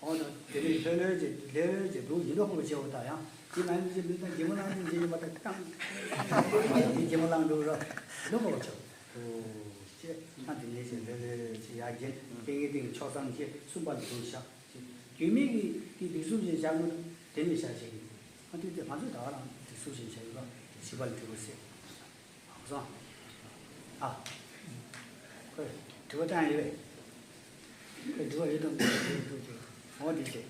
འོ་ན་དེ་ནས་ལྷོད་ལྷོད་ཅེས་ལྷོད་ལྷོད་ཅེས་འདུག་ཡིན་མདོག་ཁ་པོ་བྱེད་འོ་ད་ཡང་དེ་ང་ཡིན་ཅེས་མི་ད་རྒྱལ་མོ་ལངས་ཅེས་བྱེད་པ་ད་བཏང་། དེ་རྒྱལ་མོ་ལངས་འགྲོ་ར་མདོག་ཁ་པོ་བྱེད་འོ་ཅེས་ཨ་དེ་ནས་ཅེས་ལྷོད་ལྷོད་ཅེས་ཡར་གྱེན་སྟེང་གི་སྟེང་ཕྱོགས་མཚམས་ཅེས་གསུམ་པ་ལ་འདུག་བཞག་རྒྱུད་སྨད་ཀྱི་དེ་སྡིགས་མཛུབ་ཅན་བཞག་ན་དེ་ནས་བཞག་བྱེད་ཀྱི་ཨ་དེ་དེ་ང་ཚོས་ད་ག་རང་སྡིགས་མཛུབ་ཅན་བྱ་ཡོད་པ་བྱིས་པ་ལ་འབྲས་བུ་སེལ། སོང་། ཨ། ཁོས་དྲི་བ་བཏང་ཡོད་པས། ཁོས་དྲི་བ་ཡོད་དམ་འདུག་འདུག་ཅེས་འོ་དེ་བྱས།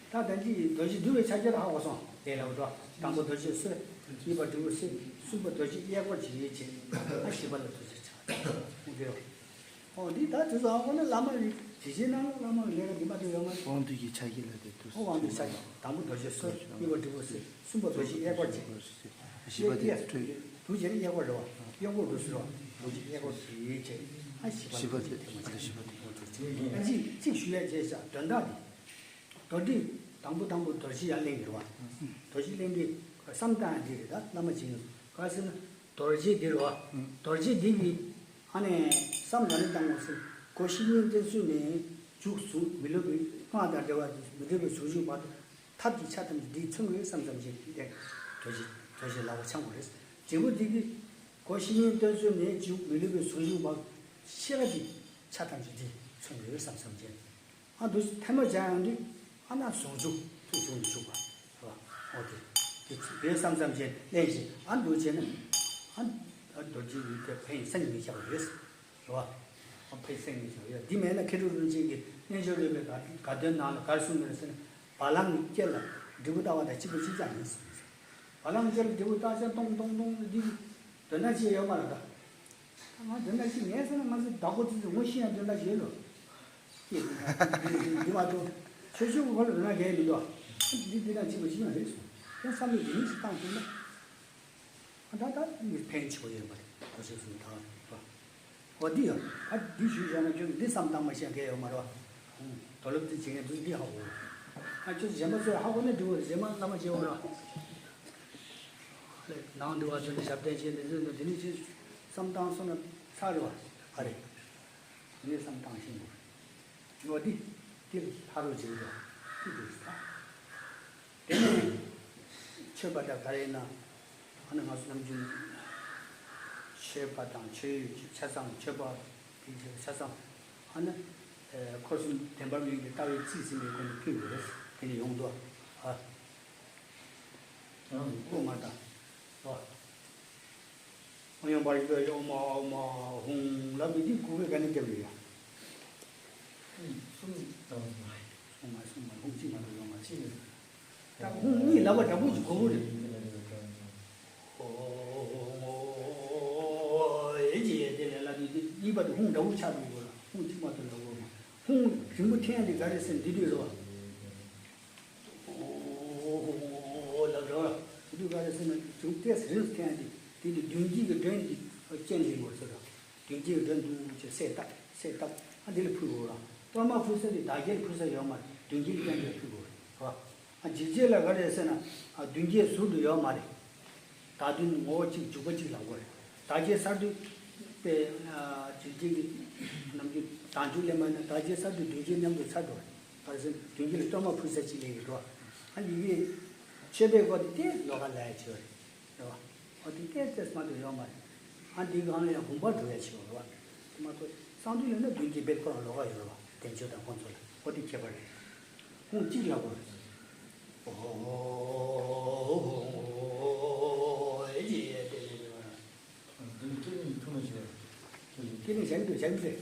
ད་ལྟ་འདི་རྡོ་རྗེ་འདུལ་བའི་ཕྱག་རྒྱ་ལ་ཧ་གོ་སོང་དེ་ལ་འགྲོ། དང་པོ་རྡོ་རྗེ་གསོལ། གཉིས་པ་འབྲས་བུ་སེལ། གསུམ་པ་རྡོ་རྗེ་གཡས་སྐོར་གྱིས་བྱས། ཨ་བཞི་པ་ལ་རྡོ་རྗེ་ཕྱག་འོ་དེ་རོ། ཨོ་འདི་ད་དེ་ཚོ་ཨ་ཁོ་ན་བླ་མ་རེད། དེ་རྗེས་ནང་བླ་མ་ལས་ཀ་འདི་མ་འདུག་ཡོད་མ་རེད། དབང་འདུས་ཀྱི་ཕྱག་རྒྱ་ལ་དེ་དུས་ཨོ་དབང་འདུས་ཕྱག་རྒྱ་དང་པོ་རྡོ་རྗེ་གསོལ། གཉིས་པ་འབྲས་བུ་སེལ། གསུམ་པ་རྡོ་རྗེ་གཡས་སྐོར་བྱེད། བཞི་པ་དེ་གཡས་སྐོར་རྡོ་རྗེ་གཡས་སྐོར་རེད་བ། གཡས་སྐོར་རྡོ་རྗེ་གཡས་སྐོར་བྱེད་བྱེད། ཨ་བཞི་པ་བཞི་པ་དེ་དེ་མ་བཞི་པ་དེ་ཨོ་དེ་ཨ་ཅིག་ཅིག་ཞུ་ཡ་བྱས་ཤག་དོན་དག་དེ། རྡོར་དྲིལ་དང་པོ་དང་པོ་རྡོ་རྗེ་ཡར་གླེང་གི་རེད་བ། རྡོ་རྗེ་གླེང་དུས་བསམ་བཏང་ཡ་འདི་རེད་ད་བླ་མ་བྱིན་ག་ཟེར་ན། རྡོ་རྗེ་འདི་རེད་བ། རྡོ་རྗེ་འདི་གི་ཨ་ནས་བསམ་ག་ནས་བཏང་བ་ཟེར། སྒོ་བཞི་གཉིས་སྟེང་ཚུད་ནས་མཇུག་གཟུགས་མི་སླུ་བའི་སྔགས་དང་འབྲེལ་བ་མི་འབྲལ་བའི་ཟུང་འཇུག་བར་དུ་ཐབས་ཀྱི་ཆ་ཐམས་ཅད་འདིས་མཚོན་དགོས་བསམ་ཙམ་ཞིག་འདས། རྡོ་རྗེ་རྡོ་རྗེ་ལག་པ་འཆང་དགོས་རེད། འབྲས་བུ་འདི་གི་སྒོ་བཞི་གཉིས་སྟེང་ཚུད་ནས་མཇུག་མི་སླུ་བའི་ཟུང་འཇུག་བར་ཤེས་རབ་ཀྱི་ཆ་ཐམས་ཅད་འདིས་མཚོན་དགོས་བསམ་ཙམ་ཞིག་ཨ་འདུག་ཐལ་མོ་སྦྱར་ཡོང་དུས་ཨ་ན་ཟུང་འཇུག་ཐུགས་ཟུང་དུ་འཇུག་པ་རེད་བ། འོ་དེ། ཡོད་བསམ་བསམ་བྱས་ལེན་བྱས་ཨ་འདུག་བྱས་ན་ཨ་རྡོ་རྗེ་ཡི་གེ་ཕན་སེམས་ཉིད་བཞག་ཡོད། རེད་བ། ཨ་ཕན་སེམས་ཉིད་བཞག་ཡོད། འདི་མེད་ན་མཁས་གྲུབ་རིན་ཆེན་གྱི་རྣལ་འབྱོར་རོལ་པའི་དགའ་དགའ་སྟོན་ནང་ལ་ག་རེ་གསུངས་ཡོད་ཟེར་ན། བ་ལང་གི་སྐེ་ལ་འབྲས་བུ་བཏགས་པ་དང་གཅིག་པ་གཅིག་རྐྱང་ཡིན་ཟེར། བ་ལང་གི་སྐེ་ལ་འབྲས་བུ་བཏགས་ཤག་ཏོང་ཏོང་ཏོང་འདི་དོན་དག་ཅི་ཡོད་མ་རེད་ད། ང་དོན་དག་ཅི་མེད་ཟེར་ན་ང་ཚོ་བདག་པོ་ཙི་ཙི་ངོ་ཤེས་ཡང་དོན་དག་ཅི་ཡོད་ལོ། ཀྱེ། འདི་མ་གཏོགས་ཆོས་ཕྱོགས་ཀྱི་སྐོར་ལ་དོན་དག་གལ་མི་འདུག་འདི་འདི་དང་གཅིག་པ་གཅིག་རྐྱང་རེད་གསུངས། ཡང་བསམ་བློ་འདི་ཉིད་ཞིག་བཏང་ཐུབ་ན། ད་ད་ནི་ཕན་ཆེ་བ་ཡོད་པ་རེད། ཁོ་ཚོས་གསུངས་དང་། འོ་འདི་ཡང་ཨ་འདི་ཞུས་བཞག་ན་ཁྱོད་འདི་བསམ་བཏང་མ་ཤེས་མཁན་ཡོད་མ་རེད་བ། དོ་ལབ་འདི་བྱེད་མཁན་འདི་འདི་ཧ་གོ། ཨ་ཁྱོད་གཞན་པ་ཚོས་ཧ་གོ་ན་འགྲིག་གོ། རེད། རྗེས་མ་བླ་མ་བྱེད་འོང་ར། ནང་འདི་བ་ཚོ་ནི་ཞབས་བརྟན་བྱས་འདི་ཚོས་ནི་འདི་ནི་ཅི་བསམ་བཏང་སོང་ན་ཚར་རེད་བ། ཨ་རེད། འདི་ནི་བསམ་བཏང་ཤེས་དགོས། འོ་འདི་འདི་ལྷ་རོ་བྱེད་འདུག་འདི་འདུག་ཟེར། དེ་ནས་མཆོད་པ་དང་ག་རེ་ཡིན་ན། ཨ་ནི་ང་ཚོ་ནམ་རྒྱུན་མཆོད་པ་དང་མཆོད་ཡོན་ཆ་ཚང་། མཆོད་པ་དེ་ཆ་ཚང་། ཨ་ནི་འཁོར་གསུམ་བདེན་པར་མི་འོང་གི་ལྟ་བའི་རྩིས་ཟིན་པའི་སྒོ་ནས་ཕུལ་དགོས་རེད། དེ་ནི་ཡོང་འདུག་ཨ། ཨ་ནི་དབུ་མ་དང་། ཨ། ཨོ་ཡང་པར་ཡོད་ཡོད་མ་ཨོ་མ་ཧུང་ལབ་ནས་འདི་གུ་གེ་ག་ནས་བརྒྱབ་ཡོད་ཡ། གསུམ་དང་། གསུམ་མ་གསུམ་མ་ཧུང་གཅིག་མ་གཏོགས་ཡོད་མ་རེད། ད་ཧུང་གཉིས་ལབ་པ་འདྲ་པོ་ཅིག་གོ་གི་རེད། ཨོ་ཨེ་ཅེ་ཡ་དེ་ལས་ལབ་ནས་འདི་གཉིས་པ་དེ་ཧུང་འདྲ་པོ་ཆགས་འགྲོ་གི་རེད། ཧུང་གཅིག་མ་གཏོགས་ལབ་ཡོད་མ། ཧུང་རིང་པོ་འཐེན་ཡ་དེ་ག་རེ་ཟེར་འདི་དུས་རེད་བ། ཨོ་ལབ་རོགས། དེ་དུས་ག་རེ་ཟེར་ན་བྱུང་ཏེ་རིང་དུ་འཐེན་ཡ་དེ། དེ་ནི་མདུན་བསྐྱེད་ཀྱི་མགྲོན་འདི་སྤྱན་འདྲེན་དགོས་ཟེར་རོ། མདུན་བསྐྱེད་ཀྱི་མགྲོན་འདུག་ཅེས་གསལ་བཏབ་གསལ་བཏབ་ཨ་འདི་ལ་ཕུལ་དགོས་ར། གཏོར་མ་ཕུལ་ས་དེ་བདག་བསྐྱེད་ཕུལ་ས་ཡོད་མ་རེད། མདུན་བསྐྱེད་སྤྱན་འདྲེན་ཕུལ་དགོས་རེད་ར། ཨ་འཇིགས་བྱེད་ལ་ག་རེ་ཟེར་ན། ཨ་མདུན་བསྐྱེད་ཟུར་དུ་ཡོད་མ་རེད། བདག་མདུན་ངོ་བོ་གཅིག་འཇུག་པ་གཅིག་ལ་གོ་རེད། བདག་བསྐྱེད་གསར་དུ་དཔེ་ཨ་འཇིགས་བྱེད་ཀྱི་ནམ་རྒྱུན་བདག་འཇུག་ལེན་པ་ན་བདག་བསྐྱེད་གསར་དུ་མདུན་བསྐྱེད་མཉམ་དུ་ཚར་འགྲོ་རེད། ག་རེ་ཟེར་ན་མདུན་བསྐྱེད་ལ་གཏོར་མ་ཕུལ་ས་གཅིག་ལས་ཀྱི་འགྲོ། ཨ་ཡི་གེ་མཆོད་པའི་སྐོར་དེ་ལོགས་ཀ་ལ་ཡ་བྱོས་རེད། རེད་བ། ཨོ་དེ་སྐད་ཆ་མ་གཏོགས་ཡོད་མ་རེད། ཨ་འདི་སྒང་ལ་ཡང་དགོངས་པ་འགྲོ་ཡ་ཆེ་བ་རེད་བ། དེ་མ་གཏོགས་གསང་འདུས་ལ་ན་མདུན་གྱི་དཔེ་ཁོ་རང་ལོགས་ཀ་ཡོད་རེད་བ། བསྟན་བཅོས་དང་ཁོང་ཚོ་ལ་ཨོ་དེ་ཁྱད་པར་རེད། ཁུངས་གཅིག་ལ་གོ་རེད། ཨོ་ཨེ་ཅེ་ཡ་དེ་ལས་རེད་བ། འདི་ནི་སྐྱེ་གནས་ཐུན་མོང་ཞིག་རེད། སྐྱེ་གནས་གཞན་དུ་གཞན་དུ་རེད།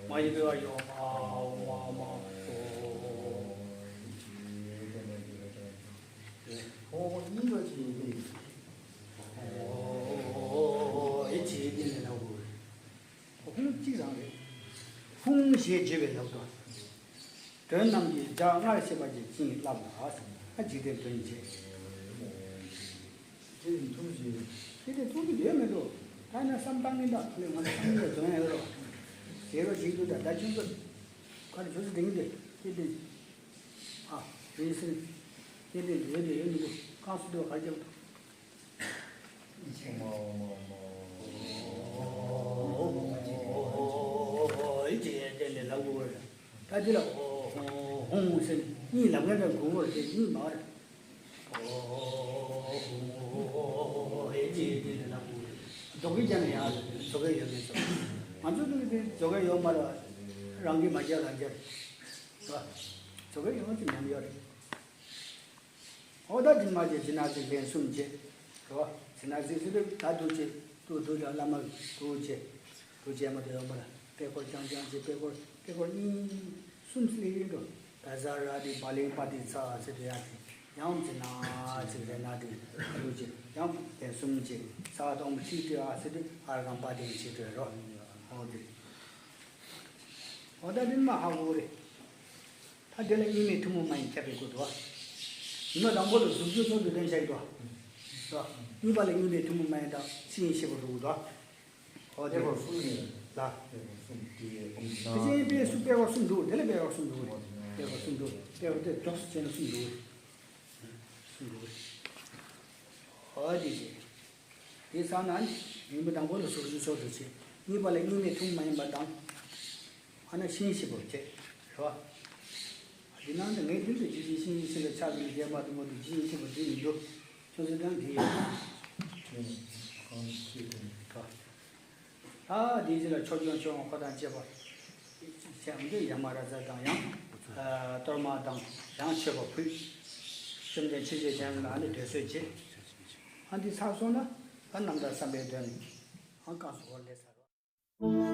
མ་ཡི་པེ་བ་ཡོ་མ་ཨོ་མ་མ་ཨོ། ཨོ་གཉིས་པ་ཅི་ཡིན་ཏེ། ཨོ་ཨེ་ཅི་ཡིན་ཏེ་ལས་ན་གོ། ཁུངས་གཅིག་རང་རེད། ཁུངས་ཞེས་བརྗོད་པའི་ལབ་ཏུ། དོན་རྣམས་ཀྱི་སྒྲ་སྔར་བཤད་པ་ཅིག་ཅིང་བསླབ་ལ། ཨ་འཇིག་རྟེན་དོན་བྱེད། སྐྱེ་གནས་ཐུན་མོང་ཞིག་སྐྱེ་གནས་ཐུན་མོང་ཡོད་མི་འདུག་ད་ནི་བསམ་བཏང་གིན་ད་ཁོ་ལས་ང་ཚོ་བསམ་གྱིན་ལ་འཛོམས་ཡ་ཡོད་རོགས། ཞེས་རོ་ཞིག་འདུག་ད་ད་ཁྱོད་ཚོ་ག་རེ་ཁྱོད་ཚོ་དེང་དེ་སྐྱེ་གནས་ཨ་རེད་ཟེར། སྐྱེ་གནས་ཡོད་དེ་ཡོད་མི་འདུག་རྐང་སུ་འདུག་ག་རེ་རྒྱབ་འདུག་ད་འདི་ལ་ཧོང་ཧོང་ཟེར་གཉིས་ལབ་མཁན་འདྲ་དགོས་པར་དེ་གཉིས་མ་རེད། རྫོགས་ཀྱི་རྒྱ་ནས་ཡང་རྫོགས་ཀྱི་ཡོད་མེད་ཚོ། ང་ཚོ་ནི་དེ་རྫོགས་ཀྱི་ཡོད་མ་རེད། རང་གིས་མ་བྱས་རང་བྱས་རེད། རྫོགས་ཀྱི་ཡོད་མ་ཚོ་ཉམས་ཡོད་རེད། ཨོ་ད་དྲིན་མ་བྱས་ཇི་ན་ཟིག་ལན་གསུམ་བྱས། རོ། ཇི་ན་ཟིག་ཟེར་དུས་ད་འདུག་བྱས་ཏུ་འདུག་ལ་བླ་མ་འདུག་བྱས། འདུག་བྱས་མ་དེ་ཡོང་པ་ལ་པད་སྐོར་རྐྱང་རྐྱང་བྱས་པད་སྐོར་པད་སྐོར་གཉིས་གསུམ་ལས་ཡིན་འགྲོ། ད་ཟ་ར་དེ་བ་ལེན་པ་དེ་ཚ་ཟེར་དུ་ཡ་དེ་ཡང་ཇི་ན་ཟིག་རེ་ན་དེ་འདུག་བྱས་ཡང་ལན་གསུམ་བྱས་ས་དོང་ཁྲིད་དུ་ཨ་ཟེར་དུས་ཨར་གང་པ་དེ་བྱས་དུ་རོ། ཨོ་དེ། ཨོ་ད་དྲིན་མ་ཧ་གོ་རེད། ད་དེ་ལ་གཉིས་མེད་ཐུན་མོང་མ་ཡིན་ཁྱབ་པའི་སྐོར་དུ་བ། ཉི་མ་དང་པོ་ལ་གཟུགས་ཅན་ཚོགས་དུ་ལྡན་བྱ་ཡི་དོ། གཉིས་པ་ལ་གཉིས་མེད་ཐུན་མོང་མ་ཡིན་དང་ཕྱིན་ཤེས་པ་རུ་དོ། ཨོ་དེ་པེ་ཀོར་གསུམ་ནི་ལ། པེ་ཀོར་གསུམ་དེ་ཨོམ་ཅི་ན། དེ་བཞིན་པེ་སུ་པེ་ཀོར་གསུམ་འདུག་དེ་ལ་པེ་ཀོར་གསུམ་འདུག་ཨོ་དེ་ན། པེ་ཀོར་གསུམ་འདུག་པེ་ཀོར་དེ་མགྱོགས་སུ་བྱས་ན་གསུམ་འདུག་གསུམ་འདུག་ཨོ་དེ་བཞིན། དེ་ཚང་ན་ཉི་མ་དང་པོ་ལ་གཟུགས་ཅན་ཚོགས་དུ་བྱེད། གཉིས་པ་ལ་གཉིས་མེད་ཐུན་མ་ཡིན་པ་དང་། ཨ་ན་ཤིང་ཤེས་པོ་བྱེད། རེད་བ། དེ་ནང་དུ་ངས་དེ་འདྲ་ཇི་བཞིན་ཤིང་ཤེས་ལ་ཆགས་པའི་རྒྱས་པ་དུ་མ་དུ་ཇི་བཞིན་ཤེས་པ་དེ་མི་འདུག་ཁྱོད་ཚོ་དང་དེ་ཡོད། གང་ཤེས་དེ་ནི་ག་ད་དེའི་རྗེས་ལ་ཆོས་སྐྱོང་ཆོས་དབང་འཁོར་དང་བཅས་པ། བྱས་འདི་ཡ་མ་ར་ཛ་དང་ཡང་། གཏོར་མ་དང་ཡང་མཆོད་པ་ཕུལ། བཅོམ་ལྡན་ཆོས་རྗེ་འཆང་ལ་ནི་དུད་གསོལ་བྱེད། ཨ་འདི་ཚར་སོང་ན་ད་རྣམ་ཐར་བསམ་པའི་དོན་ནི་ཨ་བསྐང་གསོ་བར་ལས་ཚར་བ།